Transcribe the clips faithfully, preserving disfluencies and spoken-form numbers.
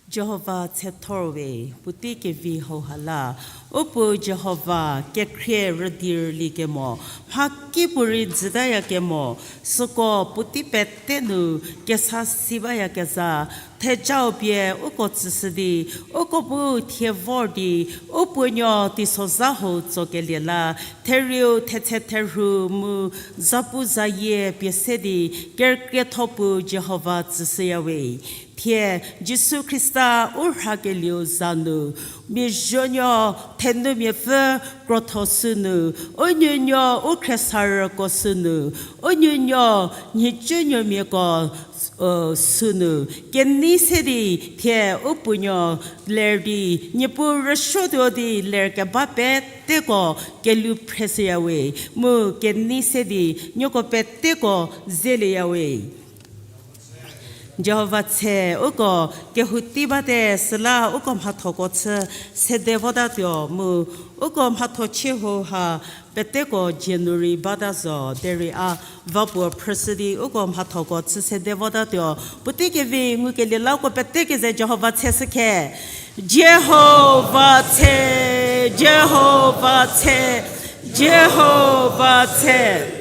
Jihova tshethor we, puotei kevi hauha la, u puo Jihova kekhrie rüdi rüli kemo, mhakipuorei dzütaya kemo, süko puotei pete nu kesa si bayakezha, thejau pie uko tsüshü di, uko bu thie vor di, u puonuo teisozha hou tsokelie la, therieu thetse therhu mu zapu zayie pie se di, kerükrietho puo Jihova tsüshüya we. Thie Jisu Khrista u rhakelieu za nu, miazuonuo thenumiapfü krotho sünu, u nuonuo u khriesarüko sünu, u nuonuo nhicunuomiako sünu, kenei se di thie u puonuo ler di, Niepuu rüsuotuo di ler keba peteko kelhou phreshüya we, mu kenei se di nieko peteko zelieya we. Jihova tshe, uko kehou tei bate süla uko mhathoko chü sede votatuo mu uko mhatho chie hou ha peteko January bata zo derei a va puo phrüshü di uko mhathoko chü sede votatuo. Puotei kevi ngukelie la uko pete keze Jihova tsheshükhe. Jihova tshe, Jihova tshe, Jihova tshe.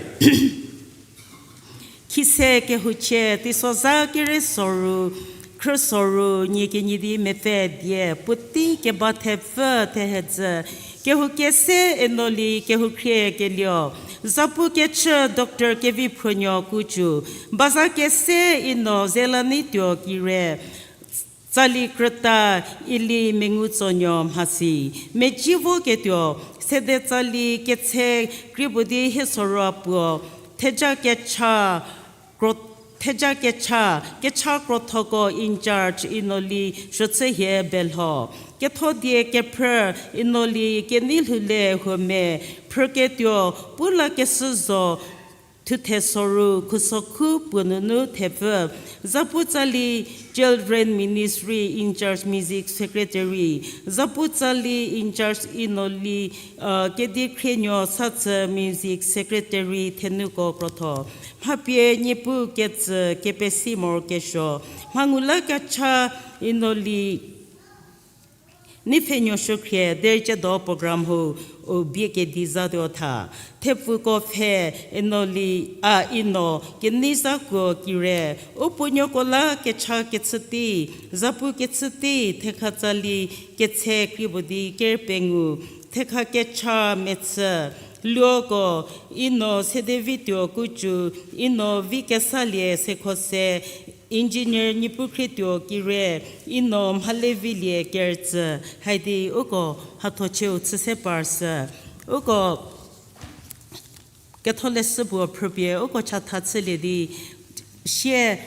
Khise kehouchie, teisozha kere soru, khrü soru, nie kenie di mepfü die, puotei keba thepfü thehedzü, kehou kese Enoli kehou khrie kelio, zapu kechü Doctor Keviphrünuo Kucu, baza kese Eno Zelanituo Kire, tsali krüta Eli Mengutsonuo mhasi, meci voketuo, sede tsali ketse krie puo di hie sorou puo, theja kecha, kro-, theja kecha, kecha krothoko in charge Enoli Suochühie Belho, ketho die kephrü Enoli Keneilhoule Huomia, phrüketuo, pu la keshü zo, thuthe soru, khusokhu puo nunu thepfü, zapu tsali Children Ministry in charge Music Secretary, zapu tsali in charge Enoli, uh, Kedikhrinuo Satsü Music Secretary thenuko krotho. Mhapie Niepuu ketsü kepesi morokesuo. Mha ngu la kecha Enoli Neipfhenuo Suokhrie, derei ciedo program hau, u bie kedi zatuo tha. Thepfuko pfhe, Enoli, a, Eno Keneizakuo Kire, u puonuoko la kecha kechü tei, zapu kechü tei, thekha tsali ketse krie puo di ker pengou, thekha kecha mechü, luoko, Eno Sedevituo Kucu, Eno Vikesalie Sekhose, Engineer Niepukhrietuo Kire, Eno Mhalevilie Kerütsü, haidi uko mhathochieu chü se parshü. Uko ketholeshü puo phrüpie uko chatha chülie di, sie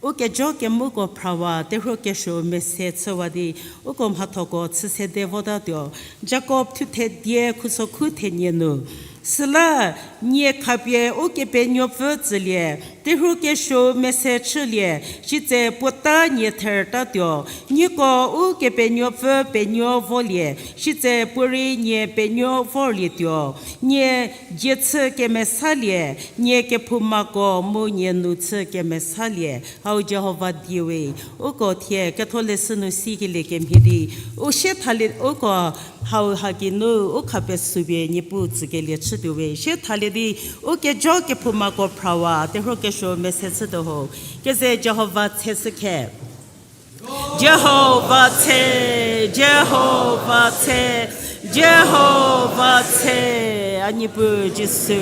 u kejo kemuko phrawa, terhuo kesuo mese chüwa di, uko mhathoko chü sede votatuo. Jakob thuthe die khusokhu thenie nu. Süla nie khapie Ukepenuopfü tsülie, terhuo kesuo mese chülie, sitse puota nie therütatuo. Nieko Ukepenuopfü penuo volie, sitse puorei nie penuo vorlietuo. Nie dzie chü kemesalie, nie kephoumako mu nie nu chü kemesalie. Hau Jihova diewe, uko thie ketholeshü nu sikelie kemhie di, u sie thalie uko hau haki nu u khapesupie Niepuu tsükelie chütuowe. Sie thalie di u kejo kephoumako phrawa, terhuo kesuo mese chütuo ho. Keze Jihova tsheshükhe. Jihova tshe, Jihova tshe, Jihova tshe, a Niepuu Jisu.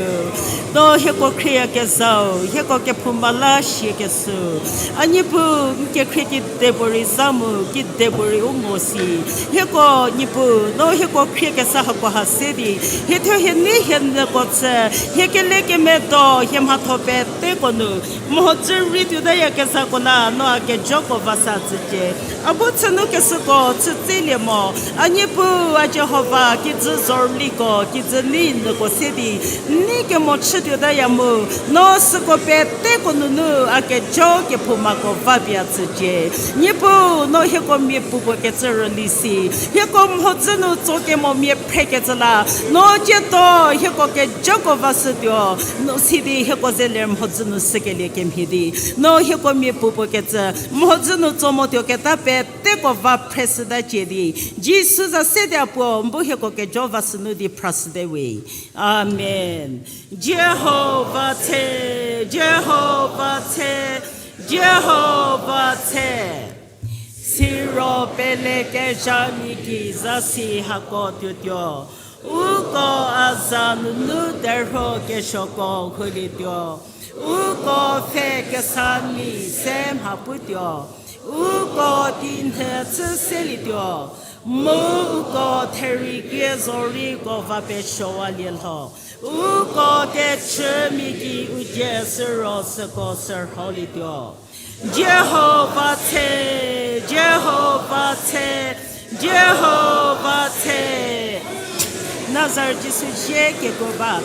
No hieko khrieyakezhau, hieko kephouma la siakeshü. A Niepuu, n kekhrie kidepuorei za mu, kidepuorei u ngo si. Hieko Niepuu, no hieko khriekesa hakoha se di, hie thuo hie nei hie nyüko chü, hie kelekemedo, hie mhatho peteko nu mhodzü rei tuotayakezhako la no a kejoko va sa tsücie. A bu chünu keshüko chütselie mo, a Niepuu, a Jihova, kijü zorliko, kijü nei ko se di, n nei kemo chütuotaya mu, no süko peteko nunu a kejo kephoumako va pie a tsücie. Niepuu, no hieko mia puopuo kecü rüli si, hieko mhodzü nu tso kemo mia phrekecü la, no ciedo hieko kejoko vashütuo, no sidi hieko ze ler mhodzü nu sükelie kemhie di, no hieko mia puopuo kecü mhodzü nu tso motuo keta peteko va phreshütacie di, Jisu za se di a puo, n bu hieko kejo vashünu di phrashüte we. Amen. Jihova tse, Jihova tse, Jihova tse. Siro pelekezhamia gei zasi hako tuotuo. Uko a za nunu terhuo kesuoko hulietuo. Uko pfhe kesamia se mha putuo. Uko tinyhü chü selietuo. Mu uko therie zoriko va pesuowalie lho. Uko techümia gei u dzie süro süko sürholietuo. Jihova tse, Jihova tse, Jihova tse. Nazareth Jisu zie kekuo ba.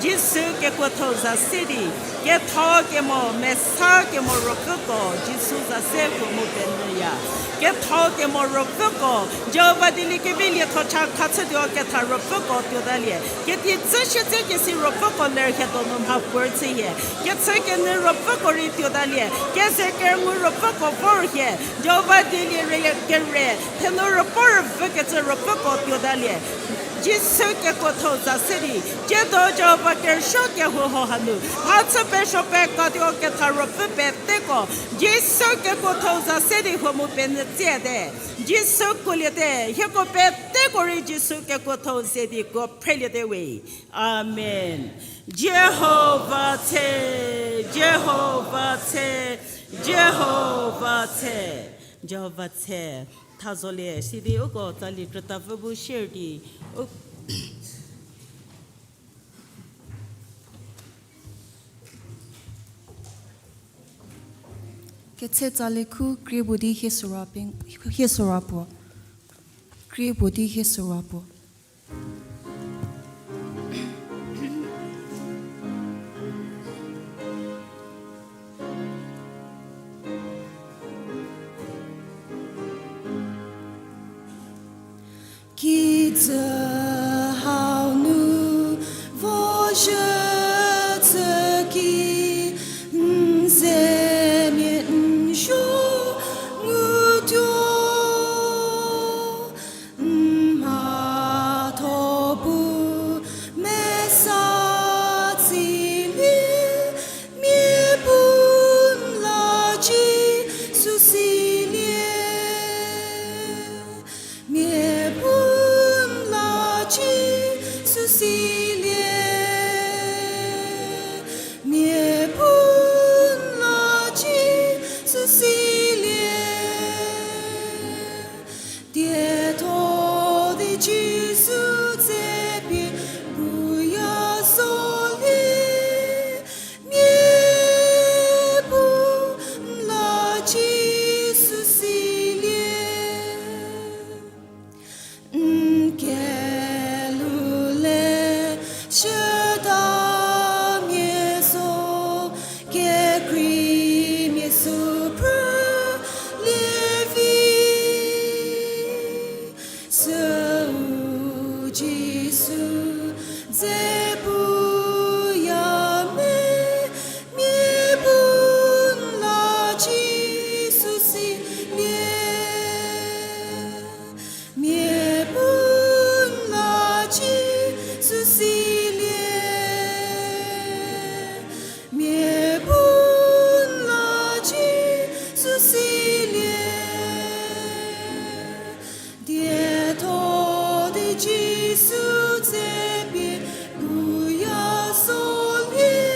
Jisu kekuotho za se di, ketho kemo, mesa kemo ruopfüko, Jisu za se huo mu penyüya. Ketho kemo ruopfüko, Jihova dieliekevi lietho cha khachütuo ketha ruopfüko tuotalie. Keti tsü shie tsü kesi ruopfüko ler hie donu mha puor chühie. Kechü kenyü ruopfüko rei tuotalie. Keze kerngu ruopfüko vor hie. Jihova dielie rei kere, thenu ruopfü rüvükecü ruopfüko tuotalie. Jisu kekuotho za se di, ciedo Jihova kerüsuo kehou hanu, mhachü pesuo pekatuo ketha ruopfü peteko, Jisu kekuotho za se di huo mu penyü tsiete. Jisu kuoliete, hieko peteko rei Jisu kekuotho ze di kuo phreliete we. Amen. Jihova tse, Jihova tse, Jihova tse. Jihova tse. Tha zolie, sidi uko tsali krütapfü bu share di, u- Ketse tsali khu krie puo di hie sura peng, hie sura puo. Krie puo di hie sura puo. Kijü hau nu vozhü tsü ki, n zemia n zho ngutuo, n mhatho bu mesa tsilie, mia bu n la Jisu silie. Mia bu n la Jisu silie. Mia bu n la Jisu silie. Dietho di Jisu tse pie buya zolie. Mia bu n la Jisu silie. N kelhou le chütamia zo, kekreimia sü phrülie vi. Süu Jisu dze puya me, mia bu n la Jisu silie. Mia bu n la Jisu silie. Mia bu n la Jisu silie. Dietho di Jisu tse pie buya zolie.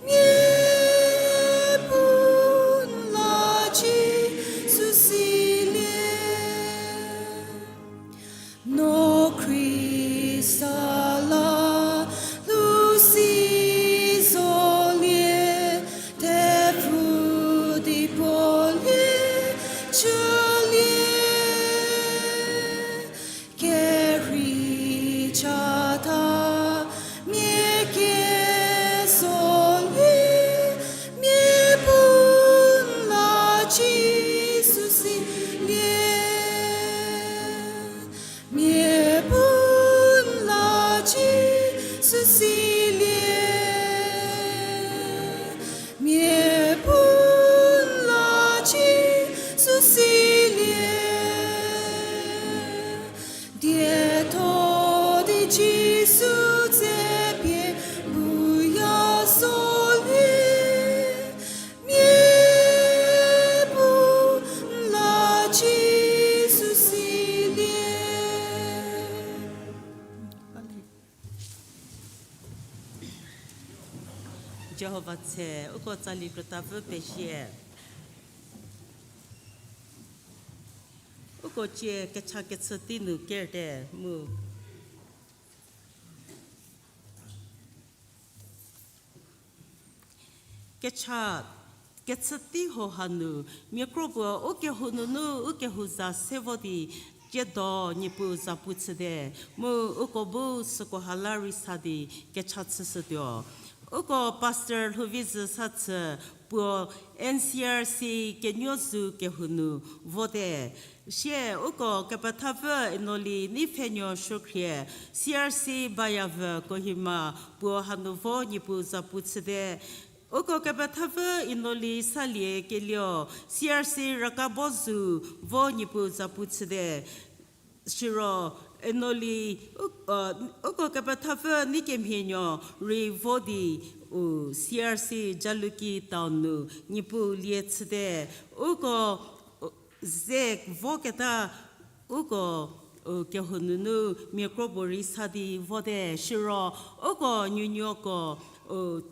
Mia bu n la Jisu silie. No Khrista la lu si zolie, thepfu di puo Jihova tse, uko tsali krütapfü pezie. Uko cie kecha kechü tei nu kerte mu. Kecha kechü tei hau hanu, mia kro puo u kehou nunu u kehou za se vo di, tsiedo Niepuu zapu chüte, mu uko bu süko ha la rei sa di kecha chüshütuo. Uko Pastor Lhuvizü Sathü puo N C R C kenuo zu kehou nu vote. Sie uko kepethapfü Enoli Neipfhenuo Suokhrie, C R C Bayavü Kohima puo hanu vo Niepuu zapu chüte. Uko kepethapfü Enoli Salie Kelio, C R C Rakabo zu vo Niepuu zapu chüte. Siro Enoli, u-, uko kepethapfü Neikemhienuo rei vo di, u C R C Jalukie town nu Niepuu lie chüte. Uko, u, ze voketa uko, u kehou nunu mia kro puo rei sa di vote. Siro uko nuonuoko, u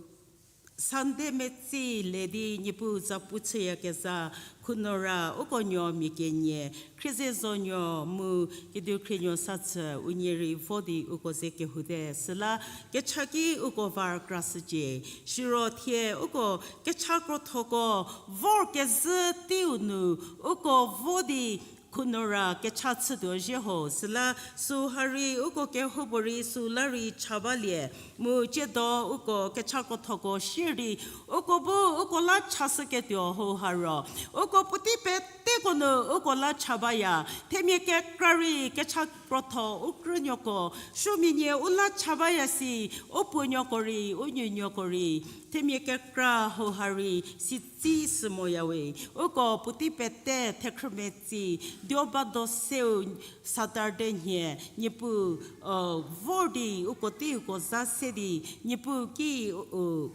Sunday metsi le di Niepuu zapu chüyakezha Khunora, uko nuo mia kenie, Khriezezonuo mu Kediukhrinuo Sathü unie rei vo di uko ze kehoute. Süla kecha ki uko va krashücie. Siro thie uko kecha krothoko vorkezhü teiu nu uko vo di Khunora kecha chütuo zhie ho. Süla süu ha rei uko kehoupuorei süu la rei cha balie. Mu tsiedo uko kecha krothoko shierei uko bu uko la chashüketuo hau ha ro, uko puotei peteko nu uko la cha baya. Themia kekra rei kecha krotho u krünuoko, supuomia nie u la cha baya si, u puonuoko rei, u nuonuoko rei, themia kekra hau ha rei sitsi sü moyawe. Uko puotei pete thekhrümetsi, duo ba do seu Saturday nhie, Niepuu, u, vor di uko tei uko za se di, Niepuu ki, u, u,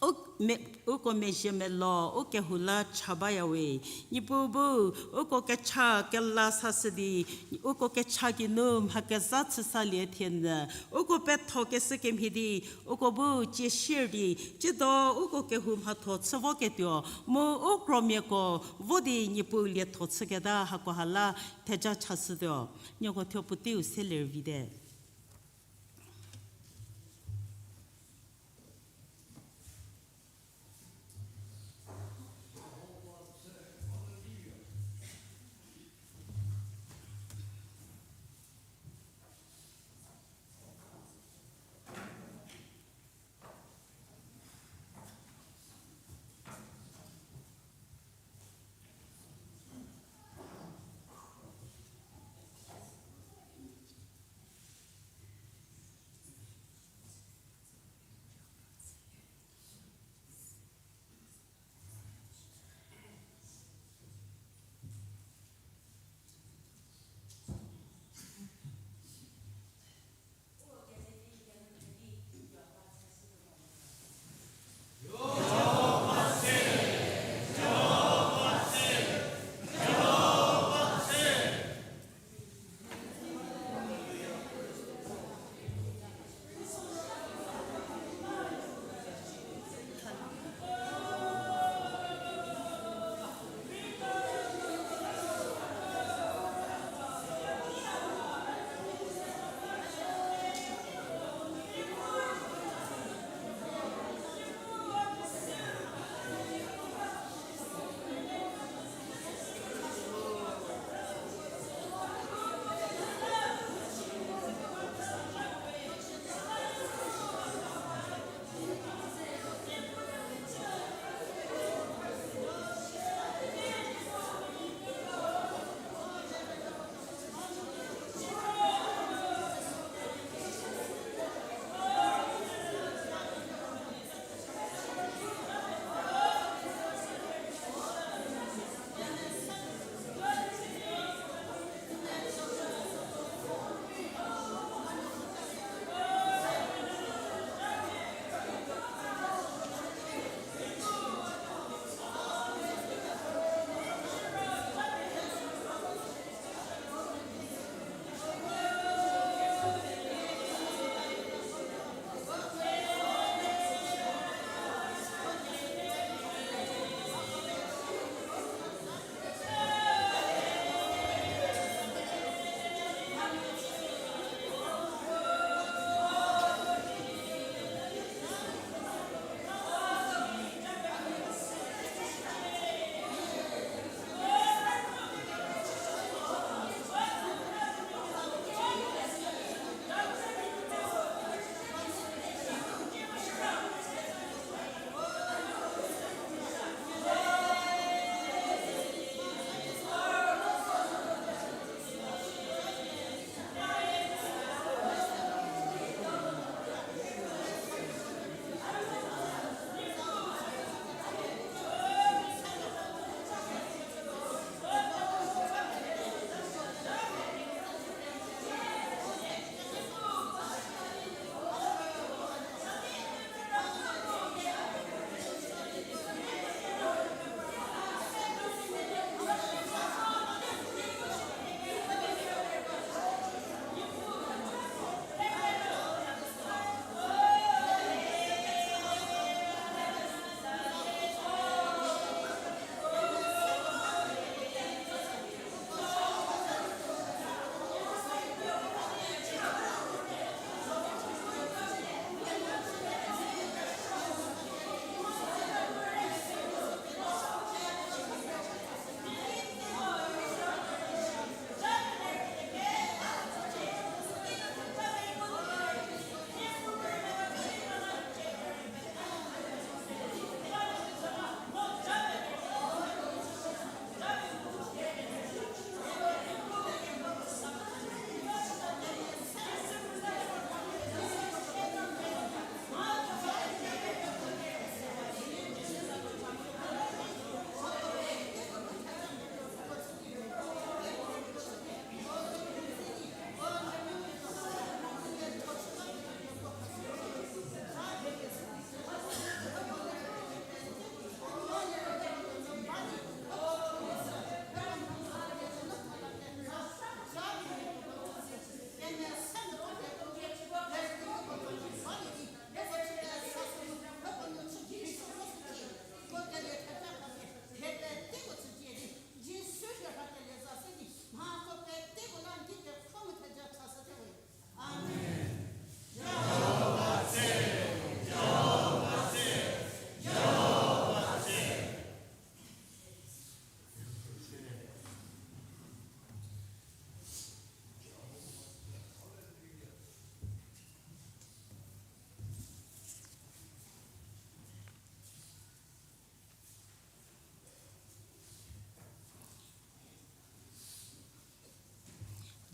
u, me-, uko mezhie melo u kehou la cha bayawe. Niepuu bu uko kecha kela sashü di, uko kecha geinu mha kezha chü salie thie nyü, uko pethokeshü kemhie di, uko bu cie sier di, tsiedo uko kehou mhatho chü voketuo, mu u kromiako vo di Niepuu lietho chüketa hako ha la theja chashütuo. Nieko thuo puoteiu se lervite.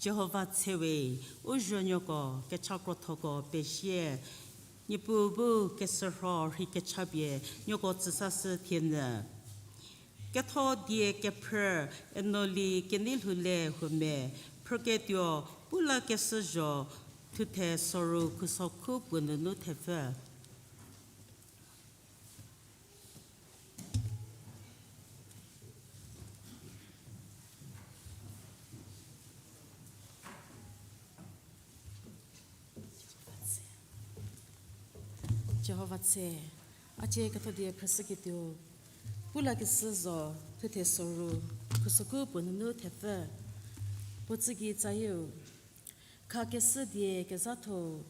Jihova tse we, u zuonuoko kecha krothoko pezie, Niepuu bu keshürho rhei kechapie nuoko tsüsashü thienyü. Ketho die kephrü, Enoli Keneilhoulie Huomia, phrüketuo, Pulakeshü zho, thuthe soru khusokhu puo nunu thepfü. Jihova tse, a cie ketho die phrüshüketuo, Pulakeshü zho, thuthe soru khusokhu puo nunu thepfü. Puo tsü gei tsayieu, khakeshü die kezhatho-u,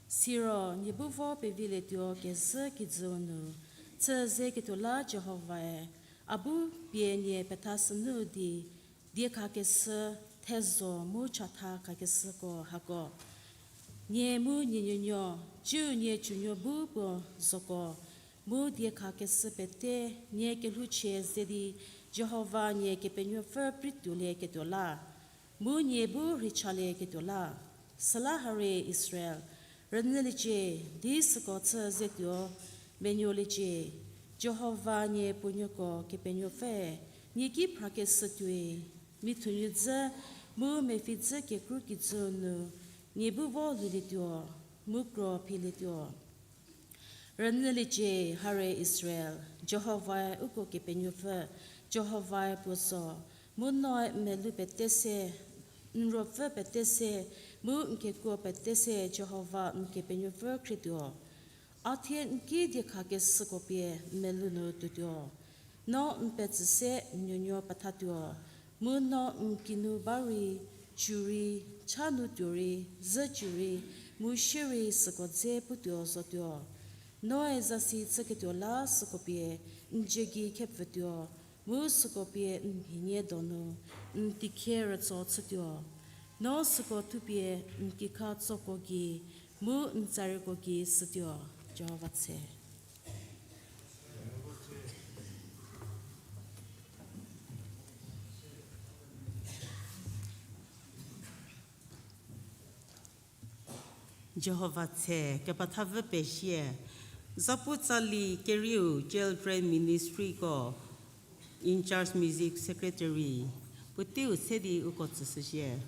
siro nie bu vo pevilietuo kezhü kijüu nu, chü zeketuo la Jihovae, a bu pie nie pethashünu di, diekhakeshü, thezho mu chatha khakeshüko hako. Nie mu nie nuonuo, ciu nie tsunuo bu puo zoko, mu diekhakeshü pete, nie kelhouchie ze di, Jihova nie Kepenuopfü prei tuolieketuo la, mu nie bu rheichalieketuo la. Süla harie Israel, rünyüliecie, di süko chü zetuo, menuoliecie, Jihova nie puonuoko Kepenuopfüe, nie ki phrakeshü tuoi, mithunuodzü, mu mepfhüdzü kekru kijüu nu, nie bu vo lhoulietuo, mu kro philietuo. Rünyüliecie harie Israel, Jihovae uko Kepenuopfü, Jihovae puo zo, mu noe n melou pete se, n ruopfü pete se, mu n kekuo pete se Jihova n Kepenuopfü khrietuo. A thie n ki diekhakeshüko pie n melou nu tuotuo. No n petsü se n nuonuo pethatuo, mu no n kinu ba rei, cu rei, cha nu tuo rei, zhü cu rei, mu sie rei süko dze putuo zotuo. Noe zasi chüketuo la süko pie n dzie gei khepfütuo, mu süko pie n mhinie donu n tikhie rütso chütuo. No süko thupie n kikha tsoko gei, mu n tsareko gei shütuo. Jihova tse. Jihova tse, kepethapfü pezie. Zapu tsali kerieu Children Ministryko in charge music secretary, puoteiu se di uko tsüshüzhie.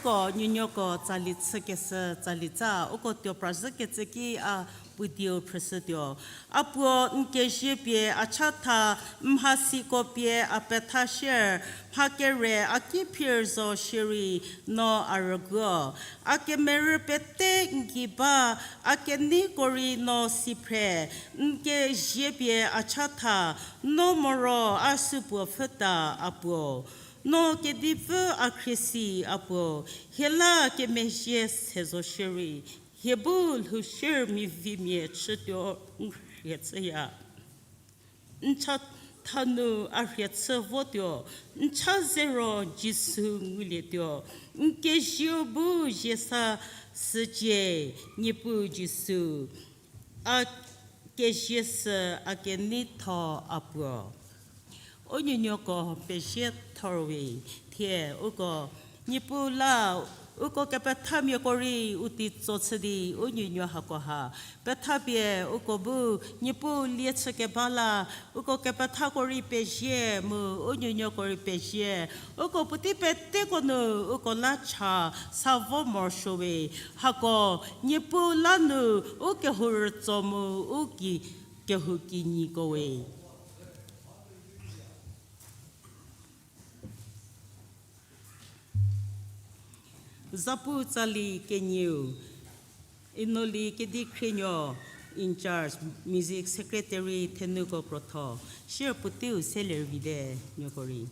Ko nuonuoko tsali chükeshü tsali tsa, uko tuo prazhükecü ki a puo dieu phrüshütuo. A puo n kezie pie a chatha, n mhasiko pie a petha shier, mha kere a ki phir zo shierei no a rüguo. A kemerü pete n gei ba, a keneiko rei no si phre, n kezie pie a chatha, no moro a supuo pfhüta a puo. No kedipfü a khriesi a puo, hie la kemezhie se zo shierei, hie bu lhou shier mivimia chütuo n rhie chüya. N chatha nu a rhie chü votuo, n cha zero Jisu ngulietuo, n kezieu bu zie sa sücie, Niepuu Jisu. A kezie sü a keneitho a puo. U nuonuoko pezie thorwe, thie uko Niepuu la, uko kepethamiako rei u tei tso chü di u nuonuo hako ha pethapie uko bu Niepuu lie chükeba la, uko kepethako rei pezie mu u nuonuoko rei pezie. Uko puotei peteko nu uko la cha sa vo morosuowe, hako Niepuu la nu u kehou rütso mu u ki kehou kinyiko we. Zapu tsali kenieu, Inoli Kedikhrinuo, in charge, music secretary Thenuko Krotho, shier puoteiu seler vite nuoko rei.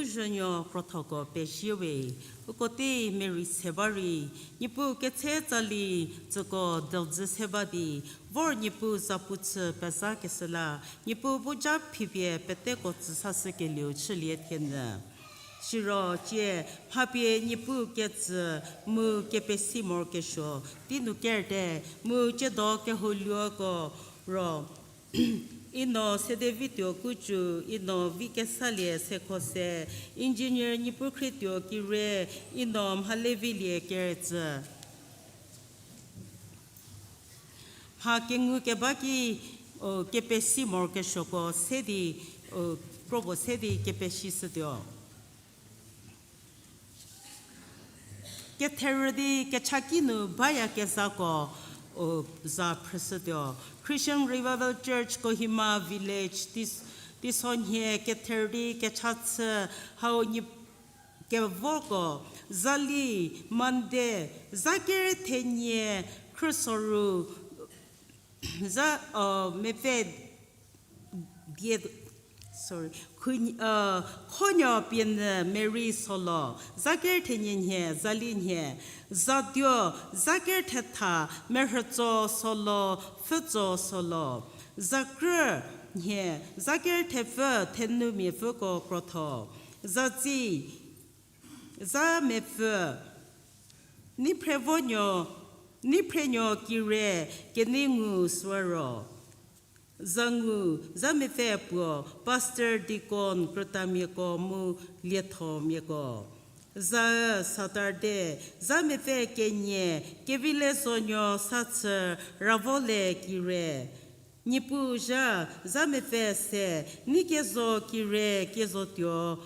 Zhünuo krothoko pezie we, uko tei merei se ba rei, Niepuu ketse tsali tsüko delzhü se ba di, vor Niepuu zapu chü pezakeshü la, Niepuu bu ja phipie peteko tsü sashükelieu chülie thienyü. Siro cie, mha pie Niepuu ketsü mu kepesi morokesuo, tei nu kerte, mu tsiedo kehou luoko ro, Ino Sedevituo Kucu, Ino Vikesalie Sekho se, Engineer Niepukhrietuo Kire, Ino Mhalevilie Keretsü. Mha kengu keba ki, o, kepesi morokesuoko se di, o, kropuo se di kepesishütuo. Ketherü di kechaki nu bayakezhako, o, za phrüshütuo. Christian Revival Church Kohima Village, Tis-, Tisonhie ketherü di kecha chü hau nyi kevoko, zali, Monday, za ker thenie, khrüsoru, za, o, mepfü die, sorry, khun-, o, khonuo pienyü Mary Solo, za ker thenie nhie, zali nhie, zatuo, za ker thetha, Merhütso Solo, Pfütso Solo, za krü nhie, za ker thepfü, Thenumiapfüko krotho, za tsi, za mepfü, Niphrevonuo, Niphrenuo Kire, Keneingu Suoro, za ngu, za mepfü puo, Pastor Deacon Krütamiako mu Liethomiako, za Saturday, za mepfü kenie, Kevilezonuo Sachü, Ravole Kire, Niepuu zha, za mepfü se, Neikezo Kire, Kezotuo,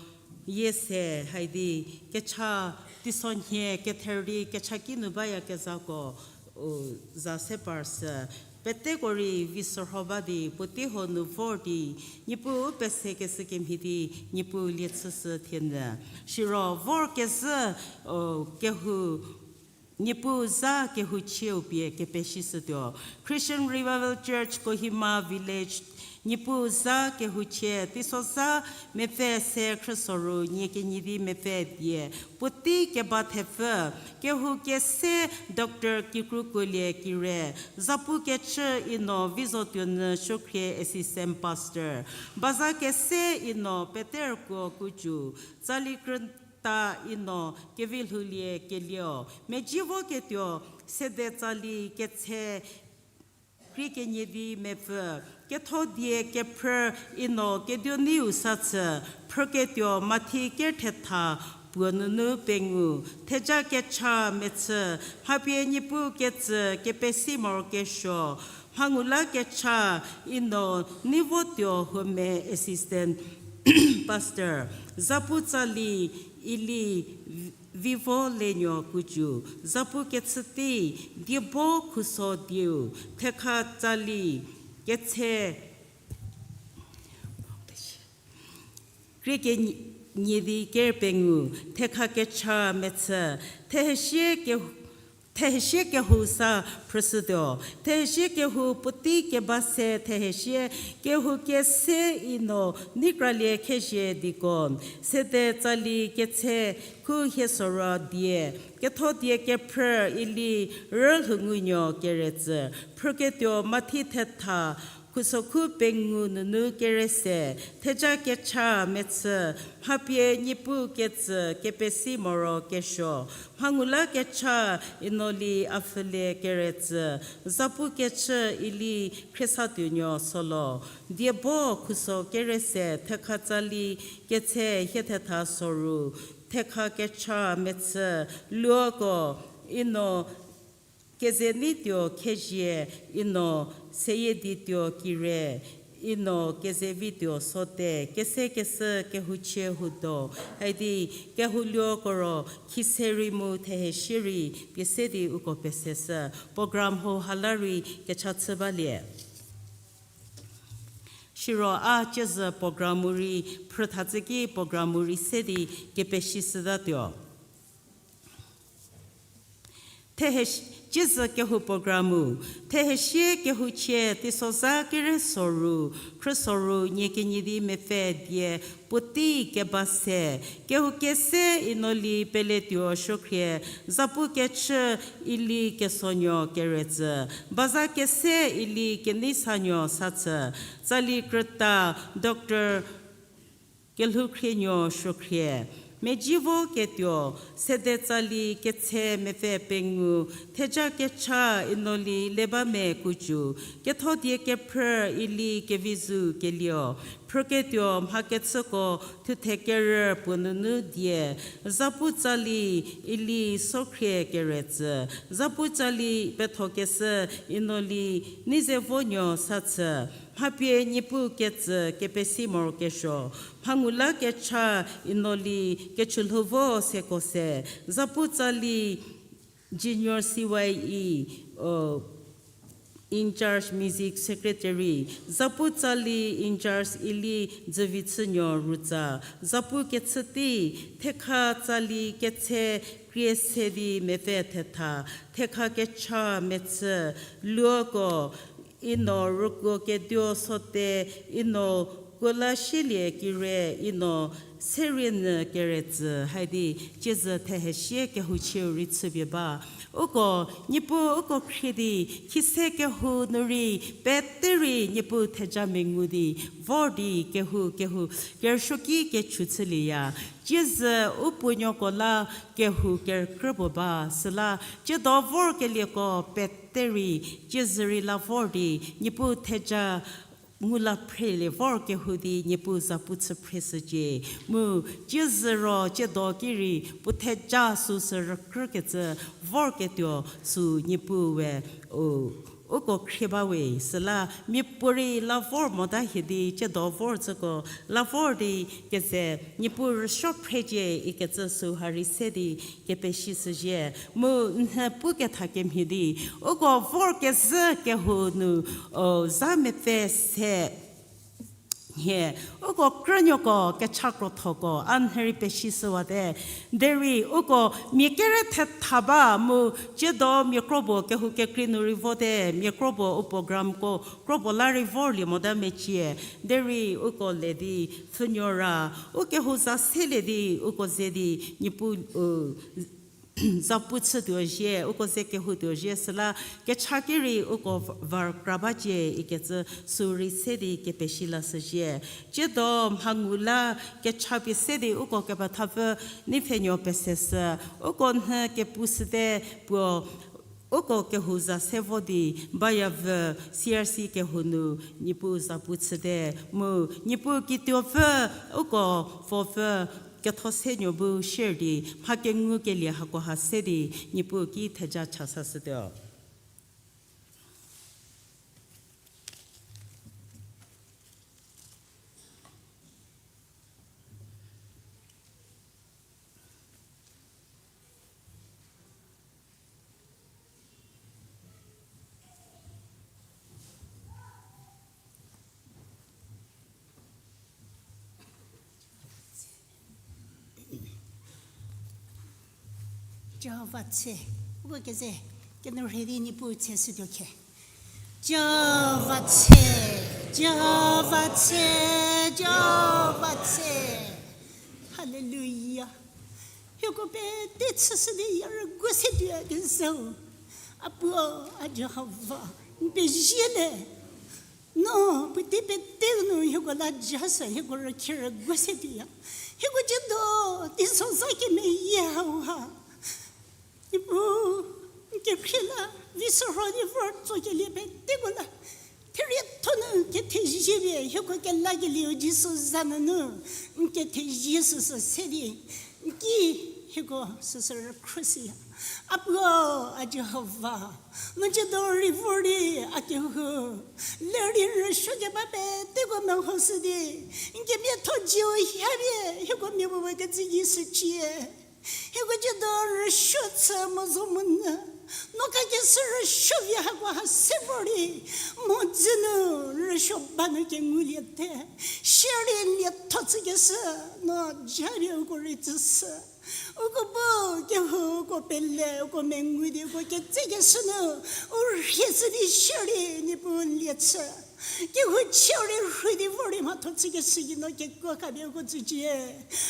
Yiese, haidi, kecha, Tisonhie ketherü di kechaki nu bayakezhako, u, za se par sü, peteko rei vi sürho ba di, puotei ho nu vor di, Niepuu pesekeshü kemhie di, Niepuu lie chüshü thienyü. Siro vor kezhü, u, kehou, Niepuu za kehouchieu pie kepesishütuo. Christian Revival Church Kohima Village, Niepuu za kehouchie, teisozha mepfü se khrüsoru, nie kenie di mepfü die, puotei keba thepfü, kehou kese Doctor Kikrukolie Kire, zapu kechü Ino Vizotuonyü Suokhrie Assistant Pastor, baza kese Ino Peterkuo Kucu, tsali krüta Ino Kevilhoulie Kelieu, mezhie voketuo sede tsali ketse krie kenie di mepfü, ketho die kephrü Ino Keduoniu Sachü, phrüketuo Mathi ker thetha puo nunu pengou, theja kecha mechü, mha pie Niepuu ketsü kepesi morokesuo, mhangu la kecha Ino Neivotuo Huome Assistant Pastor, zapu tsali Ili Vivolenuo Kucu, zapu kechü tei Diebo Khuso Dieu, thekha tsali ketse krie kenie di ker pengou, thekha kecha mechü, thehesie ke-, thehesie kehou sa phrüshütuo, thehesie kehou puotei keba se thehesie kehou kese Ino Neikralie Khezhie Deacon, sede tsali ketse khu hie sora die, ketho die kephrü Ili Rülhoungunuo Keretsü, phrüketuo Mathi thetha, khusokhu pengou nunu kere se, theja kecha mechü, mhapie Niepuu ketsü kepesi morokesuo, mhangu la kecha Inoli Apfhülie Keretsü, zapu kechü Ili Khriesatuonuo Solo, Diebo Khuso Kere se, thekha tsali ketse hie thetha soru, thekha kecha mechü, luoko Ino Kezeneituo Khezhie, Ino Seyiedeituo Kire, Ino Kezevituo Sote, kese kesü kehouchie hudo, haidi kehou luoko ro, khise rei mu thehesie rei pie se di uko peseshü, program hau ha la rei kecha chü balie. Siro a ciezü program-u rei phrütha tsü ki program-u rei se di kepeshishütatuo. Thehe-, Ciezü kehou program-u, thehesie kehouchie teisoza kere soru, khrü soru nie kenie di mepfü die, puotei keba se, kehou kese Inoli Peletuo Suokhrie, zapu kechü Ili Kesonuo Keretsü, baza kese Ili Keneisanuo Sachü, tsali krüta Doctor Kelhoukhrinuo Suokhrie, Mejivo Ketuo, sede tsali ketse mepfü pengou, theja kecha Inoli Lebame Kucu, ketho die kephrü Ili Kevizu Kelio, phrüketuo mhakechüko thuthe kerü puo nunu die, zapu tsali Ili Suokhrie Keretsü, zapu tsali pethokeshü Inoli Neizevonuo Sachü, mhapie Niepuu ketsü kepesi morokesuo, mha ngu la kecha Inoli Kechülhouvo Sekose, zapu tsali Junior C Y E, o, in charge music secretary, zapu tsali in charge Ili Dzüvichünuo Rutsa, zapu kechü tei, thekha tsali ketse krie se di mepfü thetha, thekha kecha mechü, luoko, Ino Rükuo Keduo Sote, Ino Kuolasielie Kire, Ino Serienyü Keretsü, haidi ciezü thehesie kehouchieu rei chüpie ba. Uko, Niepuu uko khrie di, khise kehou nu rei, pete rei Niepuu theja mengu di, vor di kehou, kehou, kerüsuoki kechu chülieya. Ciezü u puonuoko la kehou kerükrü puo ba, süla, ciedo vorkelieko pete rei, ciezü rei la vor di, Niepuu theja ngu la phrelie vor kehou di, Niepuu zapu chü phreshücie. Mu, ciezü ro, ciedo ki rei, puo theja süsü rükrükecü, vorketuo sü Niepuu we, u, uko khrie ba we, süla, miapuorei la vor mota hie di, ciedo vor tsüko, la vor di, keze, Niepuu rüsuo phrecie ikecü süha rei se di, kepeshishüzhie, mu nhie pu ketha kemhie di, uko vor kezhü kehou nu, o, za mepfü se, nhie, uko krünuoko, kecha krothoko, a nhie rei peshishüwate, derei uko mia kere thetha ba mu, ciedo mia kropuo kehou kekrei nu rei vote, mia kropuo u programko, kropuo la rei vorlie mota mecie, derei uko le di, pfhünuo ra, u kehou za selie di, uko ze di, Niepuu, u, zapu chütuo zhie, uko ze kehoutuo zhie süla, kecha ki rei uko v-, var kra bacie ikecü sü rei se di kepeshi lashüzhie. Ciedo mha ngu la kecha pie se di uko kepethapfü Neipfhenuo Peseshü, uko nhie kepu süte puo, uko kehou za se vo di, bayavü C R C kehou nu Niepuu zapu chüte, mu Niepuu kituopfü, uko pfopfü, ketho se nuo bu share di, mha kengukelie hakoha se di, Niepuu ki theja chasashütuo. Jihova tse, uko keze, kenu rhei di Niepuu tse shütuo khe. Jihova tse, Jihova tse, Jihova tse. Hallelujah. Hieko pete chüshü di ya rüguo se tuo kezhau. A puo, a Jihova, n pezie le. No, puotei pete nu hieko la jashü, hieko rükhe rüguo se tuoya. Hieko ciedo, teiso za kemeyie hauha. Niepuu, n kekhrie la, vi sürho di vor tsokelie peteko la. Therietho nu kethezie pie, hieko kelakelieu Jisu za nunu, n kethezie süsü se di, n ki hieko süsü rükhro siya. A puo, a Jihova, no ciedo rei vor di a kehou, lerei rüsuo keba peteko mehoshü di, n kemiatho dzie hapie hieko mia puopuo ketsü Jisu cie. Hieko ciedo rüsuo chü mo zo monyü, No kakeshü rüsuo vi hako ha se vor di, mhodzü nu rüsuo ba nu kenguliete. Sierei lietho chükeshü, no japie uko rei tsüshü. Uko bu kehouko pele, uko mengu di uko ketsekeshü nu, u rhie shü di sierei Niepuu lie chü. Kehou chierei rhei di vor di mhatho chükeshü ki no kekuo khapie uko tsücie.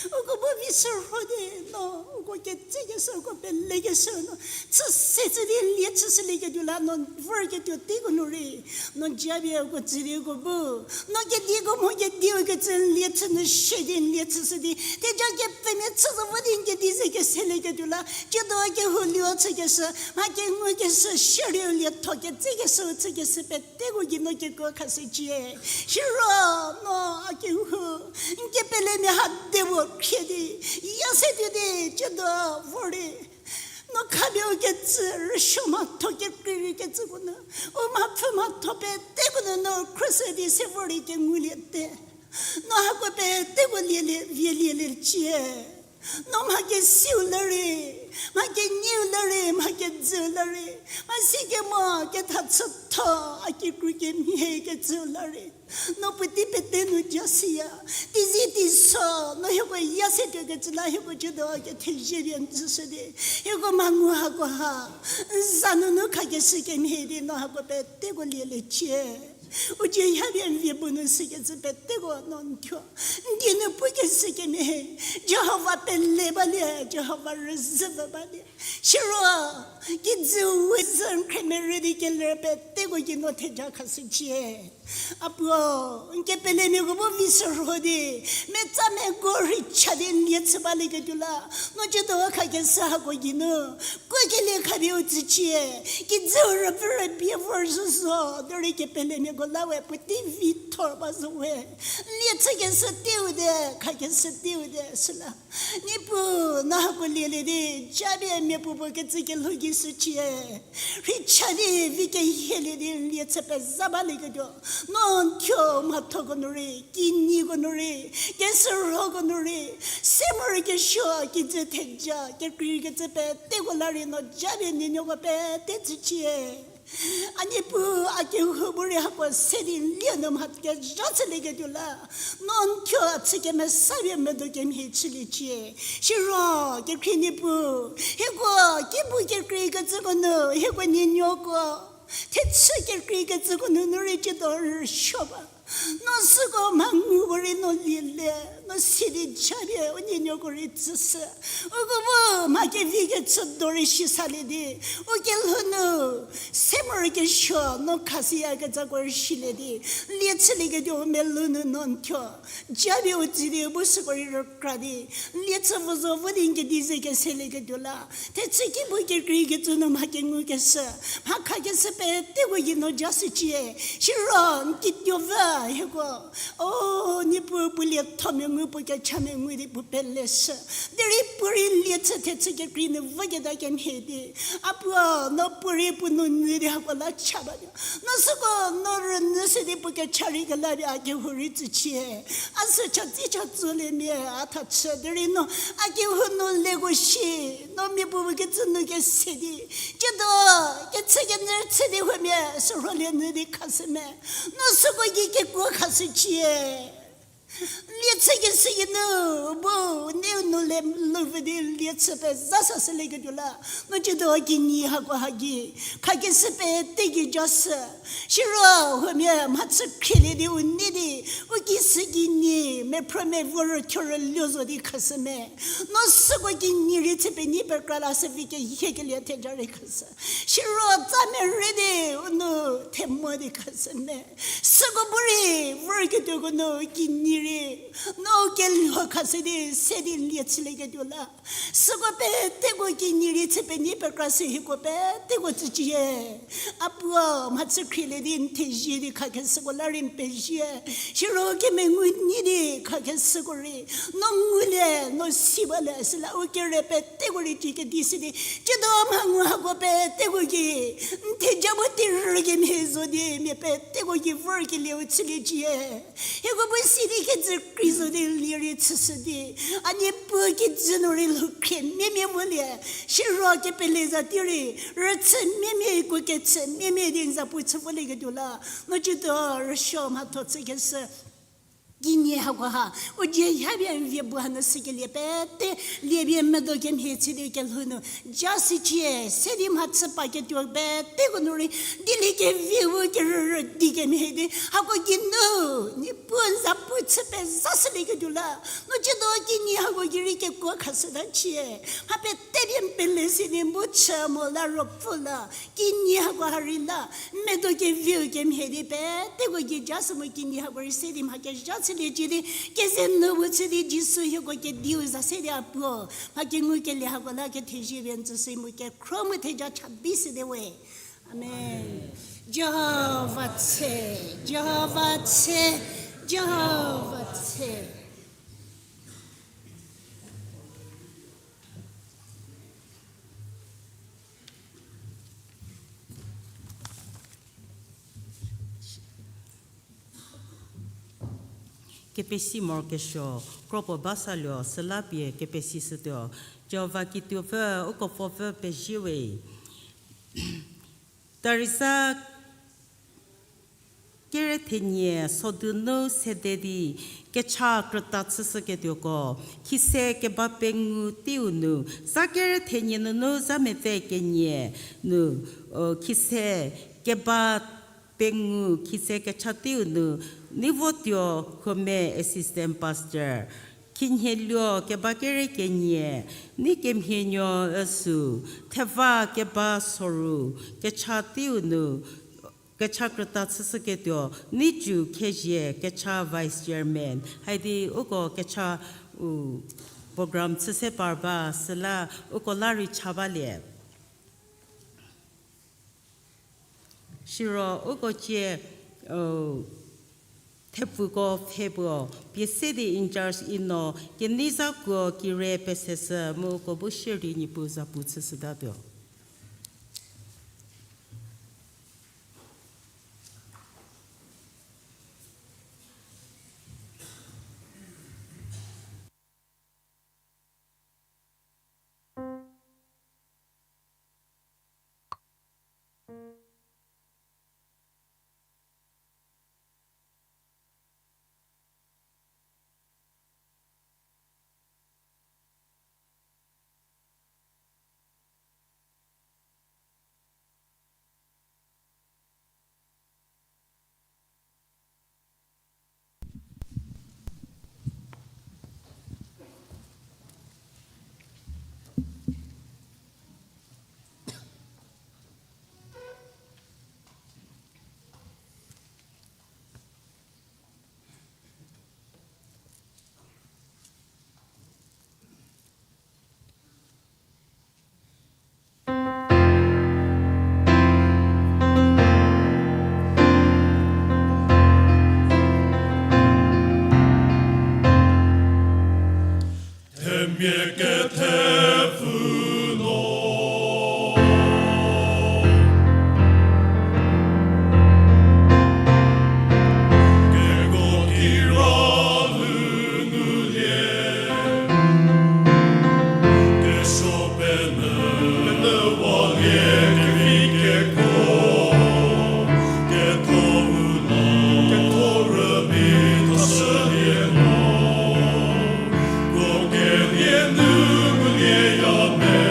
Uko bu vi shürho di no, uko ketsekeshü, uko pelekeshü no, chü se chü di lie chüshülieketuo la no vorketuo teiko nu rei, no japie uko tsü di uko bu, no kediu ko mho kediu kecü lie chü nu shie di lie chüshü di, theja kepfümia chü zo vo di n kedi ze keselieketuo la, tsiedo kehou luo chükeshü, mha kengukeshü, sierei u lietho ketsekeshü, u chükeshü peteko gei no kekuo khashücie. Siro no a kehou, n kepelemia ha de puo khrie di, ya se tuo di, tsiedo vor di, no khapie u ketsü rüsuo mhatho kekreikecüko nu, u mhapfü mhatho peteko nu no khrüshü di se vor di kenguliete. No hako peteko lielie, vielielie cie. No mha kesiu la rei, mha kenyiu la rei, mha kejüu la rei, mha si kemo ketha chütho, a kikru kemhie kecüu la rei, no puotei pete nu ja siya, teizie teiso, no hieko ya se tuokecü la hieko tsiedo kethezie pie n tsüshü di, hieko mha ngu hako ha, n za nunu khakeshü kemhie di no hako peteko lieliecie. U dzie hapie n vie bu nu sikecü peteko no n thuo. N die nu pukeshü kemhie, Jihova pele balie, Jihova rüzhü balie. Siro, kijüu we zü n khrie merü di keler peteko gei no theja khashücie. Apuo, n kepelemiako bu vi shürho di, metsa meko rhei cha di n lie chü balieketuo la, no tsiedo khakeshü hako geinu, kuokelie khapie u tsücie, kijüu rüpfü rübie vor zhü zo, derei kepelemiako la we puotei vi thor ba zo we. N lie chükeshü teiu de, khakeshü teiu de, süla. Niepuu, no hako lielie di, japie miapuopuo kecü kelhou gei shücie. Rhei cha di, vi kehielie di, n lie chü pezha balieketuo. No n thuo mhathoko nu rei, kinyiko nu rei, keshürhoko nu rei, se morei kesuo, kijü theja, kekreikecü peteko la rei no japie nuonuoko pete tsücie. A Niepuu, a kehou bu rei hako se di n lie nu mha kezha chülieketuo la, no n thuo chü kemesa pie medo kemhie chüliecie. Siro, kekhrie Niepuu, hieko, kibu kekreikecüko nu, hieko nuonuoko, thechü kekreikecüko nunu rei tsiedo rüsuo ba. No süko mha nguko rei no lielie, no si di japie u nuonuoko rei tsüshü. Uko bu mha kevi kechü do rei sisalie di, u kelhou nu, se morei kesuo, no khashüyakezhako rei silie di, lie chülieketuo u melou nu no n thuo. Japie u tsü di u bu süko rei rükra di, lie chü vo zo vo di n kedi ze keselieketuo la, thechü kibu kekreikecü nu mha kengukeshü, mha khakeshü peteko gei no ja shücie. Siro n kituo vü hieko, o, Niepuu puo lietho mengu, puo kecha mengu di puo peleshü. Derei puo rei lie chü thechü kekrei nu voketa kemhie di, apuo, no puo rei puo nou nyü di hako la cha batuo. No süko no rünyü se di puo kecha rei kela pie a kehou rei tsücie. A sü chatsi chatsolie mia a tha chü derei no a kehou nu leko shi, no miapuopuo kecü nu kese di, tsiedo kechü kenyü chü di huomia sürholie nyü di khashü me. No süko gei kekuo khashücie. Lie chükeshü geinu, bu, n nou le lou vü di lie chü pezha sashülieketuo la, no tsiedo kinyi hako ha gei, khakeshü pete gei ja shü. Siro huomia mhachü khrielie di u nei di, u kishükinyi, mephrü mevo rüthuo rüluo zo di khashü me. No süko kinyi rei chü penyi pekra la shü vi kehiekelie theja rei khashü. Siro tsa merei di u nou themo di khashü me. Süko bu rei vorketuoko nu kinyi rei, no kelho khashü di se di lie chülieketuo la, süko peteko kinyi rei chü penyi pekra shü hieko peteko tsücie. Apuo, mhachü khrielie di n thezie di khakeshüko la rei n pezie. Siro kemengu nyi di khakeshüko rei, no ngulie, no si bale, süla u kere peteko rei tie kedi shü di, tsiedo mha ngu hako peteko gei, n theja bu terhü kemhie zo di mia peteko gei vorkelieu chüliecie. Hieko bu si di Kijü kri zo di lie rei chüshü di, a Niepuu kijü nu rei lhou khrie miemie volie, shiro kepele za ti rei, rüchü miemie, kuo kechü miemie di n za pu chü volieketuo la, no ciedo rüsuo mhatho chükeshü. Kinyi hako ha, u dzie hapie n vie bu hanu sükelie pete, liepie medo kemhie chü di kelhou nu, ja sicie, se di mhachü paketuo peteko nu rei, dieliekeviu kerürü di kemhie di, hako geinu, Niepuu n za pu chü pezashülieketuo la, no ciedo kinyi hako gei rei kekuo khashüta cie, mha pete pie n pele si di n bu chü mo la ruopfü la, kinyi hako ha rei la, medo keviu kemhie di peteko gei ja sü mu kinyi hako rei se di mha kezha chüliecie di, keze nu bu chü di Jisu hieko kediu za se di a puo, mha kengukelie hako la kethezie pie n tsüshü mu kekhro mu theja cha bi si di we. Amen. Jihova tse, Jihova tse, Jihova tse. Kepesi morokesuo, kropuo ba saluo, süla pie kepesi shütuo, Jihova kituopfü, uko pfopfü pezie we. Tarisa kere thenie sodu nu sede di kecha krüta chüshüketuoko, khise keba pengou teiu nu, za kere thenie nunu za mepfü kenie nu, khise keba pengou khise kecha teiu nu, Nivotuo Khome assistant pastor, khinhieluo keba kere kenie, ni kemhienuo üsü, theva keba soru, kecha teiu nu, kecha krüta chüshüketuo, ni cu khezie kecha vice chairman, haidi uko kecha u program chüse par ba süla uko la rei cha balie. Siro uko cie, thepfuko pfhe puo, pie se di in charge ino, kenei za kuo kire peseshü mu uko bu shierei Niepuu za pu chüshütatuo. Themia kethepfü no. Keko kira lhou ngulie. Kesuo penyü, penyü walie kevi keko. Ketho u la, ketho rübei thashülie mo. Ko kelie nu ngulie ya me.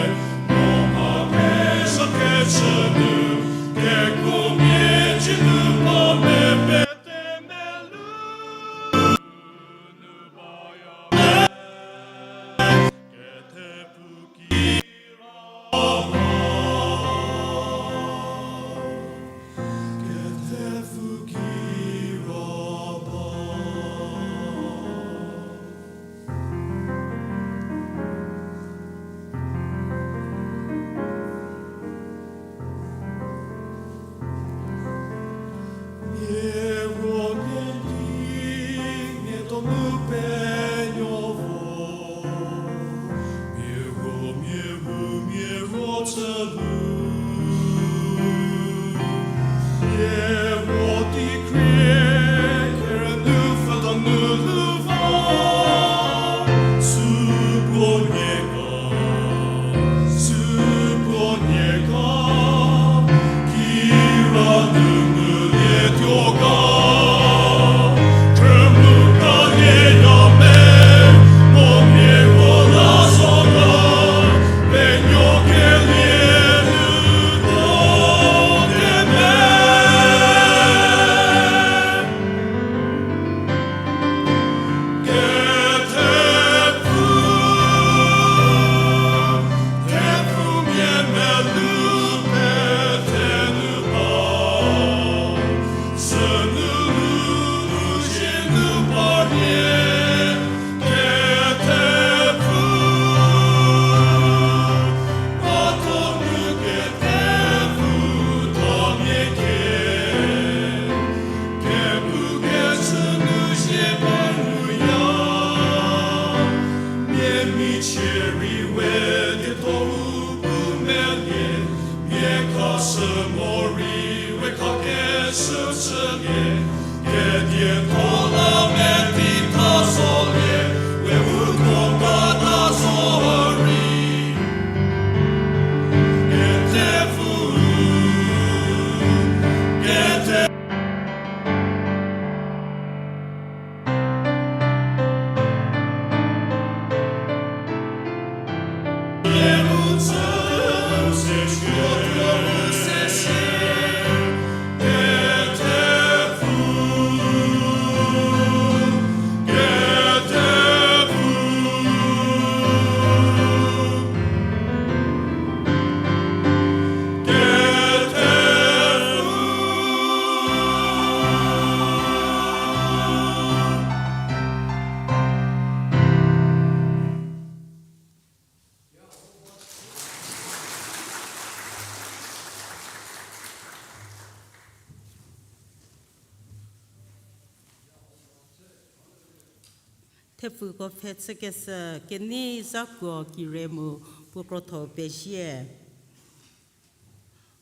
Thepfuko pfhe chükeshü kenei zakuo kire mu puo krotho pezie.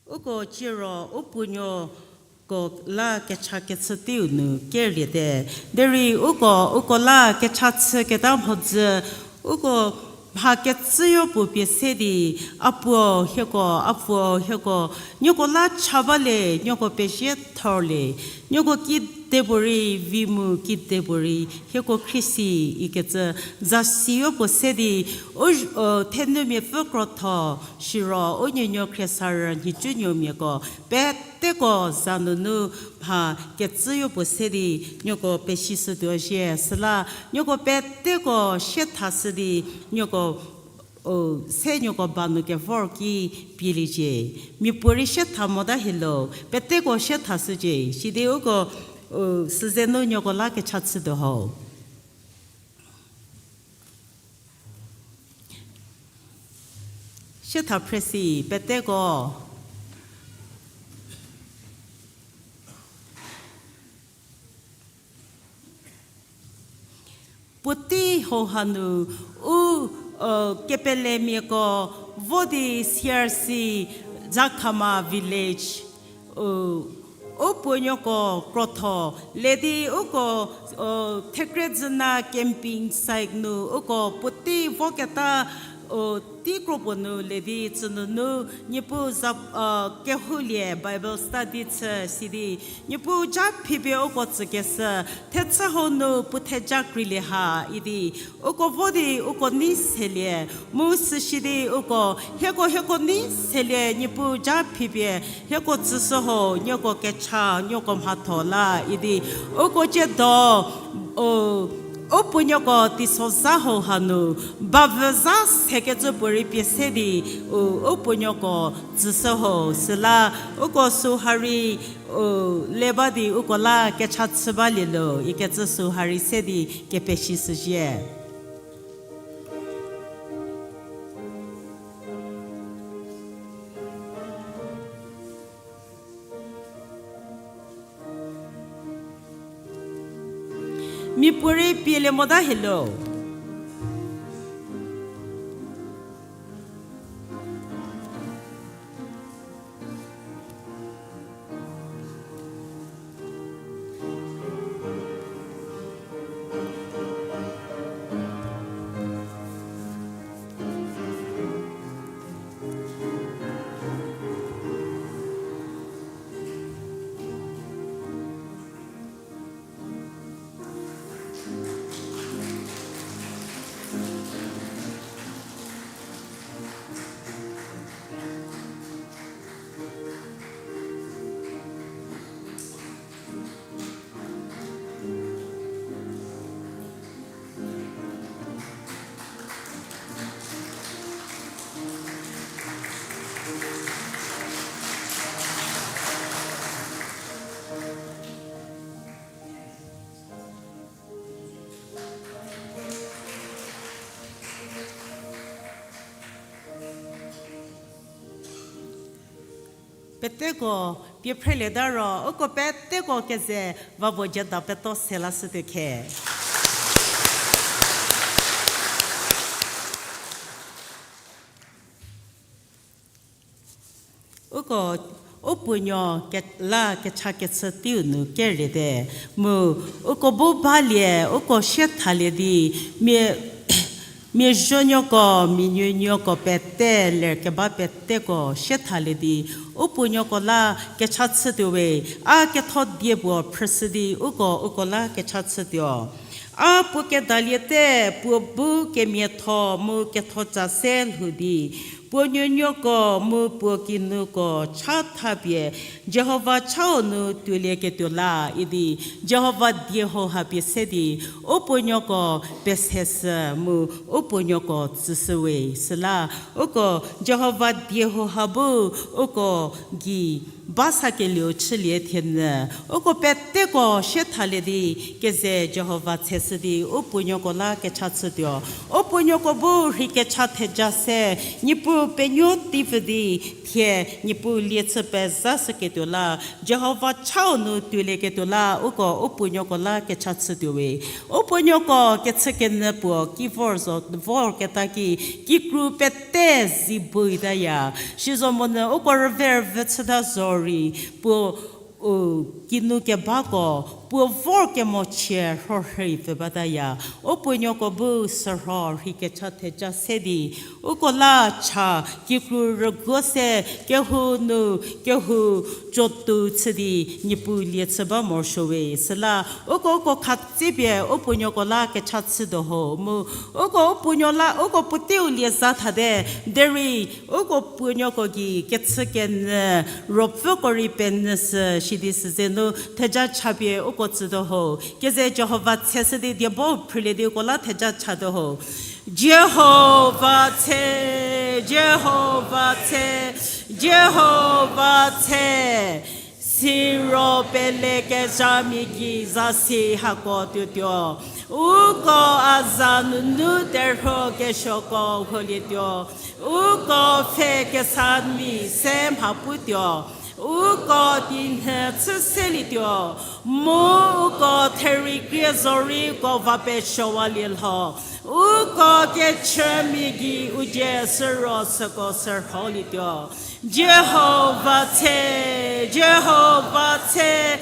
Uko ciro u puonuoko la kecha kechü teiu nu kerliete. Derei uko, uko la kecha chüketa mhodzü, uko mha kecüyo puo pie se di, a puo hieko, a puo hieko, nieko la cha ba le, nieko pezie thor le, nieko kidepuorei vi mu kidepuorei hieko khriesi ikecü zasiyo puo se di, u, u, thenumia pfü krotho, siro u nuonuo khriesarü nhicunuomiako peteko za nunu mha kecüyo puo se di nieko pesishütuo zhie, süla nieko peteko siethashü di nieko, u, se nieko ba nu kevor ki pieliecie. Miapuorei sietha mota hielo, peteko siethashücie, sidi uko, u, süzenu nieko la kecha chütuo ho. Sietha phresi peteko. Puotei hau hanu u, u, kepelemiako vo di C R C Zakhama Village, u, u puonuoko krotho le di uko, u, Thekrezüna camping site nu uko puotei voketa, u, tei kropuo nu le di tsünunu Niepuu za, u, kehoulie Bible study chü sidi Niepuu ja phipie uko tsükeshü, thechü hau nu puo theja kreilie ha idi, uko vo di uko nei selie, mu süsidi uko hieko hieko nei selie Niepuu ja phipie hieko tsüshü ho, nieko kecha, nieko mhatho la idi, uko ciedo, u, u puonuoko teisozha hau hanu bavü za sekecü puorei pie se di, u, u puonuoko tsüshü ho, süla uko süha rei, u, le ba di uko la kecha chü balielo ikecü süha rei se di kepesishüzhie. Miapuorei pielie mota hielo. Peteko pie phrelieta ro, uko peteko keze va vo jada peto se lashütuo khe. Uko, u puonuo ke-, la kecha kechü teiu nu keriete, mu uko bu balie, uko sie thalie di, mia, mia zuonuoko, mia nuonuoko pete, ler keba peteko sie thalie di, u puonuoko la kecha chütuo we, a ketho die puo phrüshü di, uko, uko la kecha chütuo. A puo kedaliete, puo bu kemiatho mu ketho ca se lhou di, puo nuonuoko mu puo kinuko cha thapie, Jihova chau nu tuolieketuo la idi, Jihova die hau ha pie se di, u puonuoko peseshü mu u puonuoko tsüshü we. Süla uko Jihova die hau ha bu uko gei ba sakelieu chülie thienyü, uko peteko sie thalie di, keze Jihova tseshü di, u puonuoko la kecha chütuo. U puonuoko bu rhei kecha theja se, Niepuu penuo teipfü di, thie Niepuu lie chü pezashüketuo la, Jihova chau nu tuolieketuo la, uko u puonuoko la kecha chütuo we. U puonuoko kechükenyü puo ki vor zo, vorketa ki, kikru pete zi buitaya. Sizomonyü uko rüve rüve chüta zorei, puo u kinu kebako, puo vor kemochie rhorhei pfü bataya. U puonuoko bu sürho rhei kecha theja se di, uko la cha kikru rüguo se kehou nu kehou jotu chü di Niepuu lie chü ba morosuo we. Süla uko uko khatsipie u puonuoko la kecha chütuo ho mu, uko u puonuo la uko puoteiu lie za thate, derei uko puonuoko gei kechükenyü ruopfüko rei penyü sü sidi süze nu theja chapie uko tsütuo ho. Keze Jihova tseshü di diebo phrülie di uko la theja chatuo ho. Jihova tse, Jihova tse, Jihova tse. Siro pelekezhamia gei zasi hako tuotuo. Uko a za nunu terhuo kesuoko huolietuo. Uko pfhe kesa mia se mha putuo. Uko tinhü chü selietuo. Mu uko therie krie zorei uko va pesuowalie lho. Uko kechümia gei u dzie süro süko sürholietuo. Jihova tse, Jihova tse,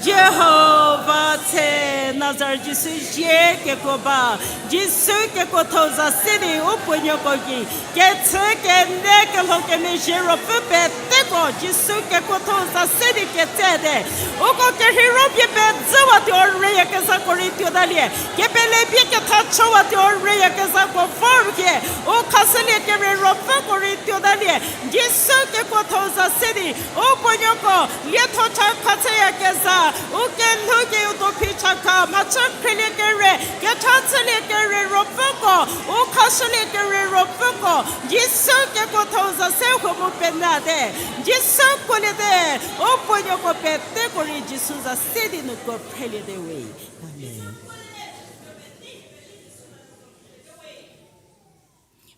Jihova tse. Nazaret Jisu zie kekuo ba, Jisu kekuotho za se di u puonuoko gei kechü kene kelhou kemezhie ruopfü peteko Jisu kekuotho za se di ketsete. Uko kerhei ro pie pezüwatuo, reyakezhako rei tuotalie. Kepele pie ketha chüwatuo, reyakezhako vor kie. U khashülie kere ruopfüko rei tuotalie. Jisu kekuotho za se di u puonuoko lietho cha kha chüyakezha, u kelhou keu do phi cha kha mhachü khrielie kere, kecha chülie kere ruopfüko, u khashülie kere ruopfüko, Jisu kekuotho za se huo mu penyüte. Jisu kuoliete, u puonuoko peteko rei Jisu za se di nu kuo phreliete we. Amen.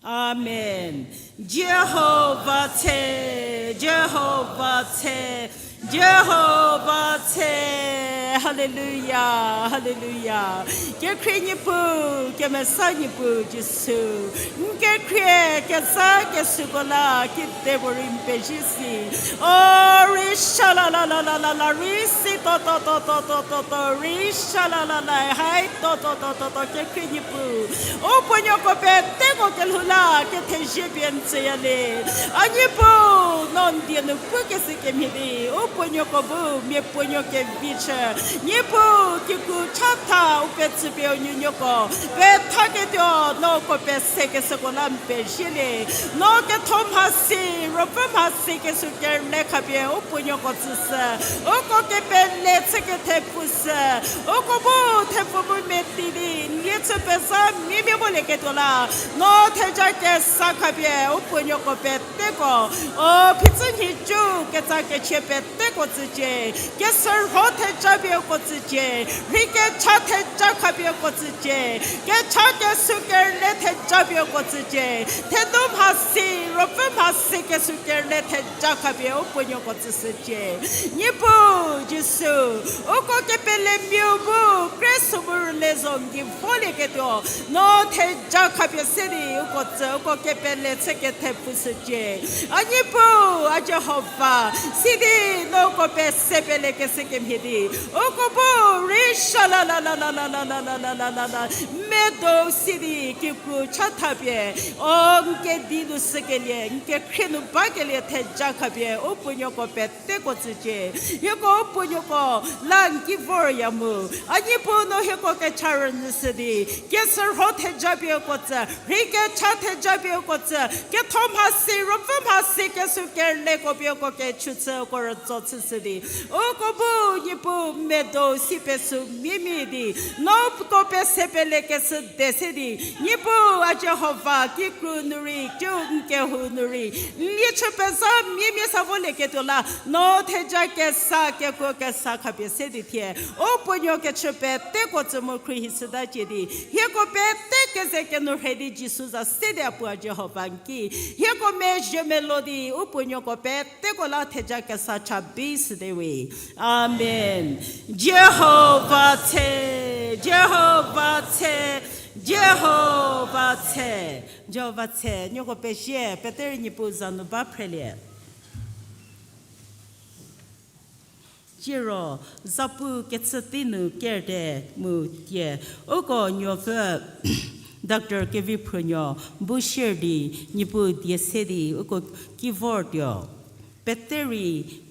Amen. Jihova tse, Jihova tse, Jihova tse. Hallelujah, hallelujah. Kekhrie Niepuu, kemesa Niepuu Jisu. N kekhrie kezha kesüko la kide puorei n pezie si. O rei sha la la la la la la, rei si to to to to to to to, rei sha la la la, hai to to to to to, kekhrie Niepuu. U puonuoko peteko kelhou la kethezie pie n tsüyalie. A Niepuu, no n die nu pukeshü kemhie di u puonuoko bu mia puonuo kevi chü. Niepuu, kikru chatha u petsüpie u nuonuoko pethaketuo, no uko pesekeshüko la n pezielie. No ketho mhasi, ruopfü mhasi kesü kele khapie u puonuoko tsüshü. Uko kepele chü kethe pushü. Uko bu thepfu mu meti di n lie chü pezha mimia molieketuo la, no theja kesa khapie u puonuoko peteko, o phichü nhicu ketsa kechie peteko tsücie. Kesürho theja pie uko tsücie. Rhei kecha theja khapie uko tsücie. Kecha kesü kele theja pie uko tsücie. Eno mhasi, ruopfü mhasi kesuo kerle theja khapie u puonuoko tsüshücie. Niepuu Jisu, uko kepelemiau bu Khrista mu rüle zo n ki volieketuo, no theja khapie se di uko tsü, uko kepele chü kethepfüshücie. A Niepuu, a Jihova, sidi no uko pese pelekeshü kemhie di, uko bu rei sha la la la la la la la la la la la la, medo sidi kikru chathapie, o n kedi nu shükelie, n kekhrie nu bakelie theja khapie u puonuoko peteko tsücie. Hieko u puonuoko la n ki vorya mu, a Niepuu, no hieko kecha rünyüshü di, kesürho theja pie uko tsü, rhei kecha theja pie uko tsü, ketho mhasi, ruopfü mhasi kesuo kerleko pie uko kechü chü uko rütso chüshü di, uko bu Niepuu medo si pesü mimia di, no uko pese pelekeshü de se di, Niepuu a Jihova, kikru nu rei, cü n kehou nu rei, n liechü pezha mimia sa volieketuo la, no theja kesa, kekuo kesa khapie se di thie, u puonuo kechü peteko tsü mu khruohi shütacie di, hieko pete keze kenu rhei di Jisu za se di a puo a Jihova n ki, hieko mezhie melo di u puonuoko peteko la theja kesa cha bi shüte we. Amen. Jihova tse, Jihova tse, Jihova tse, Jihova tse, nieko pezie, pete rei Niepuu za nu ba phrelie. Siro, zapu kechü tei nu kerte mu tie, uko nuopfü Doctor Keviphrünuo bu share di, Niepuu die se di uko ki vortuo. Pete rei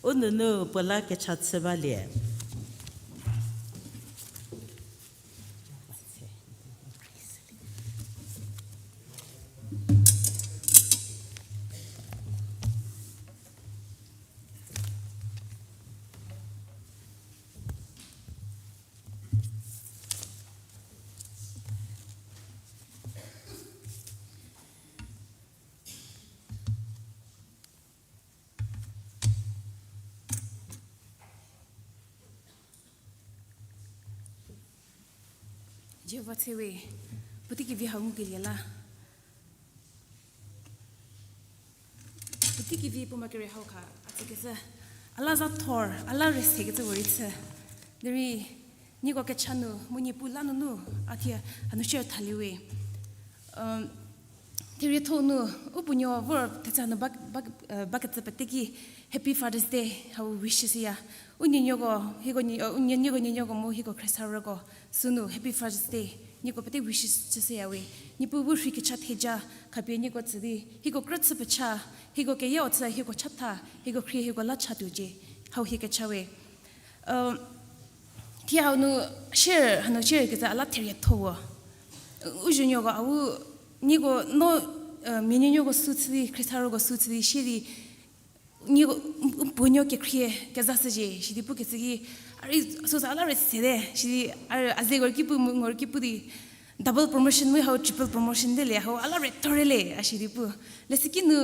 u nunu puo la kecha chü balie. Jihova tse we, puotei kevi hau ngukelie la. Puotei kevi puo ma kere hau kha, a tsükecü, a la za thor, a la rei sekecü puorei chü. Derei, nieko kecha nu, mu Niepuu la nunu, a thie, a nu share thalie we. Therietho nu, u puonuo vor thecha nu ba, ba, bakecü pete ki Happy Father's Day hau wish chüshüya. U nuonuoko, hieko, u nuonuoko nuonuoko mu hieko khriesarüko sünu Happy Father's Day nieko pete wish chüshüya we. Niepuu bu rhei kecha theja khapie nieko tsü di, hieko krü chü pecha, hieko keyau chü, hieko chatha, hieko khrie, hieko la chatuocie, hau hie kecha we. Thie hau nu share, hanu share kecü a la therietho-o. U zuonuoko, a u, nieko no, mia nuonuoko sü chü di, khriesarüko sü chü di, shie di, nieko, puonuo kekhrie kezashücie, sidi pukecü ki, a rei süsü a la rei sede, sidi a, a zeko ki pu mu, ngo ki pu di, double promotion mu hau triple promotion de le, hau a la rei thorele, a sidi pu. Lesiki nu,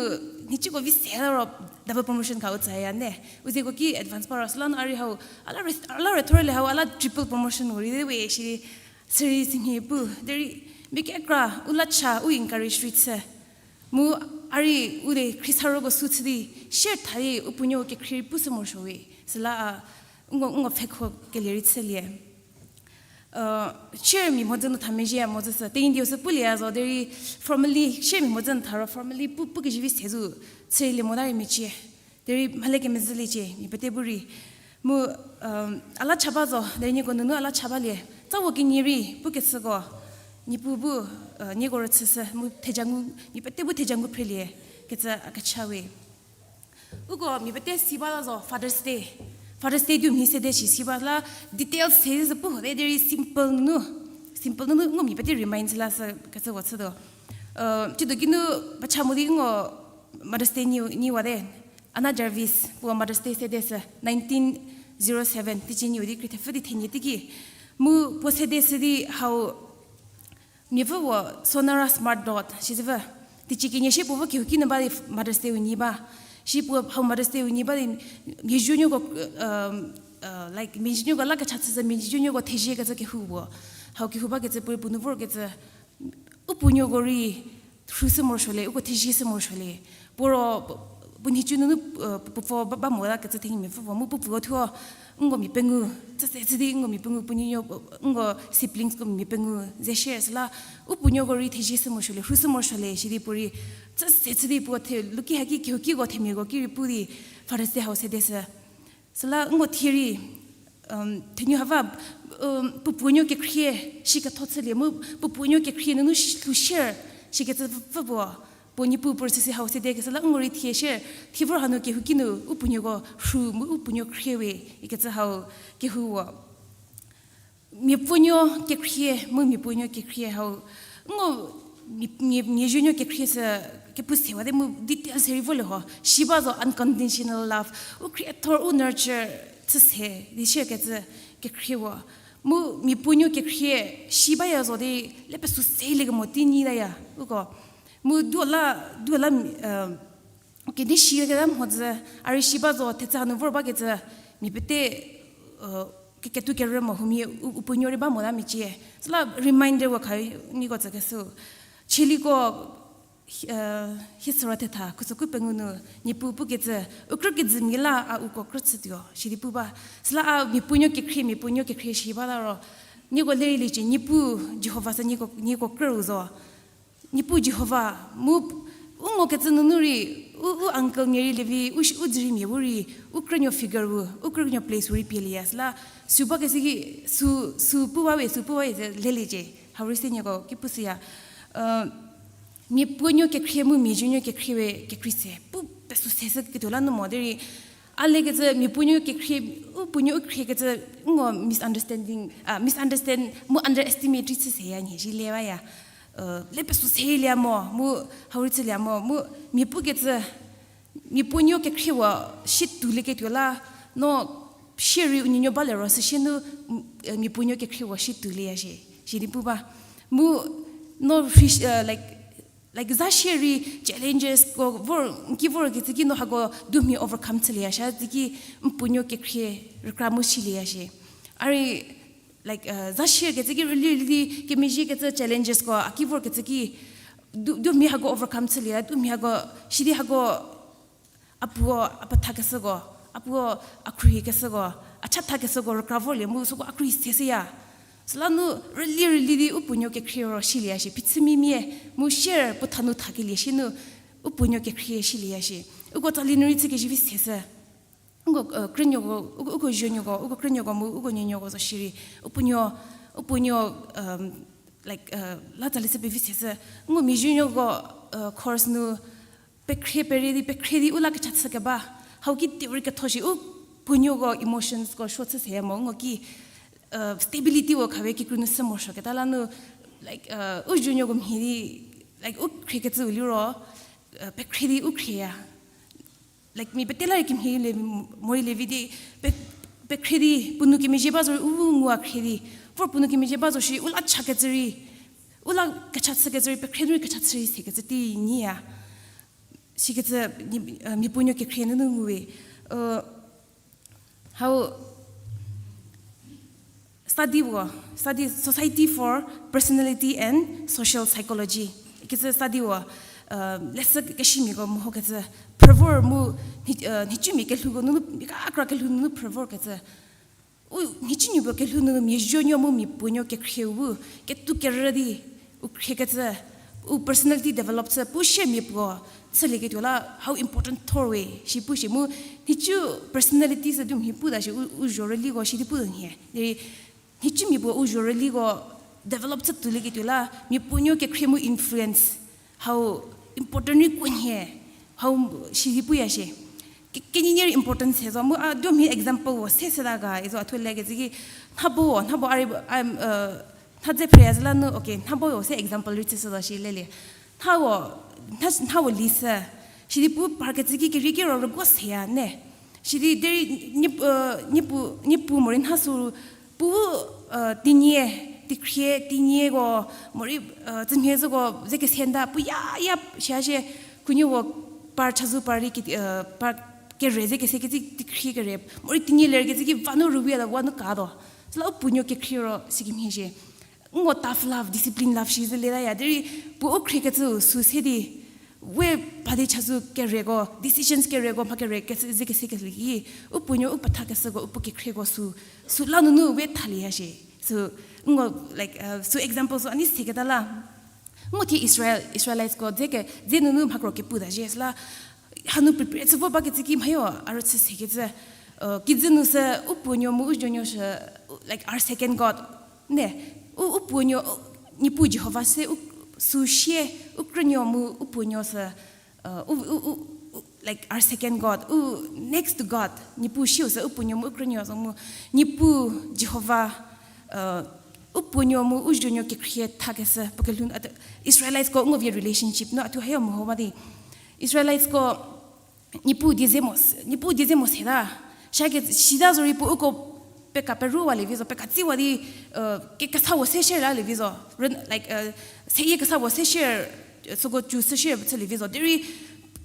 nhicuko vi se ro double promotion khau tsaya ne. U zeko ki advance pa ro, süla nu a rei hau, a la rei, a la rei thorele hau, a la triple promotion ori de we, sidi, sürei simhie pu. Derei, mia kekra, u la cha, u encourage rei chü. Mu a rei u de khriesarüko sü chü di, share tha di u puonuo kekhrie rei pushü morosuo we. Süla a, u ngo, u ngo pfhekho kelie rei chülie. Share mia mhodzü nu tha mezhie mhodzü sü, Tenyidie sü pulie a zo, derei formally, share mia mhodzü nu tha ro formally pu, pu kezivi se zo, chülie mota rei mecie. Derei mhale kemezhüliecie, mia pete bu rei. Mu, a la cha ba zo, derei nieko nunu a la cha balie. Tsa wo kenie rei, pukecüko, Niepuu bu, nieko rüchüshü, mu theja ngu, mia pete bu theja ngu phrelie, kecü a kecha we. Uko mia pete si ba la zo Father's Day. Father's Day di mhie sede shi si ba la details se zü pu hote derei simple nunu. Simple nunu ngo mia pete remind la sü kecüko chütuo. Chütuo kinu pecha mo di ngo Mother's Day nyi, nyiwate. Anna Jarvis puo Mother's Day sede sü nineteen zero seven, teicie nyiu di krie thepfü di thenie teiki. Mu puo sede sü di hau mia pfü wo Sonara Smart Dodd, shi züpfü. Teicie kenie shie puo vo kehouki nu ba di Mother's Day u nyi ba. Shi puo hau Mother's Day u nyi ba di, mia zuonuoko, like, mia zuonuoko la kecha chüshü, mia zuonuoko thezie kecü kehou puo. Hau kehou bakecü puo, puo nu vorkecü, u puonuoko rei, rhu sü morosuo le, uko thezie sü morosuo le. Puo ro, puo nhicu nunu, puo pfo ba mo la kecü thenyi mia pfü puo mu puo puo thuo, nko mia pengou, tsüse tsü di nko mia pengou puo nuonuo, nko siblings ko mia pengou ze share süla, u puonuoko rei thezie sü morosuo le, rhu sü morosuo le, sidi puo rei, tsüse tsü di puo the, luki haki kehouki ko themiako ki rei pu di, Father's Day hau sede sü. Süla nko thie rei, thenuo hava, puo puonuo kekhrie, shi ketho chülie mu, puo puonuo kekhrie nunu lhou share, shi kecü pfü puo, puo Niepuu puo süsi hau sede kesüla nko rei thie share, thie vor hanu kehouki nu, u puonuoko rhu mu u puonuo khrie we, ikecü hau kehou wo. Mia puonuo kekhrie, mu mia puonuo kekhrie hau. Nko mia, mia, mia zuonuo kekhrie sü kepu sewate mu detail se rei volie ho. Shi ba zo unconditional love. U khriethor, u nurture, chü se, di share kecü kekhrie wo. Mu mia puonuo kekhrie, shi baya zo di, le pesü selie kemo tei nyi taya, uko. Mu duo la, duo la, kedi shi keta mhodzü, a rei shi ba zo, thetsü hanu vor bakecü, mia pete, keketuo kerü mo humia, u puonuo rei ba mo la miacie. Süla reminder wo kha niko tsükeshü. Chieliko, hie süro thetha, khusüku pengou nu, Niepuu pukecü, u krü kejümia la a uko krü chütuo, sidi pu ba. Süla a mia puonuo kekhrie, mia puonuo kekhrie shi ba la ro, nieko lerei liecie, Niepuu Jihova sü nieko, nieko krüu zo. Niepuu Jihova, mu, u ngokecü nunu rei, u, u uncle mia rei lievi, u, u dzüriemia bu rei, u krünuo figure wu, u krünuo place wu rei pielieya süla, sü bakeshü ki, sü, sü pu ba we, sü pu ba we ze leliecie, hau rei se nieko ki pushüya. Mia puonuo kekhrie mu mia zuonuo kekhrie we kekrei se pu pesü seshü ketuo la nu mo derei, a lekecü mia puonuo kekhrie, u puonuo u khriekecü, ngo misunderstanding, misunderstand mu underestimate rei chü seya nhie shi le baya. Le pesü seyieliya mo mu, hau rei chüliya mo mu, mia pukecü, mia puonuo kekhrie wo shi tuolieketuo la, no shierei u nuonuo ba liro süsie nu, mia puonuo kekhrie wo shi tuolieya shie, sidi pu ba. Mu, no, like, like za shierei challenges ko vor, n ki vorkecü ki no hako dumhie overcome chülieya shie, tiki n puonuo kekhrie rükra mu silieya shie. A rei, like, za shierkecü ki rüli rüli kemezhiekecü challenges ko a ki vorkecü ki, du, dumhie hako overcome chülie, dumhie hako, sidi hako, a puo, a pethakeshüko, a puo, a khruohikeshüko, a chathakeshüko rükra vorlie mu süko a khruohi seshüya. Süla nu rüli rüli di u puonuo kekhrie ro silieya shie, phichümimia, mu share puo tha nu thakelie shi nu, u puonuo kekhrie silieya shie. Uko tsali nu rei chükezivi seshü. Uko, krünuoko, uko, uko zuonuoko, uko krünuoko mu uko nuonuoko zo shierei, u puonuo, u puonuo, like, la tsali chü pevi seshü. Ngo mia zuonuoko, course nu, pekhrie perie di, pekhrie di u la kecha chükeba. Hau ki theory ketho shi, u puonuoko emotions ko suo chü seya mo, ngo ki, stability wo khawe kikru nu sü morosuoketa la nu, like, u zuonuoko mhie di, like, u khriekecüu liro, pekhrie di u khrieya. Like, mia pete la rei kimhie le, morei le vi di, pe, pekhrie di, puo nou kemezhie ba zo rei, u ngua khrie di, vor puo nou kemezhie ba zo shi, u la chakecü rei, u la kecha chükecü rei, pekhrie nu rei kecha chü rei sekecü tei nyiya. Sikecü, mia puonuo kekhrie nunu nguwe. Hau, study wo, study Society for Personality and Social Psychology ikecü study wo, leshü keshümiako mehokecü, phrü vor mu, nhicumia kelhouko nunu, mia kekra kelhou nunu phrü vorkecü. U nhicunuoko kelhou nunu mia zuonuo mu mia puonuo kekhrieu bu, ketuo kerü di, u khriekecü, u personality develop chü pu shie mia puo, chülieketuo la hau important thor we shi pu shie mu, nhicu personality sü du mhie pu ta shie, u, u zhorüliko shi di pu nhie. Derei, nhicumia puo u zhorüliko develop chü tuolieketuo la, mia puonuo kekhrie mu influence, hau important rei kuo nhie, hau shi di puya shie. Ke, kenyinie rei important se zo mu a do mhie example wo se seta ga, izo a thuo lekecü ki, nhabo wo, nhabo a rei, nhadze phreya zü la nu, okay, nhabo wo se example rei chüshü zo shi lelie. Nhawo, nha, nhawo li sü, sidi pu parkecü ki kerieki ro rüguo seya ne. Sidi derei, nie, niepu, niepu morei nha sü, pu, tinie, tikhrie, tinieko, morei, tsümhie züko, ze kesenda, pu ya, ya, shia shie, khunhie wo, par chazou par rei, par kere ze kese kecü tikhrie kere, morei tinie lerkecü ki va nu rüwia ta wa nu katuo. Süla u puonuo kekhrie ro sikemhie shie. Ngo tough love, discipline love shi zü lelaya. Derei puo u khriekecü sü se di, we padi chasü kereko, decisions kereko, mha kere kecü, ze kese kecü ki, u puonuo, u petha kesüko, u puo kekhrieko sü, sü la nunu we thalie ya shi. So, ngo, like, uh, sü example sü a nei seketa la. Ngo thie Israel, Israelites ko, ze ke, ze nunu mha kro kepu ta zhie, süla, hanu prepare chü vo bakecü ki mhayo, a rüchü sekecü, uh, kijü nu sü, u puonuo mu u zuonuo shü, like, our second God, ne, u, u puonuo, u, Niepuu Jihova se, u, sü sie, u krünuo mu u puonuo sü, uh, u, u, u, u, like, our second God, u next to God, Niepuu siu sü, u puonuo mu u krünuo sü mu, Niepuu Jihova, uh, u puonuo mu u zuonuo kekhrie thakeshü, puo kelhou, ate, Israelites ko ngo vie relationship, no, a thuo hayo meho ba di. Israelites ko, Niepuu die ze mo, Niepuu die ze mo seta. Shake, shita zorei puo uko peka peruwa lievi zo, peka tsiwa di, uh, ke, kesa wo se share la lievi zo. Ren, like, uh, seyie kesa wo se share, uh, süko chü se share chü lievi zo. Derei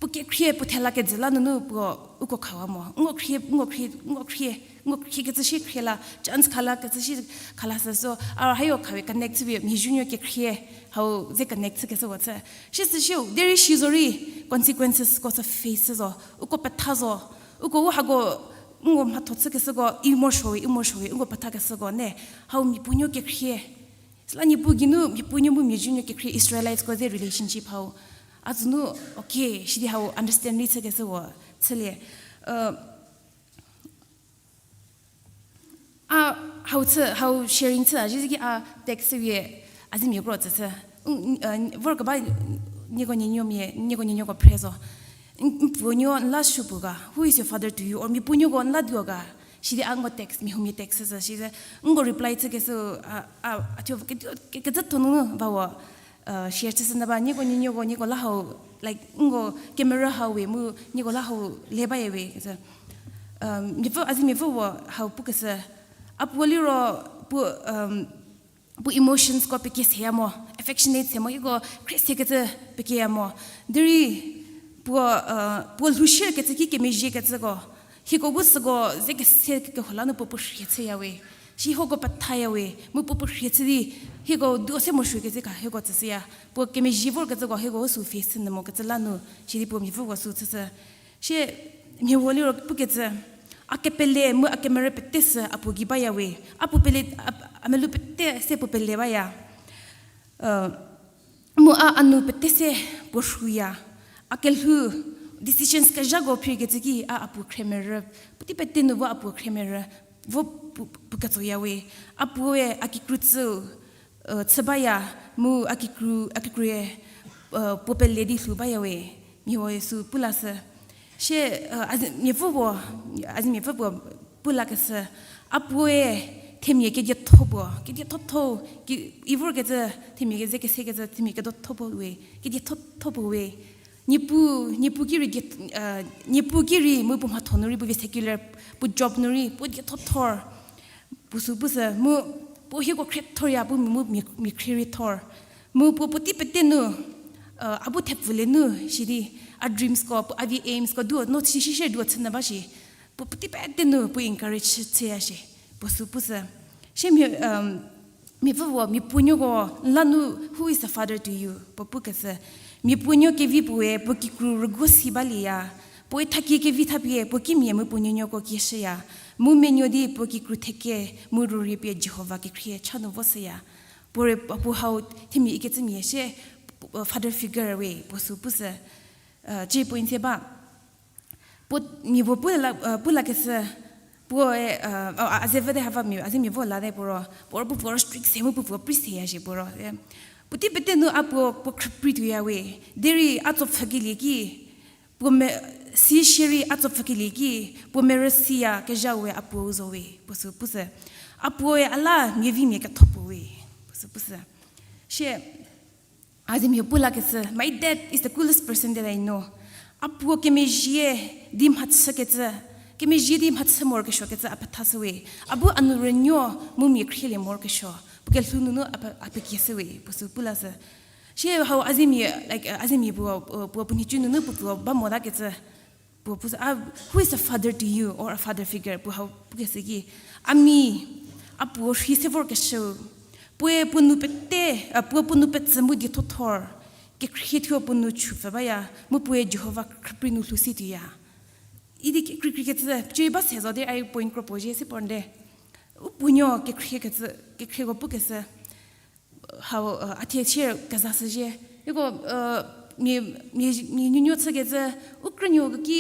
puo kekhrie puo thela kejü la nunu puo uko khawa mo. Ngo khrie, ngo khrie, ngo khrie, ngo khrie kecü shi khrie la, chance khala kecü shi khala sü so. A hayo khawe connect chüpie, mia zuonuo kekhrie, hau ze connect chükeshü wo chü. Shi sü shiu, derei shi zorei consequences ko sü face zo, uko petha zo, uko u hako, ngo mhatho chükeshüko, i morosuowe, i morosuowe, uko petha keshüko ne, hau mia puonuo kekhrie. Süla Niepuu geinu, mia puonuo mu mia zuonuo kekhrie Israelites ko ze relationship hau. A tsünu, okay, shidi hau understand rei chükeshü wo, chülie. Uh, A, hau chü, hau sharing chü, a, zhiziki a text se wie, a zi mia kro tsü chü. N-, n-, uh, vor keba nieko nienuo mia, nieko nienuoko phre zo. N-, n puonuo n la supuo ga, who is your father to you? Or mia puonuoko n la duo ga, shidi a ngo text, mia huomia text chü, shidi ngo reply chükeshü, a, a, a thuo ke, ke, ke, kezhatho nunu ba wo, uh, share chüshü nyü ba, nieko nienuoko, nieko la hau, like, ngo kemerü hau we, mu nieko la hau le baya we, kecü. Um, miapfü, a zi miapfü wo hau pukeshü. A puo liro, puo, um, puo emotions ko pekie seya mo, affectionate se mo, hieko khrie sekecü pekieya mo. Derei puo, uh, puo lhou share kecü ki kemezhie kecüko, hieko bu süko ze kese keho la nu puo puo rhie chüya we. Shi hieko pethaya we, mu puo puo rhie chü di, hieko duo se morosuo kecü ka hieko tsüshüya. Puo kemezhie vor kecüko hieko sü face chü nyü mo kecü la nu, shidi puo miapfü wo sü chüshü. Shie mia huo liro pukecü, a kepele mu a kemerü pete sü a puo gei baya we. A puo pele, a, a melou pete se puo pele baya. Uh, mu a a nou pete se puo rhuya. A kelhou decisions kezhako phir kecü ki a a puo khriemerü. Puotei pete nu vo a puo khriemerü. Vo pu-, puo ketsoya we. A puoe a kikru tsü, uh, chü baya, mu a kikru, a kikrue, uh, puo pele di lhou baya we. Mia huoe sü pu lashü. Shie, uh, a zi miapfü puo, a zi miapfü puo pu lakeshü. A puoe themia kedietho puo, kediethotho, ke, i vor kecü, themia keze kese kecü, themia kedotho puo we, kediethotho puo we. Niepuu, Niepuu ki rei die-, uh, Niepuu ki rei mu puo mhatho nu rei, puo vie secular, puo job nu rei, puo diethothor. Puo sü pusü, mu puo hieko khriethorya, puo mu mia, mia khrie rei thor. Mu puo puotei pete nu, uh, a bu thepfülie nu, shidi, a dreams ko, puo a vie aims ko, duo, no shi, shi, shi, duo chü nyü ba shi. Puo puotei pete nu, puo encourage chüya shi. Puo sü pusü. Shie mia, um, miapfü puo, mia puonuoko, la nu, who is a father to you? Puo pukeshü. Mia puonuo kevi puoe, puo kikru rüguo si balieya. Puoe thakie kevi thapie, puo kimia mu puo nuonuoko kieshüya. Mu menuo di puo kikru theke, mu rürie pie Jihova kekhrie cha nu voshüya. Puo re, puo hau themia ikecümia shie, father figure we, puo sü pusü. Uh, ci point se ba. Puo mia puo pu la, uh, pu lakeshü, puoe, uh, a, a, a ze vü de hava mia, a zi mia vo la de puo ro, puo ro puo puo ro strict se mu puo puo prei seya shi puo ro. Eh, puotei pete nu a puo, puo khrüprei tuoya we, derei a tsopfhükelie ki, puo me, si shierei a tsopfhükelie ki, puo merü siya kezha we a puo u zo we, puo sü pusü. A puoe a la mia vi mia ketho puo we, puo sü pusü. Shie, a zi mia pu lakeshü, my dad is the coolest person that I know. A puo kemezhie di mhachükecü, kemezhie di mhachü morokesuokecü a pethashü we. A bu a nou rünuo mu mia khrielie morokesuo. Puo kelhou nunu a pe, a pekieshü we, puo sü pu lashü. Shie hau a zi mia, like, uh, a zi mia puo, uh, puo puo nhicu nunu puo puo ba motakecü. Puo pusü, a, who is a father to you or a father figure? Puo hau pukeshü ki, a mia, a puo rhei se vorkeshüu, Puoe puo nou pete, a, puo puo nou petsü mu diethothor, kekhrie thuo puo nou chupfü baya, mu puoe Jihova khrüprei nu lhou si tuoya. Idi kekreikrei kecü, cei ba se zo di ai point kro puo zhie si puo nde. U puonuo kekhrie kecü, kekhrieko pukecü, hau, a, a thie share kezashüzhie. Iko, mia, mia, mia nuonuo chükecü, u krünuoko ki,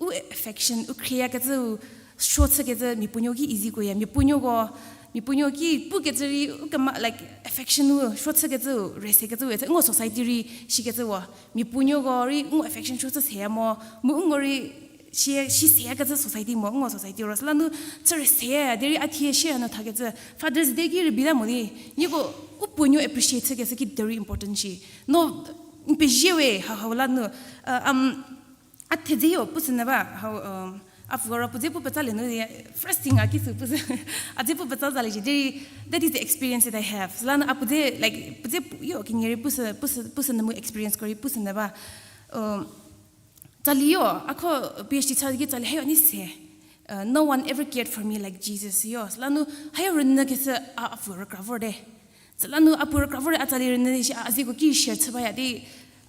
u affection, u khrieyakecü, u suo chükecü, mia puonuo ki easy koya, mia puonuoko, mia puonuo ki pukecü rei, u kema, like, affection u suo chükecü, rei sekecü, we, ngo society rei, shikecü wa, mia puonuoko rei, ngo affection suo chü seya mo, mu ngo rei, shi, shi seyakecü society mo, ngo society ro, süla nu, chü rei seya, derei a thie share nu thakecü, Father's Day ki rei bita mo di, nieko, u puonuo appreciate chükecü ki very important shi. No, n pezie we, hau, hau la nu, a thedze yo, pushünyü ba, hau, a pfü ro puo dze pu petsalie nu di, first thing a ki sü pushü, a dze pu petsa zalie shi, derei, that is the experience that I have. Süla nu a puo dze, like, puo dze pu, yo, kenie rei pushü, pushü, pushünyü mu experience ko rei pushünyü ba. Tsali yo, a kho PhD chü ki tsali hayo ni se. No one ever cared for me like Jesus yo. Süla nu, hayo rünyü kesü a, a pfü rükra vor de. Süla nu a pfü rükra vor de a tsali rünyü shi a, a zeko ki share chü baya di,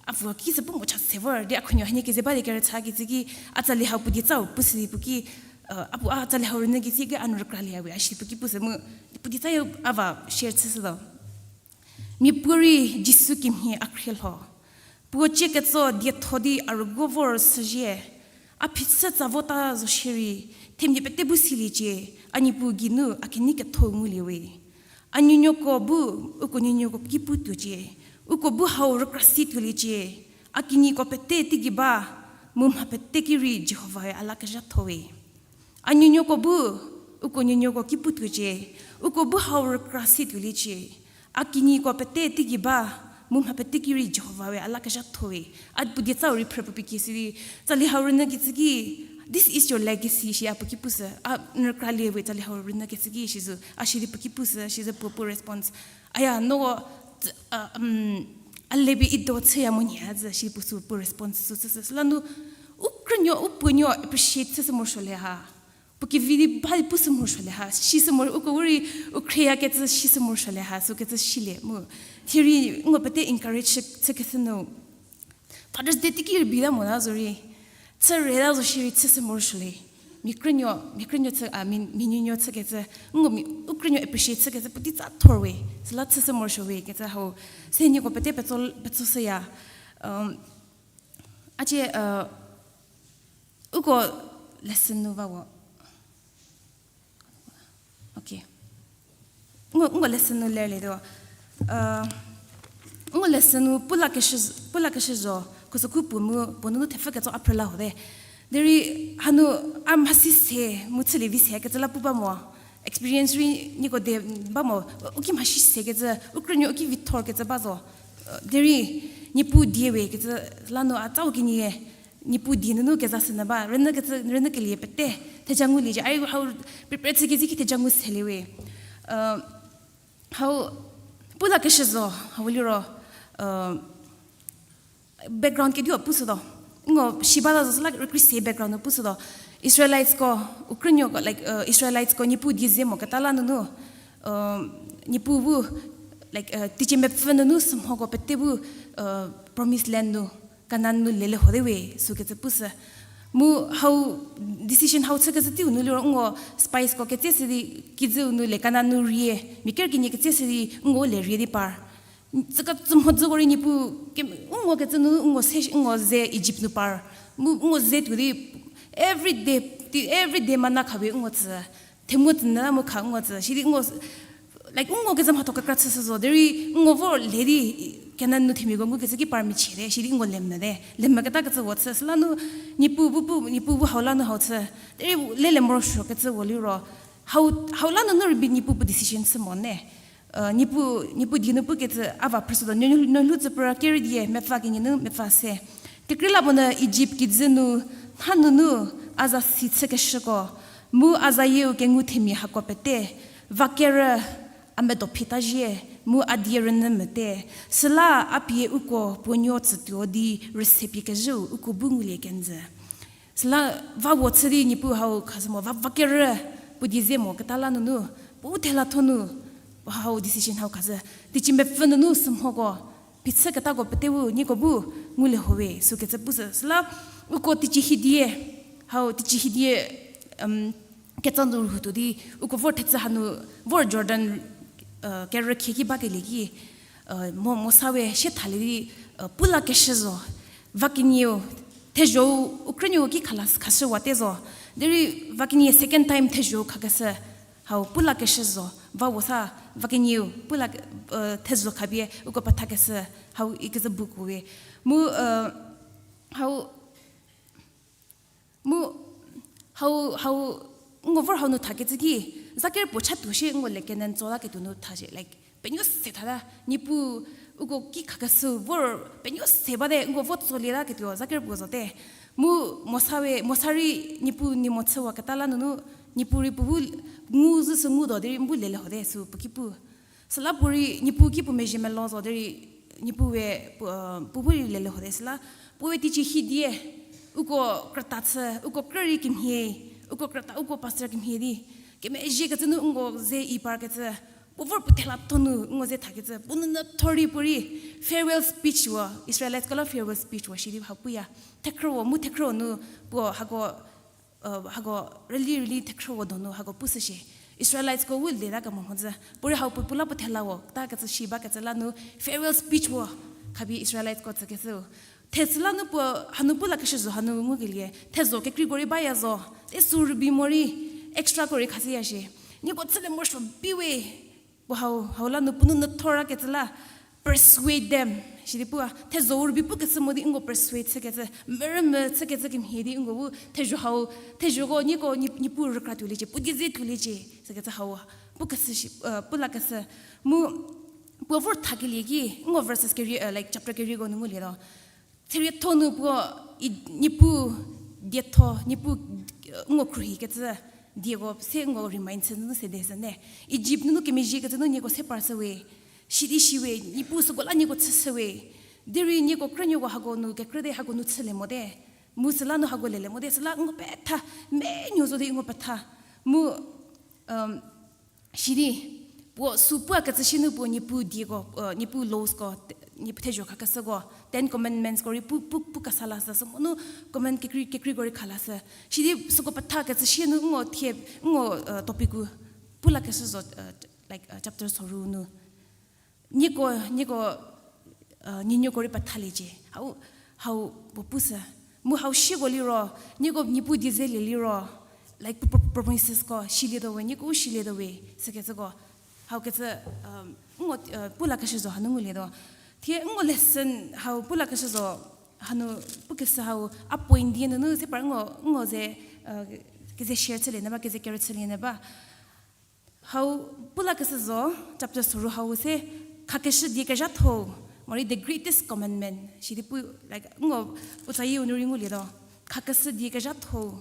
a pfü ki sü pu mo cha se vor di a khunuo hanie keze ba di kerü cha kecü ki, a tsali hau puo di tsau pushü di puo ki, a puo a tsali hau rünyü kecü ki a nu rükralie we, a shi puo ki pushü mu, puo di tsayo a va share chüshütuo. Miapuorei Jisu kemhie a khrielho. Puo cie ketso dietho di a rüguo vor süzhie. A phichü tsa vota zo shierei, themia pete bu siliecie, a Niepuu geinu a kenei ketho ngulie we. A nuonuoko bu, uko nuonuoko ki pu tuocie, uko bu hau rükra si tuoliecie, a kinyiko pete teigei ba, mu mha pete ki rei Jihovae a la kezhatho we. A nuonuoko bu, uko nuonuoko ki pu tuocie, uko bu hau rükra si tuoliecie, a kinyiko pete teigei ba, mu mha pete ki rei Jihovae a la kezhatho we. A puo di tsau rei phrü puo pie ki sidi, tsali hau rünyü kecü ki, this is your legacy shi a puo ki pushü, a n rükralie we tsali hau rünyü kecü ki shi zo, a shi di puo ki pushü, shi zo puo puo response. Aya, no, a lebi i do chüya mo nyie a zhü shi puo sü puo response sü chüshü. Süla nu, u krünuo, u puonuo appreciate chüshü morosuolie ha. Puo kevi di ba di pushü morosuolie ha. Sishü moro, uko u rei, u khrieyakecü sishü morosuolie ha. Sükecü silie mu. Thierei, ngo pete encourage chü, chükeshü nu. Father's Day teiki rei bita mota zorei, chü reta zo shierei chüshü morosuolie. Mia krünuo, mia krünuo chü, a, mia, mia nuonuo chükecü, ngo mia, u krünuo appreciate chükecü puotei tsa thor we, süla chüshü morosuo we kecü hau, se nieko pete petso, petsoshüya. A cie, uko lesson nu ba wo. Okay. Ngo, ngo lesson nu lerlie tuo. Ngo lesson nu pulakeshü, pulakeshü zo, khuso khu puo mu, puo nunu thepfü ketso a phrü la hote. Derei hanu a mhasi se, mu chülie vi se kecü la pu ba mo. Experience rei nieko de ba mo, u ki mhasi se kecü, u krünuo u ki vi thor kecü ba zo. Derei, Niepuu die we kecü la nu a tsau kenie, Niepuu die nunu kezashünyü ba, rünyü kecü, rünyü kelie pete, theja ngulie cie, ai hau prepare chü kecü ki theja ngu selie we. Hau, pulakeshü zo, hau liro, background kediu pushütuo. Ngo shi bata zo süla rükrie se background nu pushütuo. Israelites ko, u krünuoko, like, Israelites ko Niepuu die ze moketa la nunu, Niepuu bu, like, teicie mepfü nunu sümhoko pete bu, promised land nu, Kanan nu lele hote we, sükecü pushü. Mu hau decision hau chükecü teiu nu liro ngo spies ko ketse sidi kijüu nu le Kanan nu rie, mia ker kenie ketse sidi ngo le rie di par. Tsüka tsümhodzüko rei Niepuu, u ngokecü nu u ngo se, u ngo ze Egypt nu par. Mu u ngo ze tuo di every day, every day manna kha we u ngo tsü. Themu tsünyü mu kha u ngo tsü. Sidi u ngo, like, u ngokecü mhatho kekra chüshü zo. Derei u ngo vor le di Kanan nu themiako ngukecü ki par michiete. Sidi u ngo lemüte. Lemüketa kecü wo chü. Süla nu Niepuu bu pu, Niepuu bu hau la nu hau chü. Derei lele morosuokecü wo liro. Hau, hau la nunu rübei Niepuu puo decision chü mo ne. Niepuu, Niepuu die nu pukecü a va phrüshütuo, no, no lhou tsüpra kerü die, mepfü kenie nu mepfü se. Kekreilamonyü Egypt kijü nu, nha nunu, a za si chükeshüko, mu a zayieu kengu themia hako pete, va kerü, a medo phita zhie, mu a die rünyü mete, süla a pie uko puonuo tsütuo di rüse pie kezhüu uko bu ngulie kenjü. Süla va wo chü di Niepuu hau khashü mo, va, va kerü, puo die ze moketa la nunu, puo u thela thonu, Hau decision hau khazü. Teicie mepfü nunu sümhoko, phichü ketako peteu nieko bu ngulie ho we, sükecü pushü. Süla, uko teicie hidie, hau teicie hidie, um, ketsa nu rhutuo di, uko vor thetsü hanu, vor Jordan, uh, kerükhieki bakelie ki, uh, Mo-, Mosa we sie thalie di, uh, pula keshü zo, va kenieu, thezho-u, u krünuo ki khala khashüwate zo. Derei va kenie second time thezho khakeshü, hau pula keshü zo, va wosa, va kenieu, pula, uh, thezho khapie, uko pethakeshü, hau ikecü buku we. Mu, uh, hau, mu, hau, hau, ngo vor hau nu thakecü ki, zaker puo chatuo shie ngo le kenen tsola ketuo nu tha shie, like, penuo se thata, Niepuu, uko ki khakeshü vor, penuo se bate, uko vo tsolie la ketuo, zaker puo zote. Mu Mosa we, Mosa rei Niepuu nie mo chüwaketa la nunu, Niepuu rei puo bu ngu zhü sü ngu do, derei n bu lele hote, sü puo ki pu. Süla puo rei, Niepuu ki puo mezhie melo zo, derei Niepuu we, puo, uh, puo bu rei lele hote, süla, puo we teicie hidie, uko krüta chü, uko krü rei kemhie, uko krüta, uko pastor kemhie di, kemezhiekecü nu ngo ze i parkecü, puo vor puo thela tho nu ngo ze thakecü, puo nunu thorei puo rei, farewell speech wo, Israelites ko la farewell speech wo, shidi hau puya, thekhrüwo, mu thekhrüwo nu, puo hako, uh, hako rüli rüli thekhrüwo donu hako pushü shie. Israelites ko wu leta kemo mhodzü. Puorei hau puo pula puo thela wo, ta kecü shi bakecü la nu farewell speech wo. Khapie Israelites ko tsükecü. Thechü la nu puo hanu pula keshü zo hanu ngukelie. Thezho kekreiko rei baya zo. Te sü rübei morei extra ko rei khashüya shie. Nieko chülie morosuo bi we. Puo hau, hau la nu puo nunu thorakecü la, persuade them, shidi pua, thezho-u rübei pukecü mo di nko persuade chükecü, merümü chükecü kemhie di nko bu, thezho hau, thezhoko nieko, nie, Niepuu rükra tuoliecie, puo die ze tuoliecie, sükecü hau, pukecü shi, uh, pulakecü, mu, puo vor thakelie ki, nko verses keri, uh, like, chapter kerieko nu ngulietuo. Therietho nu puo, i, Niepuu dietho, Niepuu, uh, nko khruohikecü, dieko se nko remind chü nunu sede sene. Egypt nunu kemezhiekecü nu nieko se parshü we, shidi shi we, Niepuu süko la nieko chüshü we. Derei nieko krünuoko hako nu kekrüte hako nu chülie mote. Mu süla nu hako lele mote, süla nko petha, menuo zo di nko petha. Mu, um, shidi, puo sü puakecü shi nu puo Niepuu dieko, uh, Niepuu laws ko, te-, Niepuu thezho khakeshüko, Ten Commandments ko rei pu, pu, pukesa lashü, sü mo nu command kekrei, kekreiko rei khalashü. Shidi süko pethakecü shi nu nko thie, nko, uh, topic-u pulakeshü zo, uh, like, uh, chapter soru nu. Nieko, nieko, uh, nuonuoko rei pethaliecie. Hau, hau puo pushü. Mu hau shiko liro, nieko Niepuu die zelie liro, like, pro-, pro-, promises ko shilietuo we, nieko shilietuo we, sükecüko. Haukecü, um, nko, uh, pulakeshü zo hanu ngulietuo. Thie nko lesson hau pulakeshü zo hanu pukeshü hau a point die nunu se par nko, nko ze, uh, keze share chülie ne ba, keze kerü chülie ne ba. Hau pulakeshü zo, chapter soru hau se, khakeshü die kezhatho, morei the greatest commandment, shidi pu, like, nko, puotsayieu nu rei ngulietuo, khakeshü die kezhatho.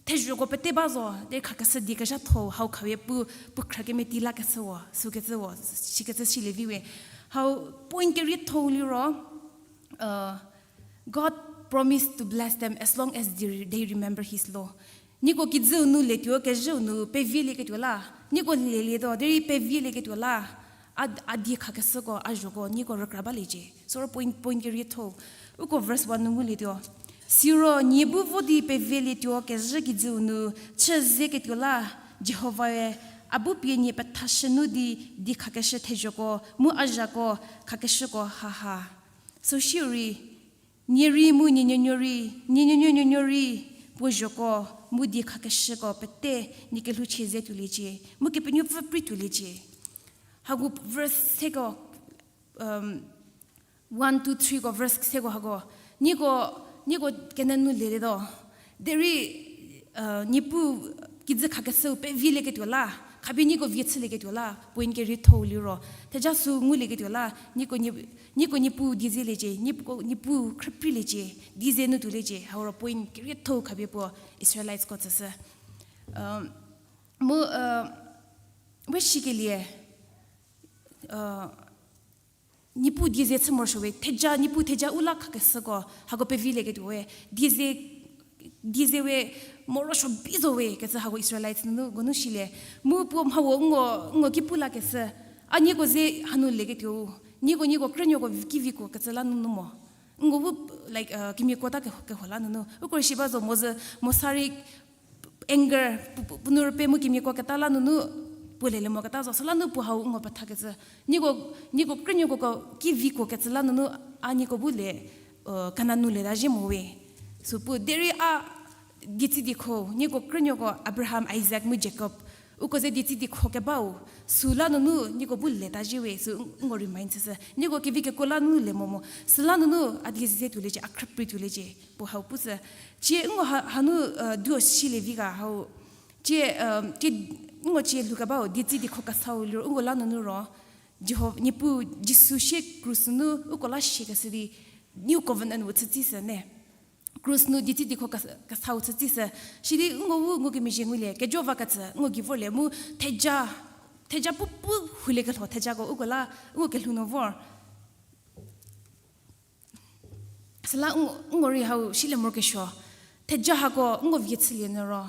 Thezhoko pete ba zo, de khakeshü die kezhatho, hau khapie pu, pu khrü kemeti lakecüwo, sükecüwo, shikecü shilie vi we. Hau point kerietho liro, uh, God promised to bless them as long as they, they remember his law. Nieko kijüu nu letuo kezhüu nu pevielieketuo la, nieko lelietuo, derei pevielieketuo la, a, a die khakeshüko, a zhoko, nieko rükra baliecie. Soro point, point kerietho, uko verse one nu ngulietuo. Siro nie bu vo di pevielietuo kezhü kijüu nu chü zeketuo la, Jihovae, a bu pie nie pethashü nu di, die khakeshü thezhoko, mu a zhako, khakeshüko haha. Süu shierei, nie rei mu nie nuonuo rei, nie nuonuo nuonuo rei, puo zhoko, mu die khakeshüko pete, nie kelhouchie ze tuoliecie, mu Kepenuopfü prei tuoliecie. Hako verse seko, um, one, two, three ko verse seko hako. Nieko, nieko kene nu lelietuo. Derei, uh, Niepuu kijü khakeshüu pevielieketuo la, khapie nieko vie chülieketuo la, point kerietho liro. Theja sü ngulieketuo la, nieko nie, nieko Niepuu die zeliecie, nieko Niepuu khrüpreiliecie, die ze nu tuoliecie, hauro point kerietho khapie puo Israelites ko tsüshü. Um, mu, uh, we shikelie, uh, Niepuu die ze chü morosuo we, theja, Niepuu theja u la khakeshüko, hako pevielieketuo we, die ze, die ze we, morosuo bi zo we kecü hako Israelites nunu, nko nu silie. Mu puo mha wo nko, nko ki pu lakecü. A nieko ze hanu leketuo. Nieko, nieko krünuoko ki vikuo kecü la nunu mo. Nko bu, like, uh, kemiako ta ke, keho la nunu. Uko rei shi ba zo mo zü, mo sa rei anger, pu, pu, puo nu rüpie mu kemiako keta la nunu, puo lelie mo keta zo. Süla nu puo hau nko petha kecü. Nieko, nieko krünuoko ki vikuo kecü la nunu, a nieko bu le, uh, kena nu le ta zhie mo we. Sü pu derei a, dietsi diekho, nieko krünuoko Abraham, Isaac mu Jacob. Uko ze dietsi diekho kebau, süla nunu nieko bu le ta zhie we, sü nko remind chüshü. Nieko kevi kekuo la nunu le mo mo. Süla nunu a die ze tuoliecie, a khrüprei tuoliecie, puo hau pushü. Cie nko ha, hanu, uh, duo silie vi ga hau. Cie, um, cie, nko cie lhoukebau, dietsi diekho kesau liro, uko la nunu ro. Jihova, Niepuu Jisu sie krus nu, uko la siekeshü di, New Covenant wu chütsishü ne. Krus nu dietsi diekho kes-, kesau chütsishü. Sidi nko wu nko kemezhie ngulie, kejo va kecü, nko gei vorlie, mu theja, theja pu pu hulie kelho, thejako uko la, uko kelhou nu vor. Süla nko, nko rei hau silie morokesuo. Theja hako nko vie chülie nyü ro.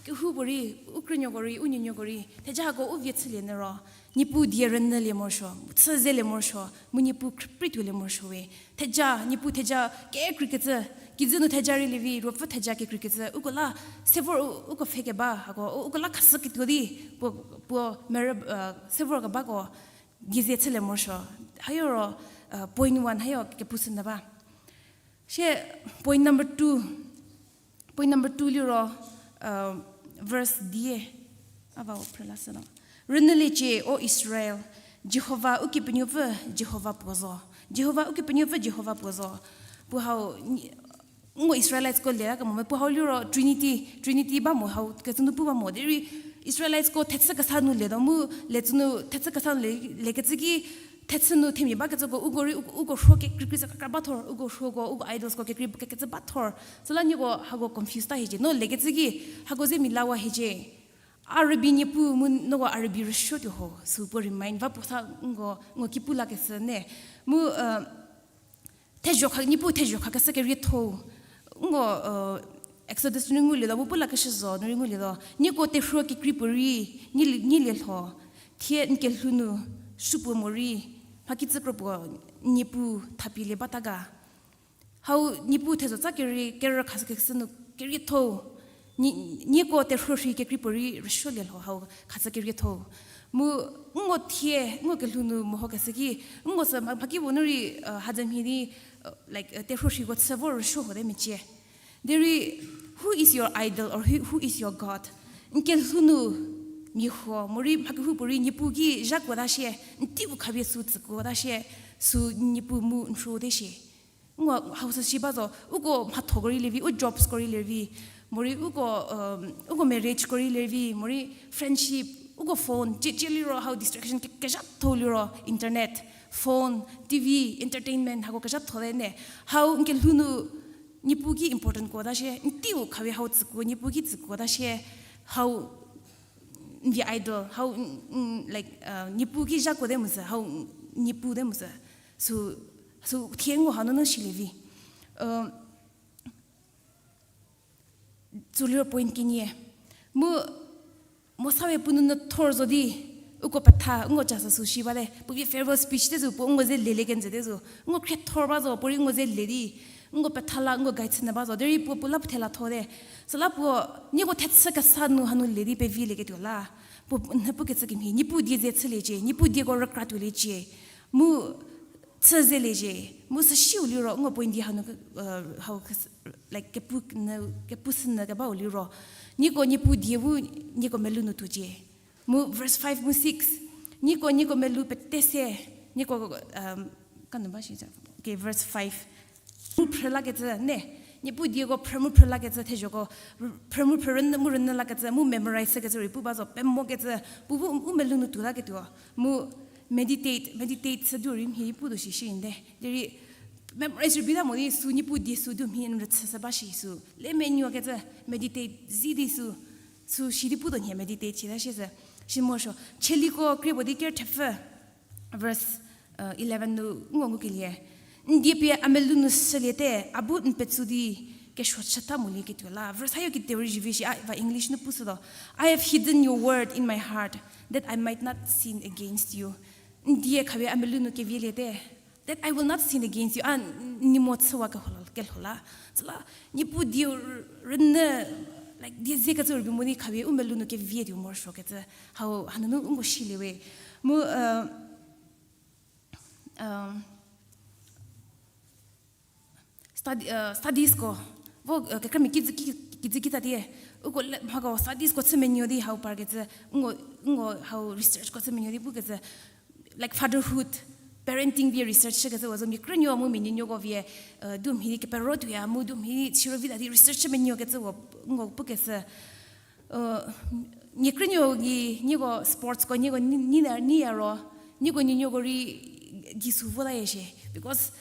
Kehoupuorei, u krünuoko rei, u nuonuoko rei. Theja hako u vie chülie nyü ro. Niepuu die rünyülie morosuo, chü zelie morosuo, mu Niepuu khrüprei tuolie morosuo we. Theja, Niepuu theja kekreikecü, kijü nu theja rei lievi, ruopfü theja kekreikecü, uko la, sevor u-, uko pfhe keba, hako, u-, uko la khashüketuo di, puo, puo merü, uh, sevor kebako, die ze chülie morosuo. Hayo ro, uh, point one, hayo kepushünyü ba. Sie point number two, point number two liro, uh, verse die, a va u phrü lashü no. Rünyüliecie, O Israel, Jihova Ukepenuopfü, Jihova puo zo. Jihova Ukepenuopfü, Jihova puo zo. Puo hau, nko Israelitesko le la kemo me, puo hau liro Trinity, Trinity ba mo hau, kecü nu pu ba mo. Derei Israelitesko thechü kesa nu le do mu, le tsü nu thechü kesa nu le, lekecü ki, thechü nu themia bakecüko, uko rei, uko, uko rhuo kekreikrei sü kekra ba thor, uko rhuoko, uko idolsko kekrei kekecü ba thor. Süla nieko hako confuse ta hiecie. No lekecü ki, hako ze milawa hiecie. A rübei Niepuu mu noko a rübei rüsuotuo ho, sü puo remind va puo sa nko, nko ki pu lakeshü ne. Mu, uh, thezho kha, Niepuu thezho khakeshü kerietho. Nko, uh, Exodus nu ngulie do, mu pu lakeshü zo, nu rei ngulie do. Nieko terhuo kekrei puorei, nyi, nyilie lho. Thie n kelhou nu, supuo morei, mhakicü kro puo, Niepuu thapielie bata ga. Hau Niepuu thezho tsa kerei, kerü khashükeshü nu kerietho. Ni-, nieko terhuo rhi kekrei puorei rüsuolie lho hau khashü kerietho. Mu nko thie, nko kelhou nu mehokeshü ki, nko sü mha-, mhakipuo nu rei, uh, hadzemhie di, uh, like, uh, terhuo rhiko chü vor rüsuo hote mecie. Derei, who is your idol or who, who is your God? N kelhou nu mia huo, morei mha kehoupuorei Niepuu ki zhakuota shie, n teiu khapie sü tsükuota shie, sü Niepuu mu n rhuote shie. Nko hau sü shi ba zo, uko mhathoko rei lievi, u jobsko rei lievi, morei uko, um, uko marriageko rei lievi, morei friendship, uko phone, cie, cie liro hau distraction ke-, kezhatho liro, internet, phone, T V, entertainment, hako kezhatho te ne. Hau n kelhou nu Niepuu ki important kuota shie, n teiu khapie hau tsükuo, Niepuu ki tsükuota shie, hau n vie idol, hau n, n, like, uh, Niepuu ki zhakuote mu sü, hau n, Niepuu te mu sü. Sü, sü thie nko hanunu silie vi. Uh, sü liro point kenie. Mu Mosa-e puo nunyü thor zo di, uko petha, nko ca sü sü shi bate, puo vie farewell speech te zo, puo nko ze lelie kenjü te zo, nko khriethor ba zo, puorei nko ze le di, nko petha la, nko guide chünyü ba zo, derei puo, puo la pethela tho te. Süla puo, nieko thechü kesa nu hanu le di pevilieketuo la, puo n pukecü kemhie, Niepuu die ze chüliecie, Niepuu dieko rükratuoliecie, mu chü zeliecie, mu süsiu liro, nko point die hanu, uh, hau kes-, like, kepu nyü, kepushünyü kebau liro. Nieko Niepuu die bu, nieko melou nu tuocie. Mu verse five mu six. Nieko, nieko melou pete se, nieko, um, kanu ba shi, okay, verse five. Mu phrü lakecü, ne, Niepuu dieko phrü mu phrü lakecü, thezhoko, phrü mu phrü rünyü mu rünyü lakecü, mu memorize kecü rei pu ba zo, pemokecü, puo bu u melou nu tuo laketuo. Mu meditate, meditate sü du rei mhie pu do shi shi nde. Derei memorize rei bita mo di sü Niepuu die sü du mhie n rüchüshü ba shi sü. Le menuokecü meditate zi di sü, sü shi di pu do nhie meditate shita shie sü. Shi morosuo, Chieliko krie puo di ker thepfü, verse, uh, eleven nu nko ngukelie. N die pie a melou nu shüliete, a bu n petsu di, Kesuo chüta molieketuo la. Verse hayo ki theory jivi shi, a, va English nu pushütuo. I have hidden your word in my heart, that I might not sin against you. N die khapie a melou nu kevieliete. That I will not sin against you. A, n-, ni mo chüwa kehola, kelhola. Süla, Niepuu die rünyü, like, die zekecü rübei mo di khapie u melou nu kevietuo morosuokecü. Hau, hanunu ungo shilie we. Mu, uh, um, study, uh, studies ko, vo, uh, kekremi kijü ki, kijü kita die, uko le, mhako studies ko chü menuo di hau parkecü, ngo, ngo hau research ko chü menuo di pukecü, like fatherhood, parenting vie research chükecü wo zo mia krünuo mu mia nuonuoko vie, uh, du mhi di kepero tuoya mu du mhi di siro vi ta di research chü menuokecü wo ngo pukecü. Uh, mia krünuo gei nieko sports ko nieko ni, ni, niya ro, nieko nuonuoko rei gei sü vo taya shie. Because,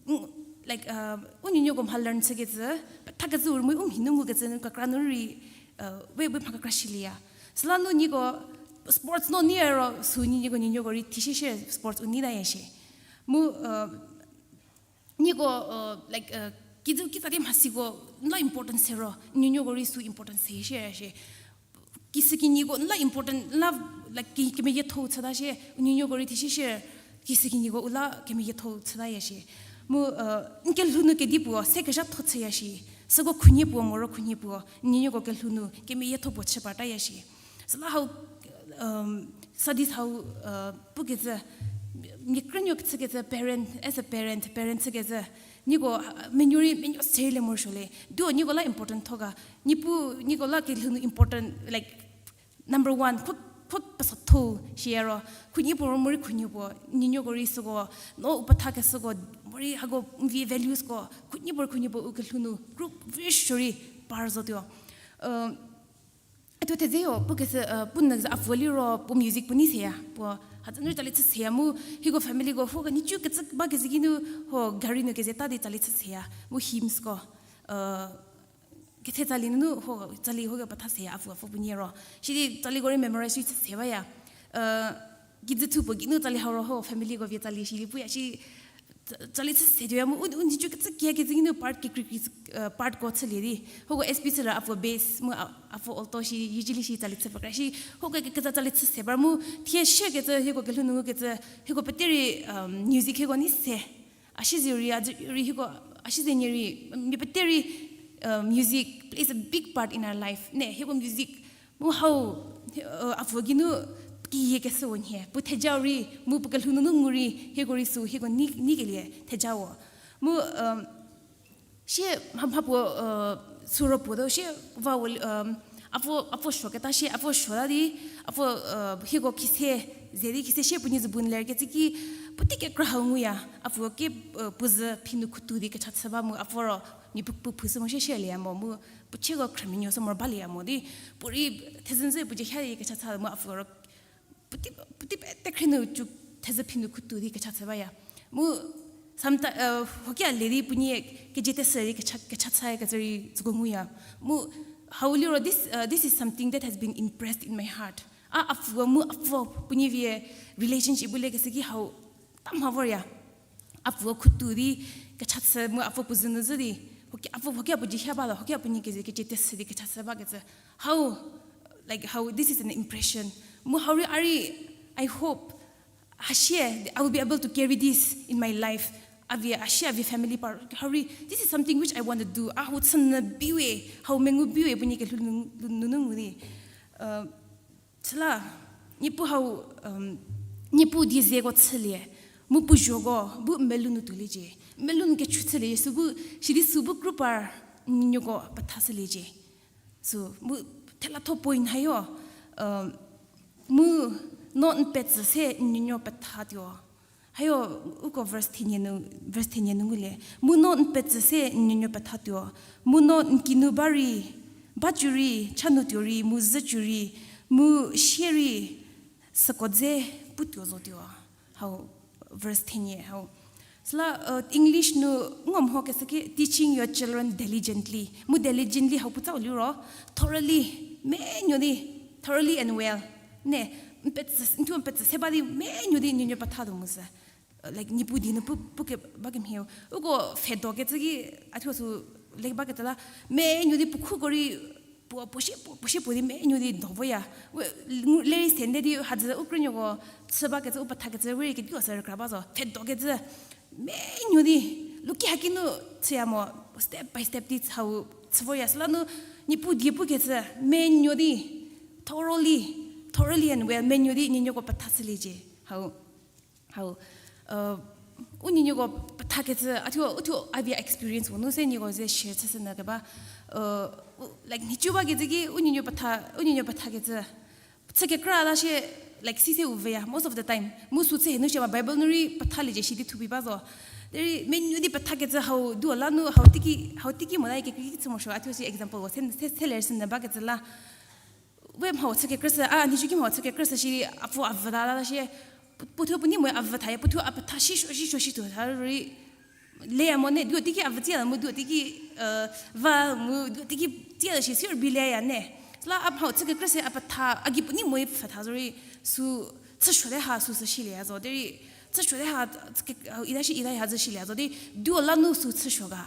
mm, like, uh, u nuonuoko mha learn chükecü, pethakecü u rei mu u mhi nu ngukecü nu kekra nu rei, uh, we, we mha kekra shilieya. Süla nu nieko sports no niya ro sü ni nieko nuonuoko rei thishie shie sports u nei taya shie. Mu, uh, nieko, uh, like, uh, kijü kita di mhasiko n la importance se ro, nuonuoko rei sü importance se shie shie. Kishükinyiko n la important, n la, like, ki, kemeyietho chüta shie, nuonuoko rei thishie shie, kishükinyiko u la kemeyietho chütaya shie. Mu, uh, n kelhou nu kedipuo se kezhatho chüya shie, süko khunhie puo moro khunhie puo, nuonuoko kelhou nu kemeyietho puo chü partaya shie. Süla hau, um, studies hau, uh, pukecü, mia krünuo chükecü parent, as a parent, parent chükecü, nieko, uh, menuo rei menuo sereilie morosuo le. Duo nieko la important tho ga. Niepuu, nieko la kelhou nu important, like, number one, khu, khu pesatho shie ro. Khunhie puo ro morei khunhie puo, nuonuoko rei süko, no u pethakeshüko, morei hako vie values ko, khunhie puo rei khunhie puo u kelhou nu group very shorei par zotuo. Uh, Eto thedze-o, pukecü, uh, punyü a pfuo liro, puo music puo nei seya, puo, hadzü nu tsali chü seya mu, hieko family ko, ho ka nhicu kecü bakecü ki nu, ho gari nu keze ta di tsali chü seya, mu hymns ko, uh, kethe tsali nunu, ho tsali ho kepetha seya, a pfuo, a pfuo puo nie ro. Sidi tsaliko rei memorize rei chü se baya. Uh, kijü thu puo ki nu tsali hau ro ho, family ko vie tsali shi li puya shi, tsa-, tsali chü se tuoya mu, u, u nhicu kecü kiakecü ki nu part kekreikreikecü, uh, part ko chülie di. Hoko S P chüla a pfuo bass mu a, a pfuo alto shi, usually shi tsali chü pakra shi. Hoko ke, keza tsali chü se par mu, thie shiekecü, hieko kelhou nu kecü, hieko pete rei, um, music hieko nei se. A siezeu rei, a dzü rei hieko, a siezenie rei, mia pete rei, uh, music plays a big part in our life. Ne, hieko music, mu hau, uh, a pfuo ki nu, kiyie keshü wo nhie. Puo theja rei, mu puo kelhou nunu ngu rei, hieko rei sü, hieko nei, neikelie theja wo. Mu, um, sie mha, mha puo, uh, sü ro puo do, sie va wo, um, a pfuo, a pfuo suoketa sie, a pfuo suota di, a pfuo, uh, hieko khise, ze di khise sie puo nie zü bu n lerkecü ki, puotei kekra hau nguya, a pfuo ki, uh, puo zü phi nu khutu di kecha chü ba mu, a pfuo ro, nie pu, pu, pu sü mo sie sie lieya mo, mu, puo chieko khrümenuo sü moro balieya mo di, puo rei thezü zü puo cie hia di kecha chü mu a pfuo ro, puotei, puotei pete khrie nu cu thezü phi nu khutu di kecha chü baya. Mu, someti-, uh, hokia le di puo nie keje tesü di kecha, kecha chükecü rei tsüko nguya. Mu, hau liro, this, uh, this is something that has been impressed in my heart. A, a pfuo mu, a pfuo puo nie vie relationship bu lekeshü ki hau ta mha vorya. A pfuo khutu di kecha chü mu a pfuo puo zü nu zü di, hokia, a pfuo hokia puo dzie hia ba lo, hokia puo nie keze keje tesü di kecha chü bakecü. Hau, like, hau, this is an impression. Mu hau rei, a rei, I hope, hasie, I will be able to carry this in my life. A vie, hasie, a vie family par, hau rei, this is something which I want to do. A hau chünyü biwe, hau mengu biwe, puo nie kelhou nu, nu, nunu ngu di. Uh, Süla, Niepuu hau, um, Niepuu die zeko chülie, mu puo zhoko, bu melou nu tuoliecie. Melou nu kechu chülie, sü bu, sidi sü bu group par, nuoko petha shüliecie. Sü, mu, thelatho point hayo, um, mu, no n petsü se nuonuo petha tuo. Hayo, uko verse thenie nu, verse thenie nu ngulie. Mu no n petsü se nuonuo petha tuo. Mu no n kinu ba rei, ba cü rei, cha nu tuo rei, mu zhü cü rei, mu sie rei, süko dze pu tuo zo tuo. Hau, verse thenie, hau. Süla, uh, English nu ngo mho keshü ki teaching your children diligently. Mu diligently hau puotsa u liro, thoroughly, menuo di, thoroughly and well. Ne, n petsü, n thuo n petsü se ba di menuo di nuonuo petha tuo mu sü. Uh, like, Niepuu die nu pu, pu ke, ba kemhie. Uko pfhedo kecü ki, a thuo sü, le baketa la, menuo di puo khuko rei, puo, puo sie, puo, puo sie puo di menuo di do voya. We, ngu-, lerei sende di hadzü u krünuoko chü bakecü, u pethakecü, we rei kediu se rükra ba zo, thedokecü. Menuo di, luki haki nu chüya mo, step by step di hau chü voya. Süla nu, Niepuu die pukecü, menuo di, thoroughly, thoroughly and well, menuo di, nienuoko petha chüliecie. Hau, hau, u nienuoko pethakecü, a thuo, u thuo, a vi experience vo nu se nieko ze share chüshü nyü keba, like, nhicu bakecü ki, u nienuo petha, u nienuo pethakecü. Chü kekra la shie, like, si se u veya, most of the time. Mu sü chü henu shie ba Bible nu rei pethaliecie shi di thupi ba zo. Derei, menuo di pethakecü hau, duo la nu, hau teiki, hau teiki mo la, kekreiki chü morosuo, a thuo si example vo, se, se, se ler sü nyü bakecü la. We mhau chü kekrüshü, a, nhicu ki mhau chü kekrüshü shi, a pfü a vüta la shie, pu-, puo thuo puo nei moe a vütha ya, puo thuo a petha shi suo, shi suo, shi tuo tha rei, leya mo ne, duo teiki a vütsi la mu duo teiki, va mu duo teiki tsi la shi si rübei leya ne. Süla a mhau chü kekrüshü a petha, a gei puo nei moe pfhütha zorei, sü chüsuote ha sü sü shilieya zo, derei, chüsuote ha, ita shi ita ha zü shilieya zo, derei, duo la nu sü chüsuo ga.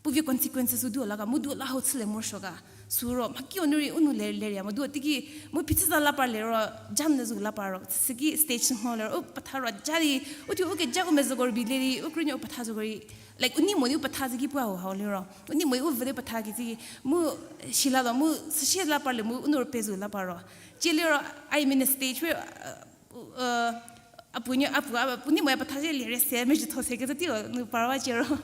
Puo vi consequences sü duo la ga, mu duo la hau chülie morosuo ga. Sü ro, mhakiu nu rei u nu le, lereya mo duo teiki, mu phichü za la par lero, jam nyü zü la par ro, süki stage mho lero, u petha ro, ja di, u thuo u keja u mezhüko rübei le di, u krünuo u petha zoko rei, like, u nei mo di u petha zü ki puo hau hau liro. U nei mo di u vü di petha kecü ki, mu, shi la lo, mu, süsie la par le, mu, u nu rüpie zü la par ro. Cie liro, I'm in a stage where, a puo, a puo, a puo nei moe petha zü lie re se, mezhütho se kecü tio nu par wa cie ro.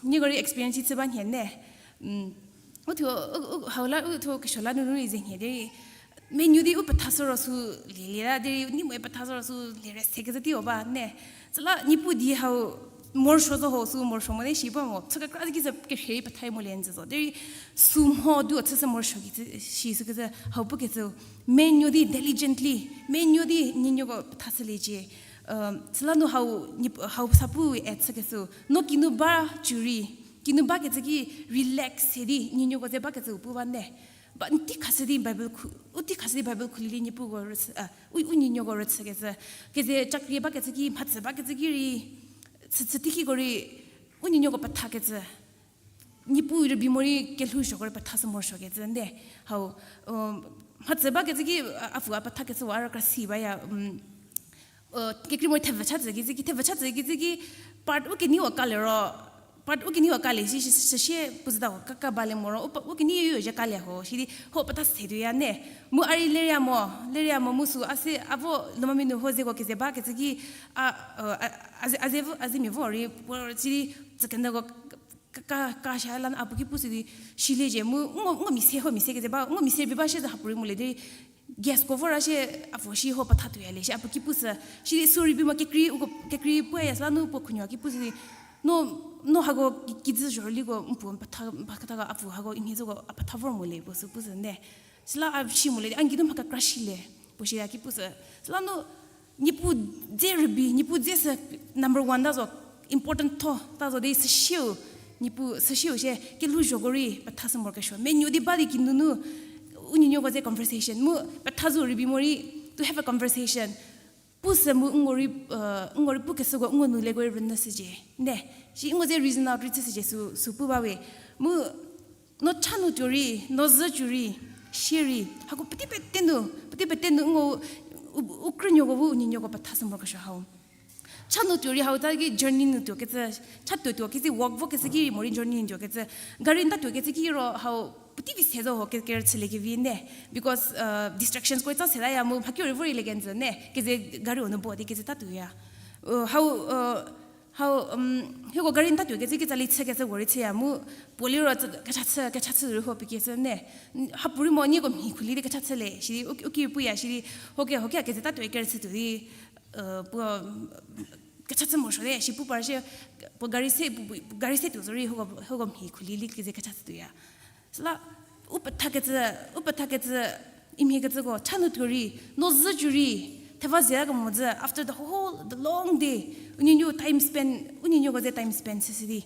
Nieko rei experience chü ba nhie ne. U thuo, u, u, hau la, u thuo kesuo la nunu rei ze nhie derei. Menuo di u petha sü ro sü lielie la derei, u nei moe petha sü ro sü lie re se kecü tio ba ne. Süla Niepuu die hau morosuo zo ho sü morosuo mo ne shi ba mo. Chü kekra ki sü kerhei pethai mo le nzü zo. Derei sü mho duo chüshü morosuo kecü, shi sü kecü hau pukecü. Menuo di diligently, menuo di nienuoko petha chüliecie. Süla nu hau, hau sa pu e chükecü. No kinu ba cü rei, kinu bakecü ki relax se di, nienuoko ze bakecü pu ba ne. Ba n tei khashü di Bible khu, u tei khashü di Bible khulielie Niepuuko rüchü, a, u, u nienuoko rüchükecü. Keze chakri bakecü ki, mhatsü bakecü ki rei, chü, chü teikiko rei, u nienuoko pethakecü. Niepuu rübei morei kelhou zhoko rei pethashü morosuokecü nde. Hau, mhatsü bakecü ki, a, a pfü a pethakecü wa rükra si baya, kekrei morei thevü chatsü kecü ki, thevü chatsü kecü ki, part u kenei wa kalie ro, part u kenei wa kalie shi, shi, shi, shi, puo züta ka, ka balie moro, u pa, u kenei yo zha kalie ho, shi di, ho petha se tuoya ne. Mu a rei lereya mo, lereya mo mu sü, a se, a vo, lomamia nu ho zeko keze bakecü ki, a, a, a, a ze, a ze vo, a zemia vo rei, puo rei, shi di, tsükendeko, ka, ka, ka sha la a puo ki pushü di, shiliecie, mu, ngo, ngo mi se, ho mi se keze ba, ngo mi se rübei ba shi zü ha puorei mo le di, guestko vo ra shi, a puo shi ho petha tuoya le, shi a puo ki pushü, shi di sü rübei mo kekrei, uko, kekrei puoya süla nu puo khunuo ki pushü di, no, no hako ki, kijü zhorüliko, n puo petha, petha ga a puo hako imhie zoko, a petha vor mo le, puo sü pushü nde. Süla a shi mo le di, a n geinu mha kekra shi le, puo shi a ki pushü. Süla nu, Niepuu dze rübei, Niepuu dze sü number one ta zo, important tho, ta zo di süsieu, Niepuu süsieu shie, kelhou zhoko rei, pethashü morokesuo. Menuo di ba di kinunu, u nienuoko ze conversation, mu petha zo rübei morei, to have a conversation. Pushü mu ngo rei, ngo rei pukeshüko ngo nu leko rei rünyüshücie. Nde, shi ngo ze reason out rei chüshücie sü, sü pu ba we. Mu, no cha nu tuo rei, no zhü cü rei, sie rei, hako puotei pete nu, puotei pete nu ngo, u, u krünuoko bu u nienuoko pethashü morokesuo hau. Cha nu tuo rei hau ta ki journey nu tuokecü, cha tuo tuokecü walk vokecü ki morei journey nu tuokecü, gari n ta tuokecü ki ro hau puotei vi se zo ho ke, kerüchüliekevi nde, because, distractions ko tsa se taya mu mhakiu rei vo rei le kenjü ne, keze gari-u nu bo di keze ta tuoya. Hau, hau, hieko gari n ta tuokecü ki tsali chükecü ko rei chüya mu, puo liro kecha chü, kecha chü rei ho pie kecü ne, ha puorei mo nieko mhi khulie di kecha chü le shi di, u, u ki puya shi di, hoke, hoke keze ta tuo kerüchü tuo di, puo, kecha chü morosuo di shi pu par shi, puo gari se, puo, puo, gari se tuo zorei, hako mhi khulie di keze kecha chü tuoya. Süla, u pethakecü, u pethakecü, imhiekecüko cha nu tuo rei, no zhü cü rei, theva zia kemo zhü, after the whole, the long day, u nienuo time spend, u nienuoko ze time spend süsü di,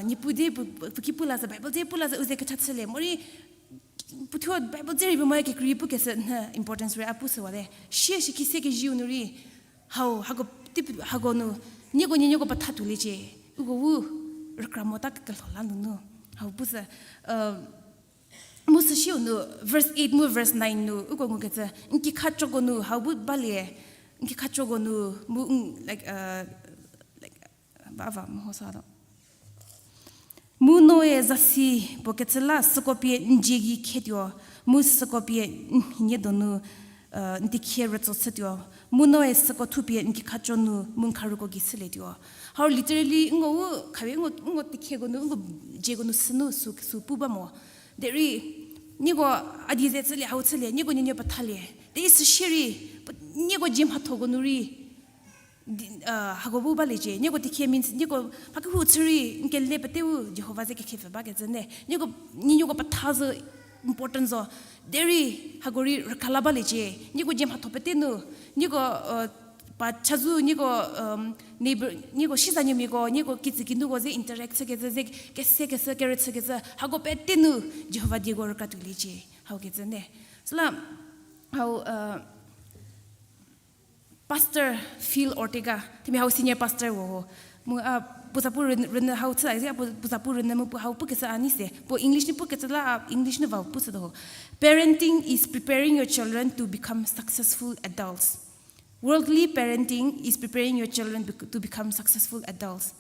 Niepuu dze pu, pu, puo ki pu la zhü, Bible dze pu la zhü, u ze kecha chü le, morei, puothuo Bible dze rei bu moe kekrei pukeshü nü importance rei a pushüwate. Sie shi ki se kezieu nu rei, hau, hako, tei, hako nu, nieko, nie, nieko petha tuoliecie, uko u, rükra mota kelho la nunu. Hau bu sü, uh, mu süsiu nu, verse eight mu verse nine nu, uko ngukecü, n kikha choko nu, hau bu balie, n kikha choko nu, mu, n, like, uh, like, ba va mo sa do. Mu noe zasi puo kecü la süko pie n dzie gei khetuo, mu süko pie n mhinie donu, uh, n tikhie rütso chütuo, mu noe süko thupie n kikhacho nu mu n kharuko gei shülietuo. Hau literally, ngo u, khawe ngo, ngo tikhieko nu, ngo dzieko nu sünu, sü, sü pu ba mo. Derei, nieko a die ze chülie, hau chülie, nieko nuonuo pethalie. Derei süshierei, pe-, nieko dzie mhathoko nu rei, di-, uh, hako bu baliecie, nieko tikhie means, nieko mha kehou chü rei, n kele peteu Jihova ze kekhepfü bakecü ne. Nieko, ni nieko petha zü important zo. Derei, hako rei rükala baliecie, nieko dzie mhatho pete nu, nieko, uh, pa chazou, nieko, um, neighbor, nieko sizanuomiako, nieko kitsükinuko ze interact chükecü, ze kese kese kerüchükecü, hako pete nu Jihova dieko rükra tuoliecie, hau kecü ne. Süla, hau, uh, Pastor Phil Ortega, themia hau senior pastor wo ho. Mu, a, puo zapu rünyü, rünyü hau chü, a, puo, puo zapu rünyü mu puo hau pukecü a nei se. Puo English nu pukecü la, a, English nu va pushü ho. Parenting is preparing your children to become successful adults. Worldly parenting is preparing your children bec-, to become successful adults.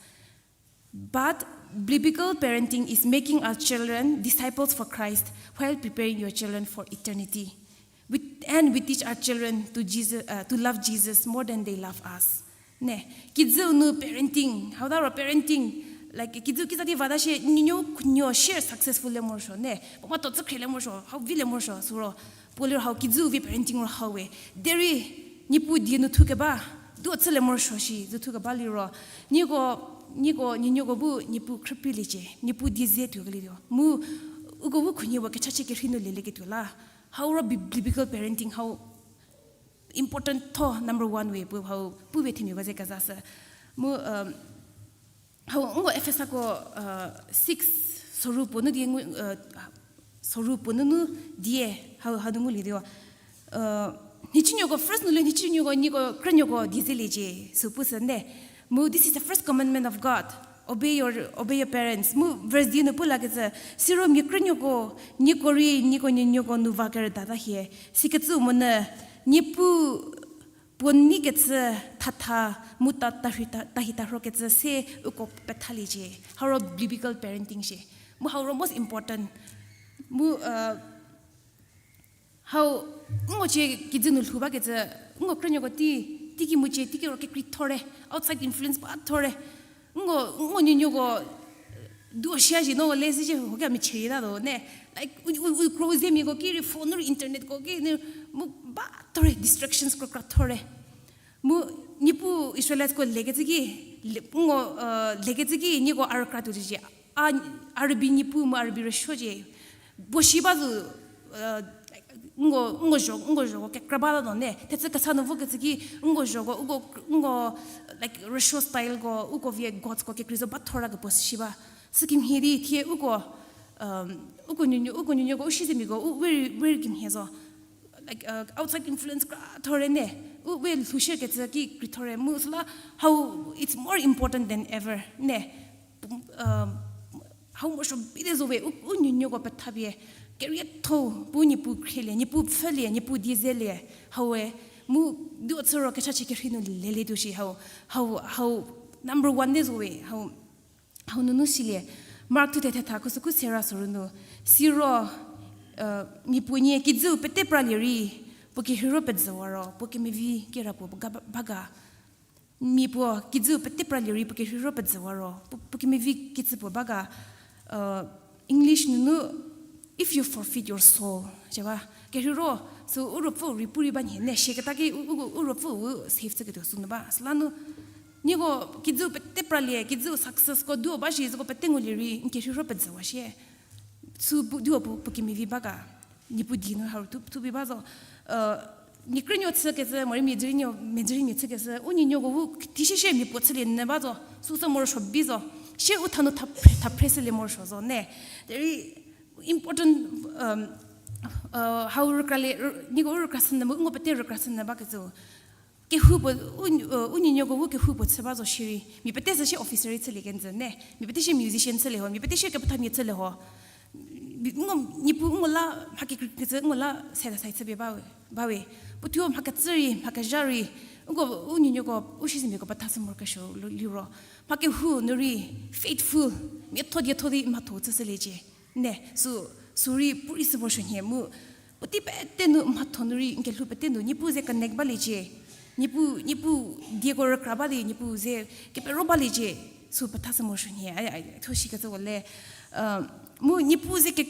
But biblical parenting is making our children disciples for Christ while preparing your children for eternity. With, and we teach our children to Jesus, uh, to love Jesus more than they love us. Ne, kijü nu parenting, hau ta ro parenting, like, kijü kiza di vata shie, nuonuo, nuonuo share successful le morosuo, ne, puo mhatho tsükhrie le morosuo, hau vi le morosuo, sü ro, puo liro hau kijü vi parenting ro hau we. Derei, Niepuu die nu thukeba, duo chü le morosuo shi, zü thukeba liro. Nieko, nieko, nuonuoko bu, Niepuu khrüpie liecie, Niepuu die ze tuo kelietuo. Mu, uko bu khunhie puo kechachie kerhei nu lelieketuo la. Hau ro bi-, biblical parenting hau important tho number one we pu hau pu we themiako ze keza sü. Mu, um, hau ngo Efesako, uh, six soru puo nu die ngu, uh, soru puo nunu die hau hanu ngulietuo. Uh, nhicunuoko first nu le nhicunuoko nieko krünuoko die zeliecie sü pu sü ne. Mu this is the first commandment of God. Obey your, obey your parents. Mu verse die nu pu lakecü, siro mia krünuoko, nieko rei, nieko nuonuoko nu va kerüdata hie. Sikecü monyü, Niepuu puo neikecü thatha, mu ta, ta, ta, tahita rhokecü se uko pethaliecie. Hau ro biblical parenting shie. Mu hau ro most important. Mu, uh, hau, ngo cie kijü nu lhou bakecü, ngo krünuoko tei, teiki mu cie, teiki ro kekreithorei, outside influence bathorei. Ngo, ngo nuonuoko, duo shia ji no le si je ho kemia chie ta do ne. Like, u, u, u, kro zemiako ki rei phone rei internetko ki ne, mu bathorei distractions kro krathorei. Mu Niepuu Israelitesko lekecü ki, le, ngo, uh, lekecü ki nieko a rükra tuo cie. A, a rübei Niepuu mu a rübei rüsuo cie. Puo shi ba zo, uh, ngo, ngo zho, ngo zhoko kekra bata do ne. Thechü kesa nu vokecü ki, ngo zhoko, uko, ngo, like, rüsuo styleko, uko vie godsko kekrei zo bathora kepuo shi ba. Sükemhie di thie uko, um, uko nuonuo, uko nuonuoko, u siezemiako, u very, very kemhie zo. Like, uh, outside influence krathorei ne, u we lhoushükecü ki kreithorei mu süla hau, it's more important than ever ne. Um, hau morosuo bide zo we, u, u nuonuoko pethapie, kerietho bu Niepuu khrielie, Niepuu pfhülie, Niepuu die zelie, hau we, mu duo chü ro kechachie kerhei nu lelietuo shi hau, hau, hau number one de zo we, hau. Hau nunu silie, Mark thuthe thetha khusükhu sera soru nu, siro, uh, mia puo nie kijüu pete pralie rei, puo kerheiro pejüwa ro, puo kemevi kira puo ga ba-, ba ga. Mia puo kijüu pete pralie rei, puo kerheiro pejüwa ro, puo, puo kemevi kecü puo ba ga, uh, English nunu, if you forfeit your soul, shi ba, kerheiro, sü u ruopfü rei pu rei ba nhie, ne shie keta ki u, u, u ruopfü u save chüketuo sünu ba, süla nu, nieko kijüu pete pralie, kijüu successko duo ba shi, süko pete ngulie rei, n kerheiro pejüwa shie. Sü pu, duo pu, puo kemevi ba ga, Niepuu die nu hau thu, thupie ba zo. Uh, nie krünuo chükecü, morei mia dzürinuo, mia dzürinuo chükecü, u nuonuoko bu, tei shie shie mia puo chülie nyü ba zo, süsü morosuo bi zo. Shie u thanu tha phre, tha phre shülie morosuo zo, ne. Derei important, um, uh, hau rükralie, rü-, nieko rükra sünyü mu, ngo pete rükra sünyü bakecü. Kehoupuo, u, u nuonuoko bu kehoupuo chü ba zo shierei. Mia pete se shie officer chülie kenjü ne. Mia pete shie musician chülie ho. Mia pete shie kepethamia chülie ho. Ngo, Niepuu ngo la, mha kekreikecü ngo la set aside chüpie bawe, bawe. Puothuo mha kecü rei, mha kezha rei, uko, u nuonuoko, u siezemiako petha sü morokesuo liro. Mha kehou nu rei, faithful, miatho dietho di mhatho chüshüliecie. Ne, sü, sü rei puorei sü morosuo nhie mu, puotei pete nu mhatho nu rei, n kelhou pete nu, Niepuu ze connect baliecie. Niepuu, Niepuu dieko rükra ba di, Niepuu ze kepero baliecie. Sü petha sü morosuo nhie, a, a, tho shikecü wo le. Mu Niepuu ze ke,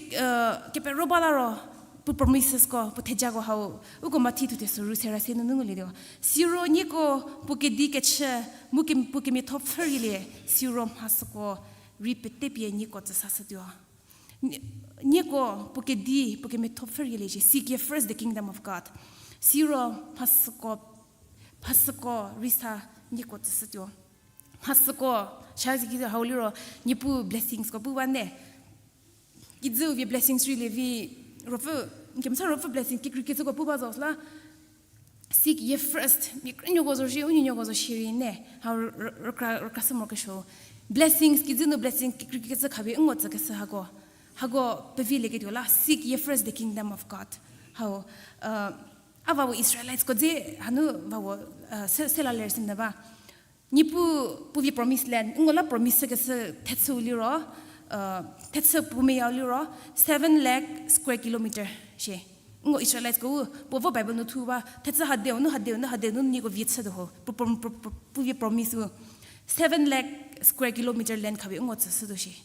kepero ba la ro, puo promisesko, puo thejako hau, uko Mathi thuthe suru sera se nunu ngulietuo. Siro nieko puo kedi kechü, mu ke, puo kemiatho pfhürielie, siro mhasüko rei petepie nieko tsüsashütuo. Nieko puo kedi, puo kemiatho pfhürieliecie, seek ye first the kingdom of God. Siro mhasüko, mhasüko rei sa nieko tsüshütuo. Mhasüko, shaziki hau liro, Niepuu blessingsko pu ba ne. Kijüu vie blessings rei lievi, ruopfü, kemesa ruopfü blessing kekreikecüko pu ba zo süla. Seek ye first, mia krünuoko zo shie, u nuonuoko zo shierei ne. Hau rükra, rükra sü morokesuo. Blessings, kijü nu blessing kekreikecü khapie ngo tsükeshü hako. Hako pevilieketuo la, seek ye first the kingdom of God. Hau, a vau Israelitesko dze, hanu vau, se, sela ler sü nyü ba. Niepuu puo vie promised land, ngo la promise keshü thechüu liro, thechü puo meyau liro, seven lakh square kilometer shie. Ngo Israelitesko u, puo vo Bible nu thu ba, thechü hadeu nu, hadeu nu, hadeu nu nieko vie chütuo ho, puo, puo, puo, puo, puo vie promise u. Seven lakh square kilometer land khapie ngo tsüshütuo shie.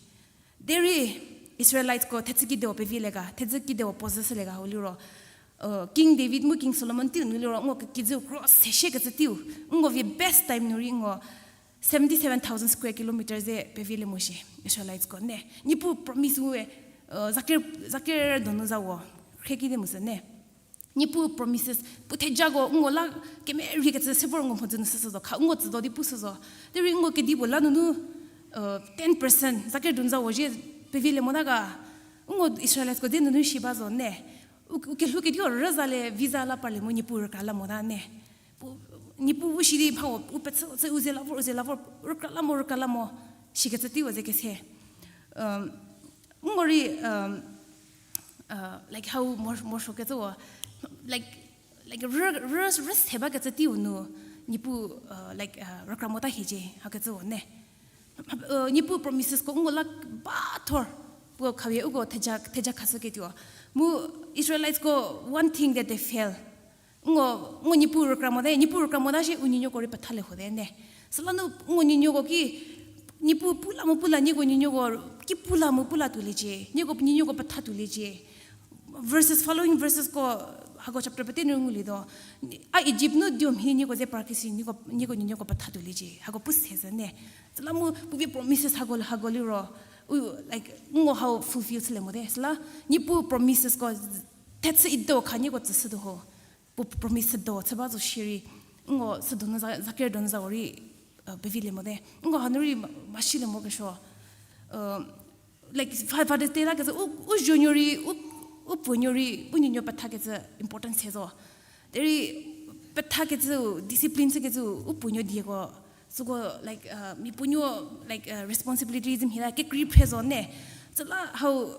Derei Israelitesko thechü kideo pevilie ga, thechü kideo puo zhüshülie ga hau liro, King David mu King Solomon teiu nu liro ngo kijü cross se shiekecü teiu, ngo vie best time nu rei ngo seventy seven thousand square kilometer ze pevilie mo shie, Israelitesko ne. Niepuu promise we, zake, zake donu za wo, khrieki di mu sü ne. Niepuu promises, puo thejako ngo la kemerhiekecü se vor ngo mhodzü nu süsü zo, kha ngo tsüdo di pushü zo. Derei ngo kedipuo la nunu, ten percent, zake donu za wo zhie pevilie mota ga, ngo Israelitesko dze nunu shi ba zo ne. U, u kelhou kediu rüzalie visa la parlie mu Niepuu rükra la mota ne. Niepuu bu shi di mha u pechü, chü u ze la vor, u ze la vor, rükra la mo, rükra la mo, shikecü teiu ze kese. Ngo rei, like how morosuokecü wo, like, like rü, rü, rüse bakecü teiu nu, Niepuu, like, rükra mota hiecie, hakecü wo ne. Niepuu promisesko ngo la ba thor, puo khapie uko theja, theja khashüketuo. Mu Israelitesko one thing that they fail. Ngo, ngo Niepuu rükra mota, Niepuu rükra mota shie u nuonuoko rei pethalie hote ne. Süla nu ngo nuonuoko ki, Niepuu pu la mu pu la, nieko nuonuoko ki pu la mu pu la tuoliecie, nieko nuonuoko petha tuoliecie. Verses, following versesko, hako chapter pete nu ngulietuo. A Egypt nu dio mhie nieko ze parkesi, nieko, nieko nuonuoko petha tuoliecie. Hako pu se zhü ne. Süla mu puo vie promises hako, hako liro, u, like, ngo hau fulfill chülie mote. Süla Niepuu promisesko, thechü ido kha nieko tsüshütuo ho. Puo promise do chü ba zo shierei, ngo sü donu za, zake donu za wo rei, pevilie mote. Ngo hanu rei ma, ma shilie mokesuo. Like, Fa, Father's Day lakecü, u, u zuonuo rei, u, u puonuo rei, u nuonuo pethakecü important se zo. Derei pethakecü, discipline chükecü, u puonuo dieko, süko, like, miapuonuo, like, responsibility zü mhie la kekrei phre zo ne. Süla hau,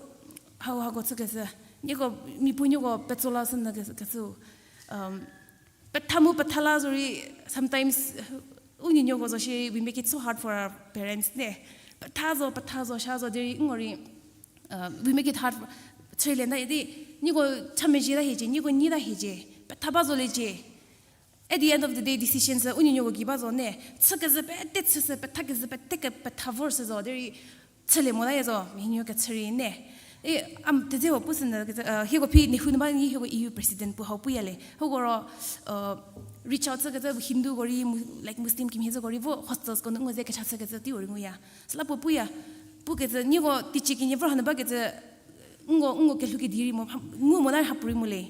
hau hako chükecü, nieko, miapuonuoko petso la sü nyü kecü, kecü, petha mu petha la zorei, sometimes, u nuonuoko zo shierei, we make it so hard for our parents ne. Petha zo, petha zo, sha zo, derei ngo rei, we make it hard for, chüle na idi, nieko cha mezhie ta hiecie, nieko nyi ta hiecie, petha ba zoliecie. At the end of the day, decision sü u nuonuoko gei ba zo ne. Chükezhü pete chüshü, pethakezhü pete ke petha vor shü zo, derei chülie mota ye zo, mia nuo kechü rei ne. E, am, thedze ho pu sü nyü kecü, hieko phi nehou nu ba nyi hieko E U president puo hau puya le. Hako ro, reach out chükecü Hinduko rei, like Muslim kimhie züko rei vo hostels ko nu ngo ze kecha chükecü teiu rei nguya. Süla puo puya, pukecü nieko teicie kenie vor hanu bakecü, ngo, ngo kelhou kedi rei mo, ngu mota hapuorei mo le.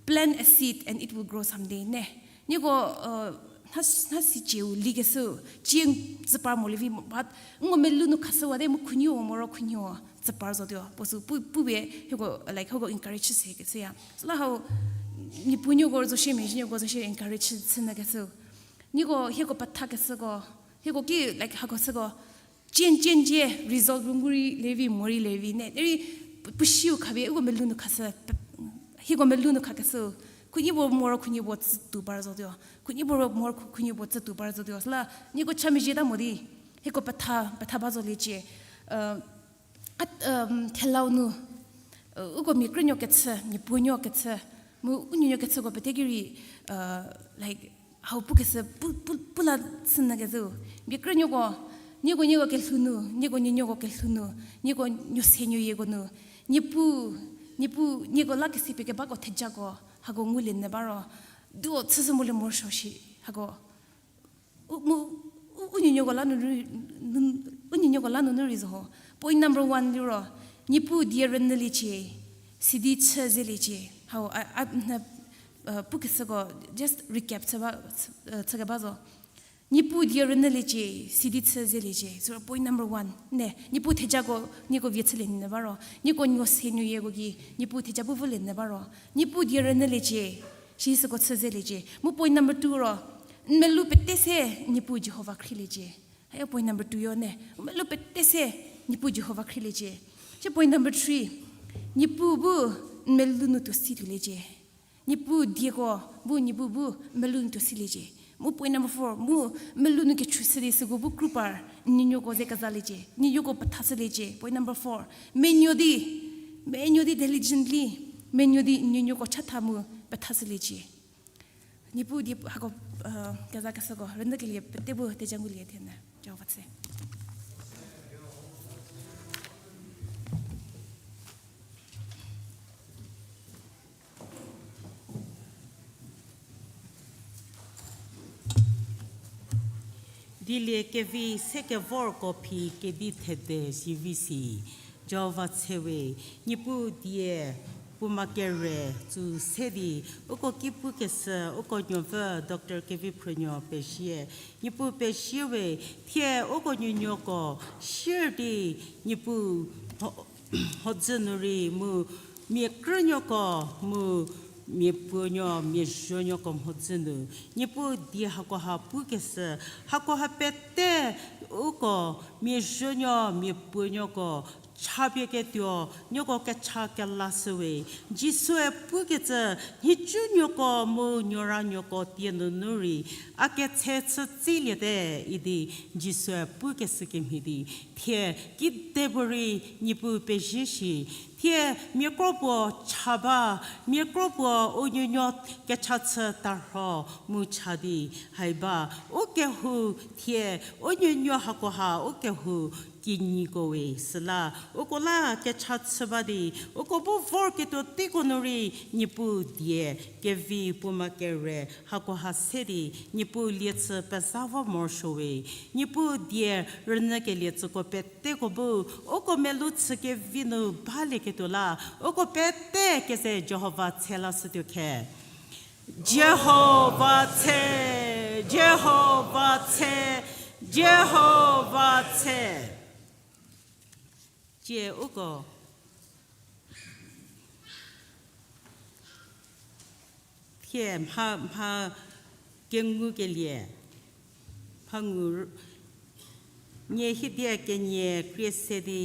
Plant a seed and it will grow someday ne. Nieko, nha, nha si cieu likeshü, cie tsü par mo le vi, but ngo melou nu khashüwate mu khunuo moro khunuo tsü par zotuo. Puo sü pu, pupie hieko, like, hieko encourage chü se kecüya. Süla hau, miapuonuoko zo shie, mezhienuoko zo shie encourage chü, chü nyü kecü. Nieko hieko petha kesüko, hieko ki, like, hako süko, chen chen cie result ru ngu rei levi, morei levi ne. Derei pu-, pusiu khabe, uko melou nu khashü, pe-, hieko melou nu kha kesü. Khunyi puo moro khunyi puo tsütuo par zotuo. Khunyi puo moro khu-, khunyi puo tsütuo par zotuo. Süla, nieko cha mezhie ta mo di, hieko petha, petha ba zo liecie. Uh, at, um, thelau nu, uh, uko mia krünuo kechü, mia puonuo kechü, mu u nuonuo kechüko pete ki rei, uh, like, hau pu kesü, pu, pu, pu la sü nyü kezhü. Mia krünuoko, nieko nieko kelhou nu, nieko nuonuoko kelhou nu, nieko nuo se nuoyieko nu, Niepuu, Niepuu, nieko la kesi pie kebako thejako, hako ngulie nyü ba ro, duo chüshü mo le morosuo shi, hako. U, mu, u, u nuonuoko la nunu, nun-, u nuonuoko la nunu rei zo ho. Point number one liro, Niepuu die rünyüliecie, sidi chü zeliecie. Hau, a, a, n, uh, pu kesüko, just recap chü ba, chü, uh, chü keba zo. Niepuu die rünyüliecie, sidi chü zeliecie. So point number one, ne, Niepuu thejako, nieko vie chülie nyü ba ro, nieko nuo se nuoyieko ki, Niepuu theja bu volie nyü ba ro, Niepuu die rünyüliecie, shi süko chü zeliecie. Mu point number two ro, n melou pete se Niepuu Jihova khrieliecie. Hayo point number two yo ne, n melou pete se Niepuu Jihova khrieliecie. Shi point number three, Niepuu bu n melou nu tuo si tuoliecie. Niepuu dieko bu, Niepuu bu n melou nu tuo siliecie. Mu point number four, mu n melou nu kechüshü di süko bu krupar, n nuonuoko ze kezaliecie, n nuonuoko pethashüliecie. Point number four, menuo di, menuo di diligently, menuo di n nuonuoko chatha mu pethashüliecie. Niepuu die hako, uh, keza kesüko rünyükelie pete bu theja ngulie thie nyü. Jihova tse. Dilie kevi se kevorko phi kedi thede sivi si. Jihova tse we, Niepuu die puoma kere tsü se di, uko ki pukeshü, uko nuopfü Doctor Keviphrünuo pezie. Niepuu pezie we, thie uko nuonuoko sier di, Niepuu mhodzü nu rei mu mia krünuoko mu mia puonuo, mia zuonuoko mhodzü nu, Niepuu die hakoha pukeshü, hakoha pete uko mia zuonuo, mia puonuoko chapie ketuo, nieko kecha kelashü we. Jisue pukecü, nhicunuoko mu nuoranuoko tie nunu rei a ketse chü tsiliete idi Jisue pukeshü kemhie di, thie kidepuorei Niepuu pezie shi, thie mia kro puo cha ba, mia kro puo u nuonuo kecha chü tarho mu cha di hai ba, u kehou thie u nuonuo hakoha u kehou kinyiko we süla, uko la kecha chü ba di, uko bu vorketuo teiko nu rei Niepuu die kevi puoma kere hakoha se di, Niepuu lie chü peza vo morosuo we, Niepuu die rünyükelie tsüko peteko bu, uko melou chü kevi nu balieketuo la, uko pete keze Jihova tse lashütuo khe. Jihova tse, Jihova tse, Jihova tse. Tie uko thie mha, mha kengukelie, mha ngu, nie hidie kenie krie se di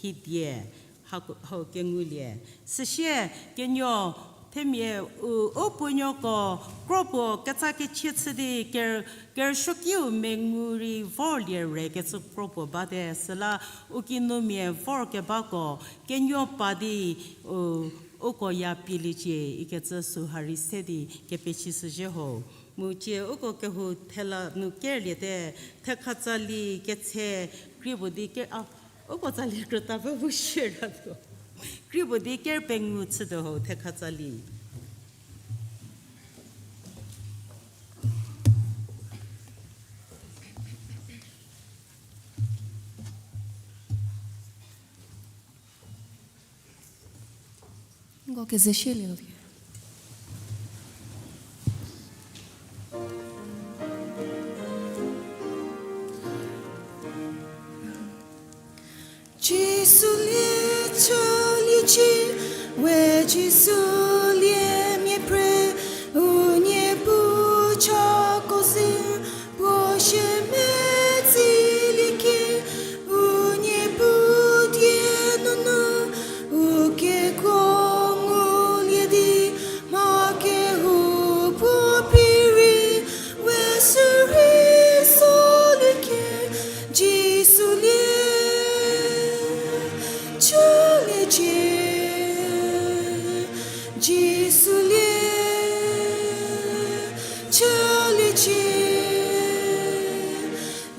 hidie hau kengulie. Süsie kenuo themia u, u puonuoko kropuo ketsa kechie chü di ker, kerüsuokiu mengu rei vorlie rekecü kropuo bate süla u kinumia vorkebako kenuo pa di u, uko ya pieliecie ikecü süha rei se di kepechishüzhie ho. Mu tie uko kehou thela nu kerliete, thekhatsali ketse krie puo di ker, a, uko tsali krüta pfü bu shieratuo. Krie puo di ker pengou chütuo ho thekhatsali. Nko kezeshielie. Jisu lie chüliecie, we Jisu lie mia phre, u Niepuu chako ze,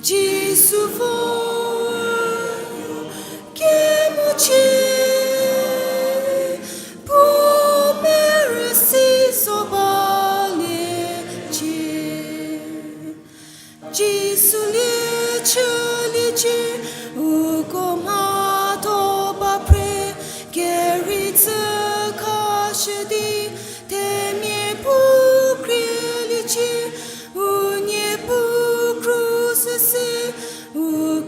Jisu vor kemochie, puo merü si so baliecie. Jisu lie chüliecie, uko mhatho ba phre, kerei tsü khashü di, themia bu krieliecie, unie bu kru süse, u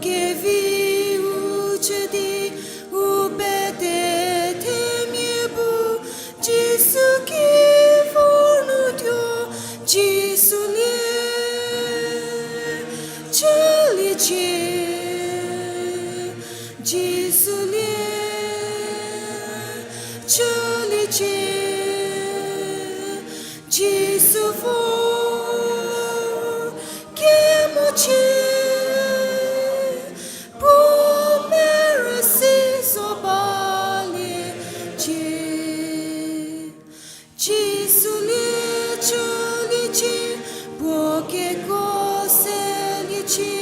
kevi u chü di, u pete themia bu, Jisu ki vor nu tuo, Jisu lie chüliecie, Jisu lie chüliecie, Jisu vor kemochie, puo merü si so baliecie. Jisu lie chüliecie, puo keko seliecie,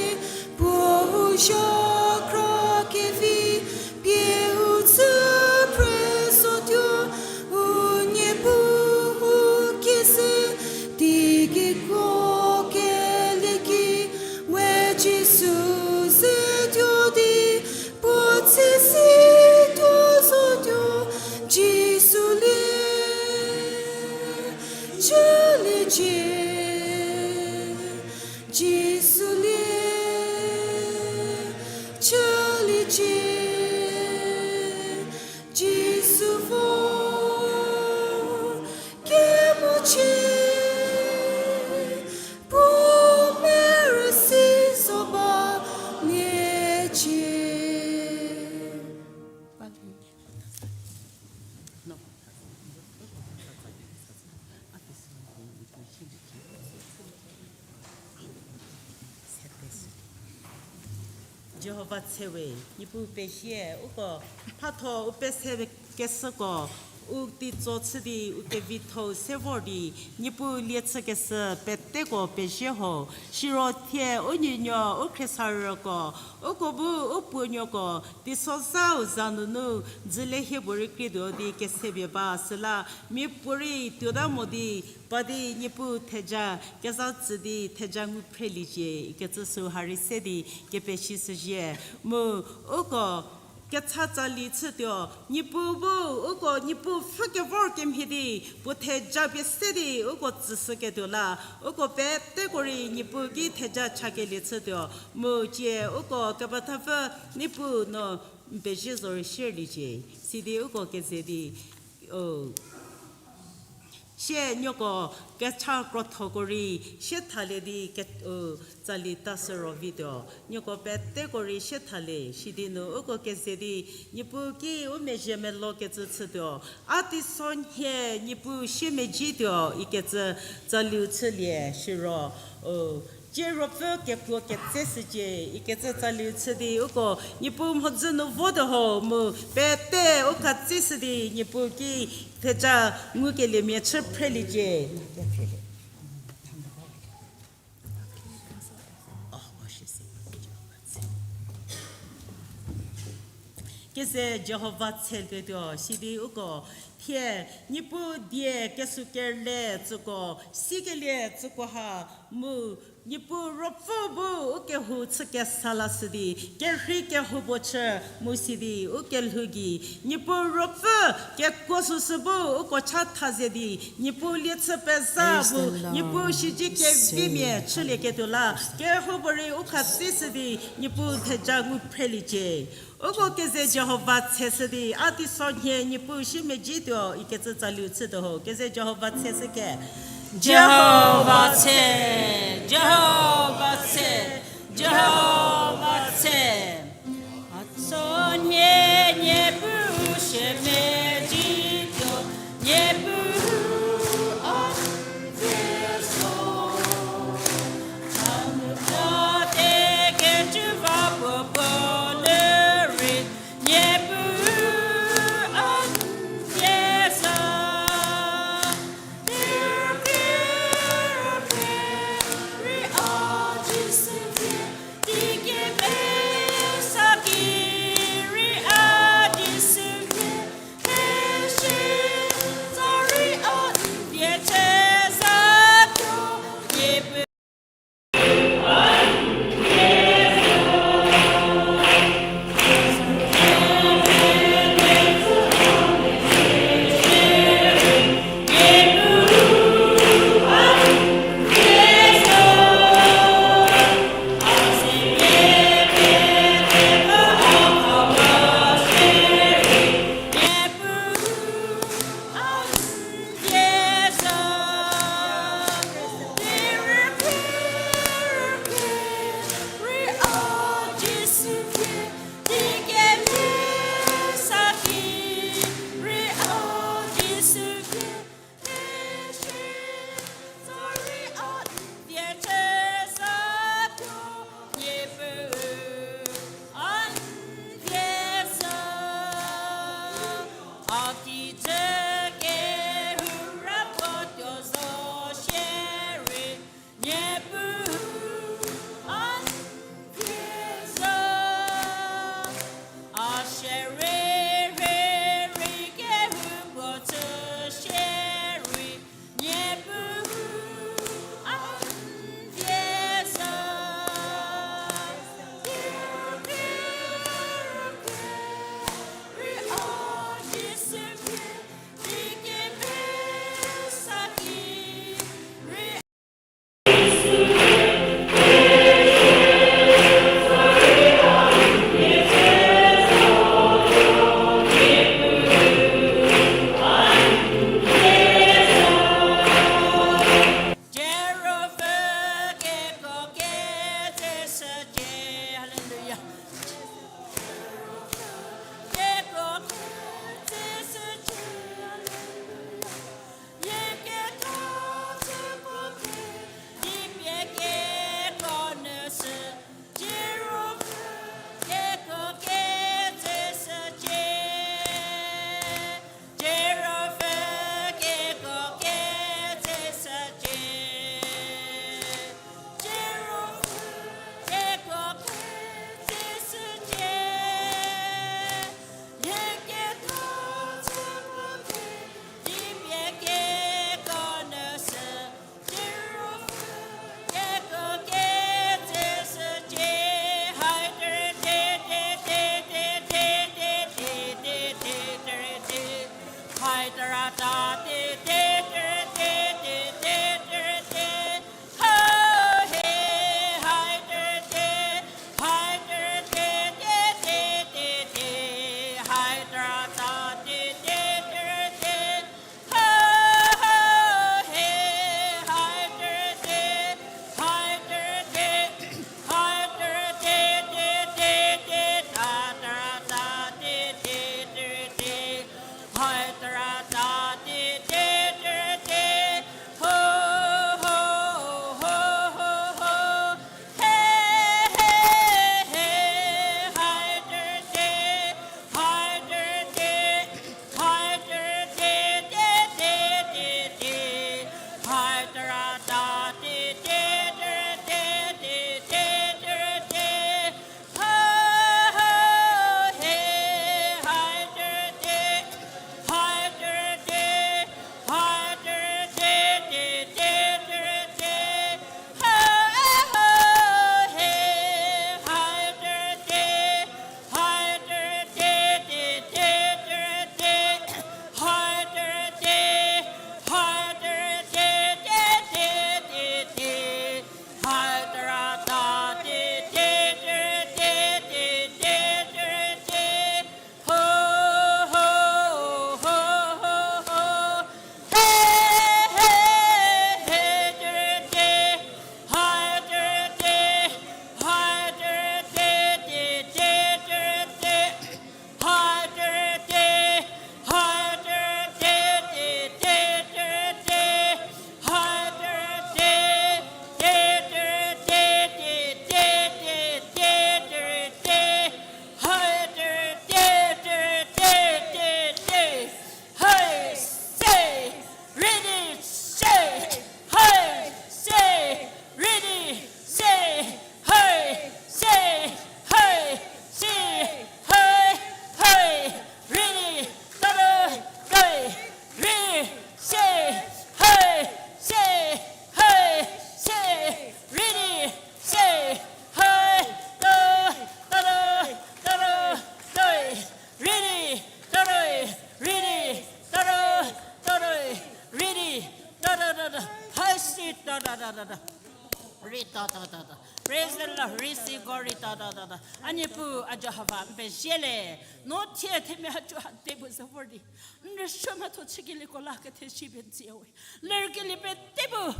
puo u zhakhra kevi, pie u tsü phre zotuo, unie bu u ki se, di keko kelie ki, we Jisu zetuo di, puo tsü si tuo zotuo, Jisu lie chüliecie, Jisu lie chüliecie, Jisu vor kemochie, puo merü si so baliecie. Jihova tse we, Niepuu pezie, uko mhatho u pese keshüko, u teitso chü di, u kevitho-u se vor di, Niepuu lie chükeshü peteko pezie ho, siro thie u nuonuo, u khriesarüko, uko bu u puonuoko, teisozha-u za nunu, dzüle hie puorei krietuo di kesepie ba, süla mia puorei tuota mo di, pa di Niepuu theja, kezha tsü di theja ngu phreliecie, ikecü süu ha rei se di kepesishüzhie. Mu uko kecha tsali chütuo, Niepuu bu, uko Niepuu pfhü kevor kemhie di, puo theja pie se di, uko tsüshüketuo la, uko peteko rei Niepuu ki theja chakelie chütuo, mu cie uko kepethapfü Niepuu no n pezie zorei shierliecie, sidi uko keze di, o, sie nieko kecha krothoko rei sie thalie di ke, u, tsali tashü ro vituo. Nieko peteko rei sie thalie, sidi nu uko keze di, Niepuu ki u mezhie melou kecü chütuo. A teisonhie Niepuu siemedzituo ikecü tsaliu chülie siro, u, cie ruopfü kekuo ketseshücie ikecü tsaliu chü di uko Niepuu mhodzü nu votuo ho mu pete u khatsishü di Niepuu ki theja ngukeliemia chü phreliecie. Keze Jihova tseketuo, sidi uko thie Niepuu die kesukerle tsüko, sikelie tsüko ha mu Niepuu ruopfü bu u kehou chü kesa lashü di, kerhei kehoupuo chü mu sidi u kelhou gei, Niepuu ruopfü kekuo süsü bu uko chatha ze di, Niepuu lie chü peza bu, Niepuu shidi kevimia chülieketuo la, kehoupuorei u khatsishü di, Niepuu theja ngu phreliecie. Uko keze Jihova tseshü di, a teisonhie Niepuu siemedzituo ikecü tsaliu chütuo ho, keze Jihova tseshü ke. Jihova tse, Jihova tse, Jihova tse. A teisonhie Niepuu siemedzituo, Niepuu a n tseso. A nu pate kecü va puo puo nu rei, Niepuu a n tseso. Hallelujah. Hey, say, ready, say, hey, say, ready, say, hey, say, hey, say, hey, hey, ready, ta-da, hey, ready, say, hey, say, hey, say, ready, say, hey, ta, ta-da, ta-da, hey, ready, ta-da, ready, ta-da, ta-da, ready, ta-da, ta-da, hai si, ta-da, ta-da, ta. Ri ta ta ta ta. Praise the Lord. Ri si ko ri ta ta ta ta. A Niepuu, a Jihova, n pezie le. No thie themia hacü ha te bu ze vor di, n rüsuo mhatho chükelieko la ketheshi pie n tsüya we. Lerkelie pete bu,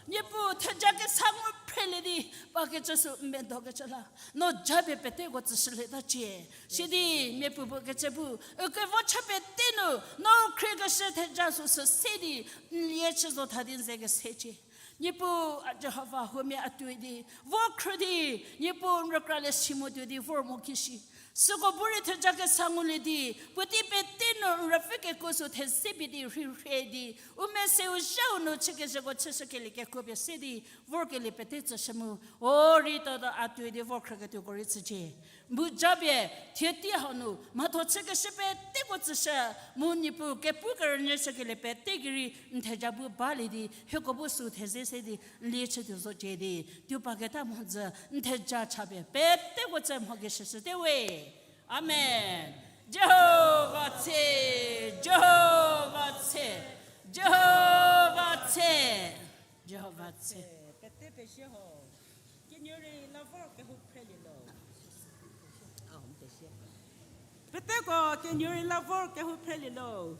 Niepuu, theja kesa ngu phrelie di, ba kecü sü n medokecü la, no ja pie peteko tsüshülieta cie. Sidi Niepuu bu kecü bu, ukevo cha pete nu, no khriekeshü theja sü sü se di, n lie chü zo tha di n ze kese cie. Niepuu, a Jihova, huomia a tuoi di vo khrü di, Niepuu, n rükralie si mo tuo di vor mo ki shi. Süko bu rei theja kesa ngulie di, puotei pete nu n rüpfü kekuo sü theze pie di rhirhie di, u meseu zhau nu chükezhüko chüshükelie kekuo pie se di, vorkelie pete tsüshü mu, o ri ta ta a tuoi di vor khrüketuoko rei tsücie. bu japie, thie tei hau nu mhatho chükeshü peteko tsüshü, mu Niepuu kepu kerünyü shükelie pete gei rei n theja bu balie di, hieko bu sü theze se di, n lie chütuo zo cie di, tuo paketa mhodzü n theja chapie peteko tsü mhokeshü shüte we. Amen. Jihova tse, Jihova tse, Jihova tse, Jihova tse. Pete pezie ho. Kenuo rei la vor kehou phrelielo. Peteko kenuo rei la vor kehou phrelielo.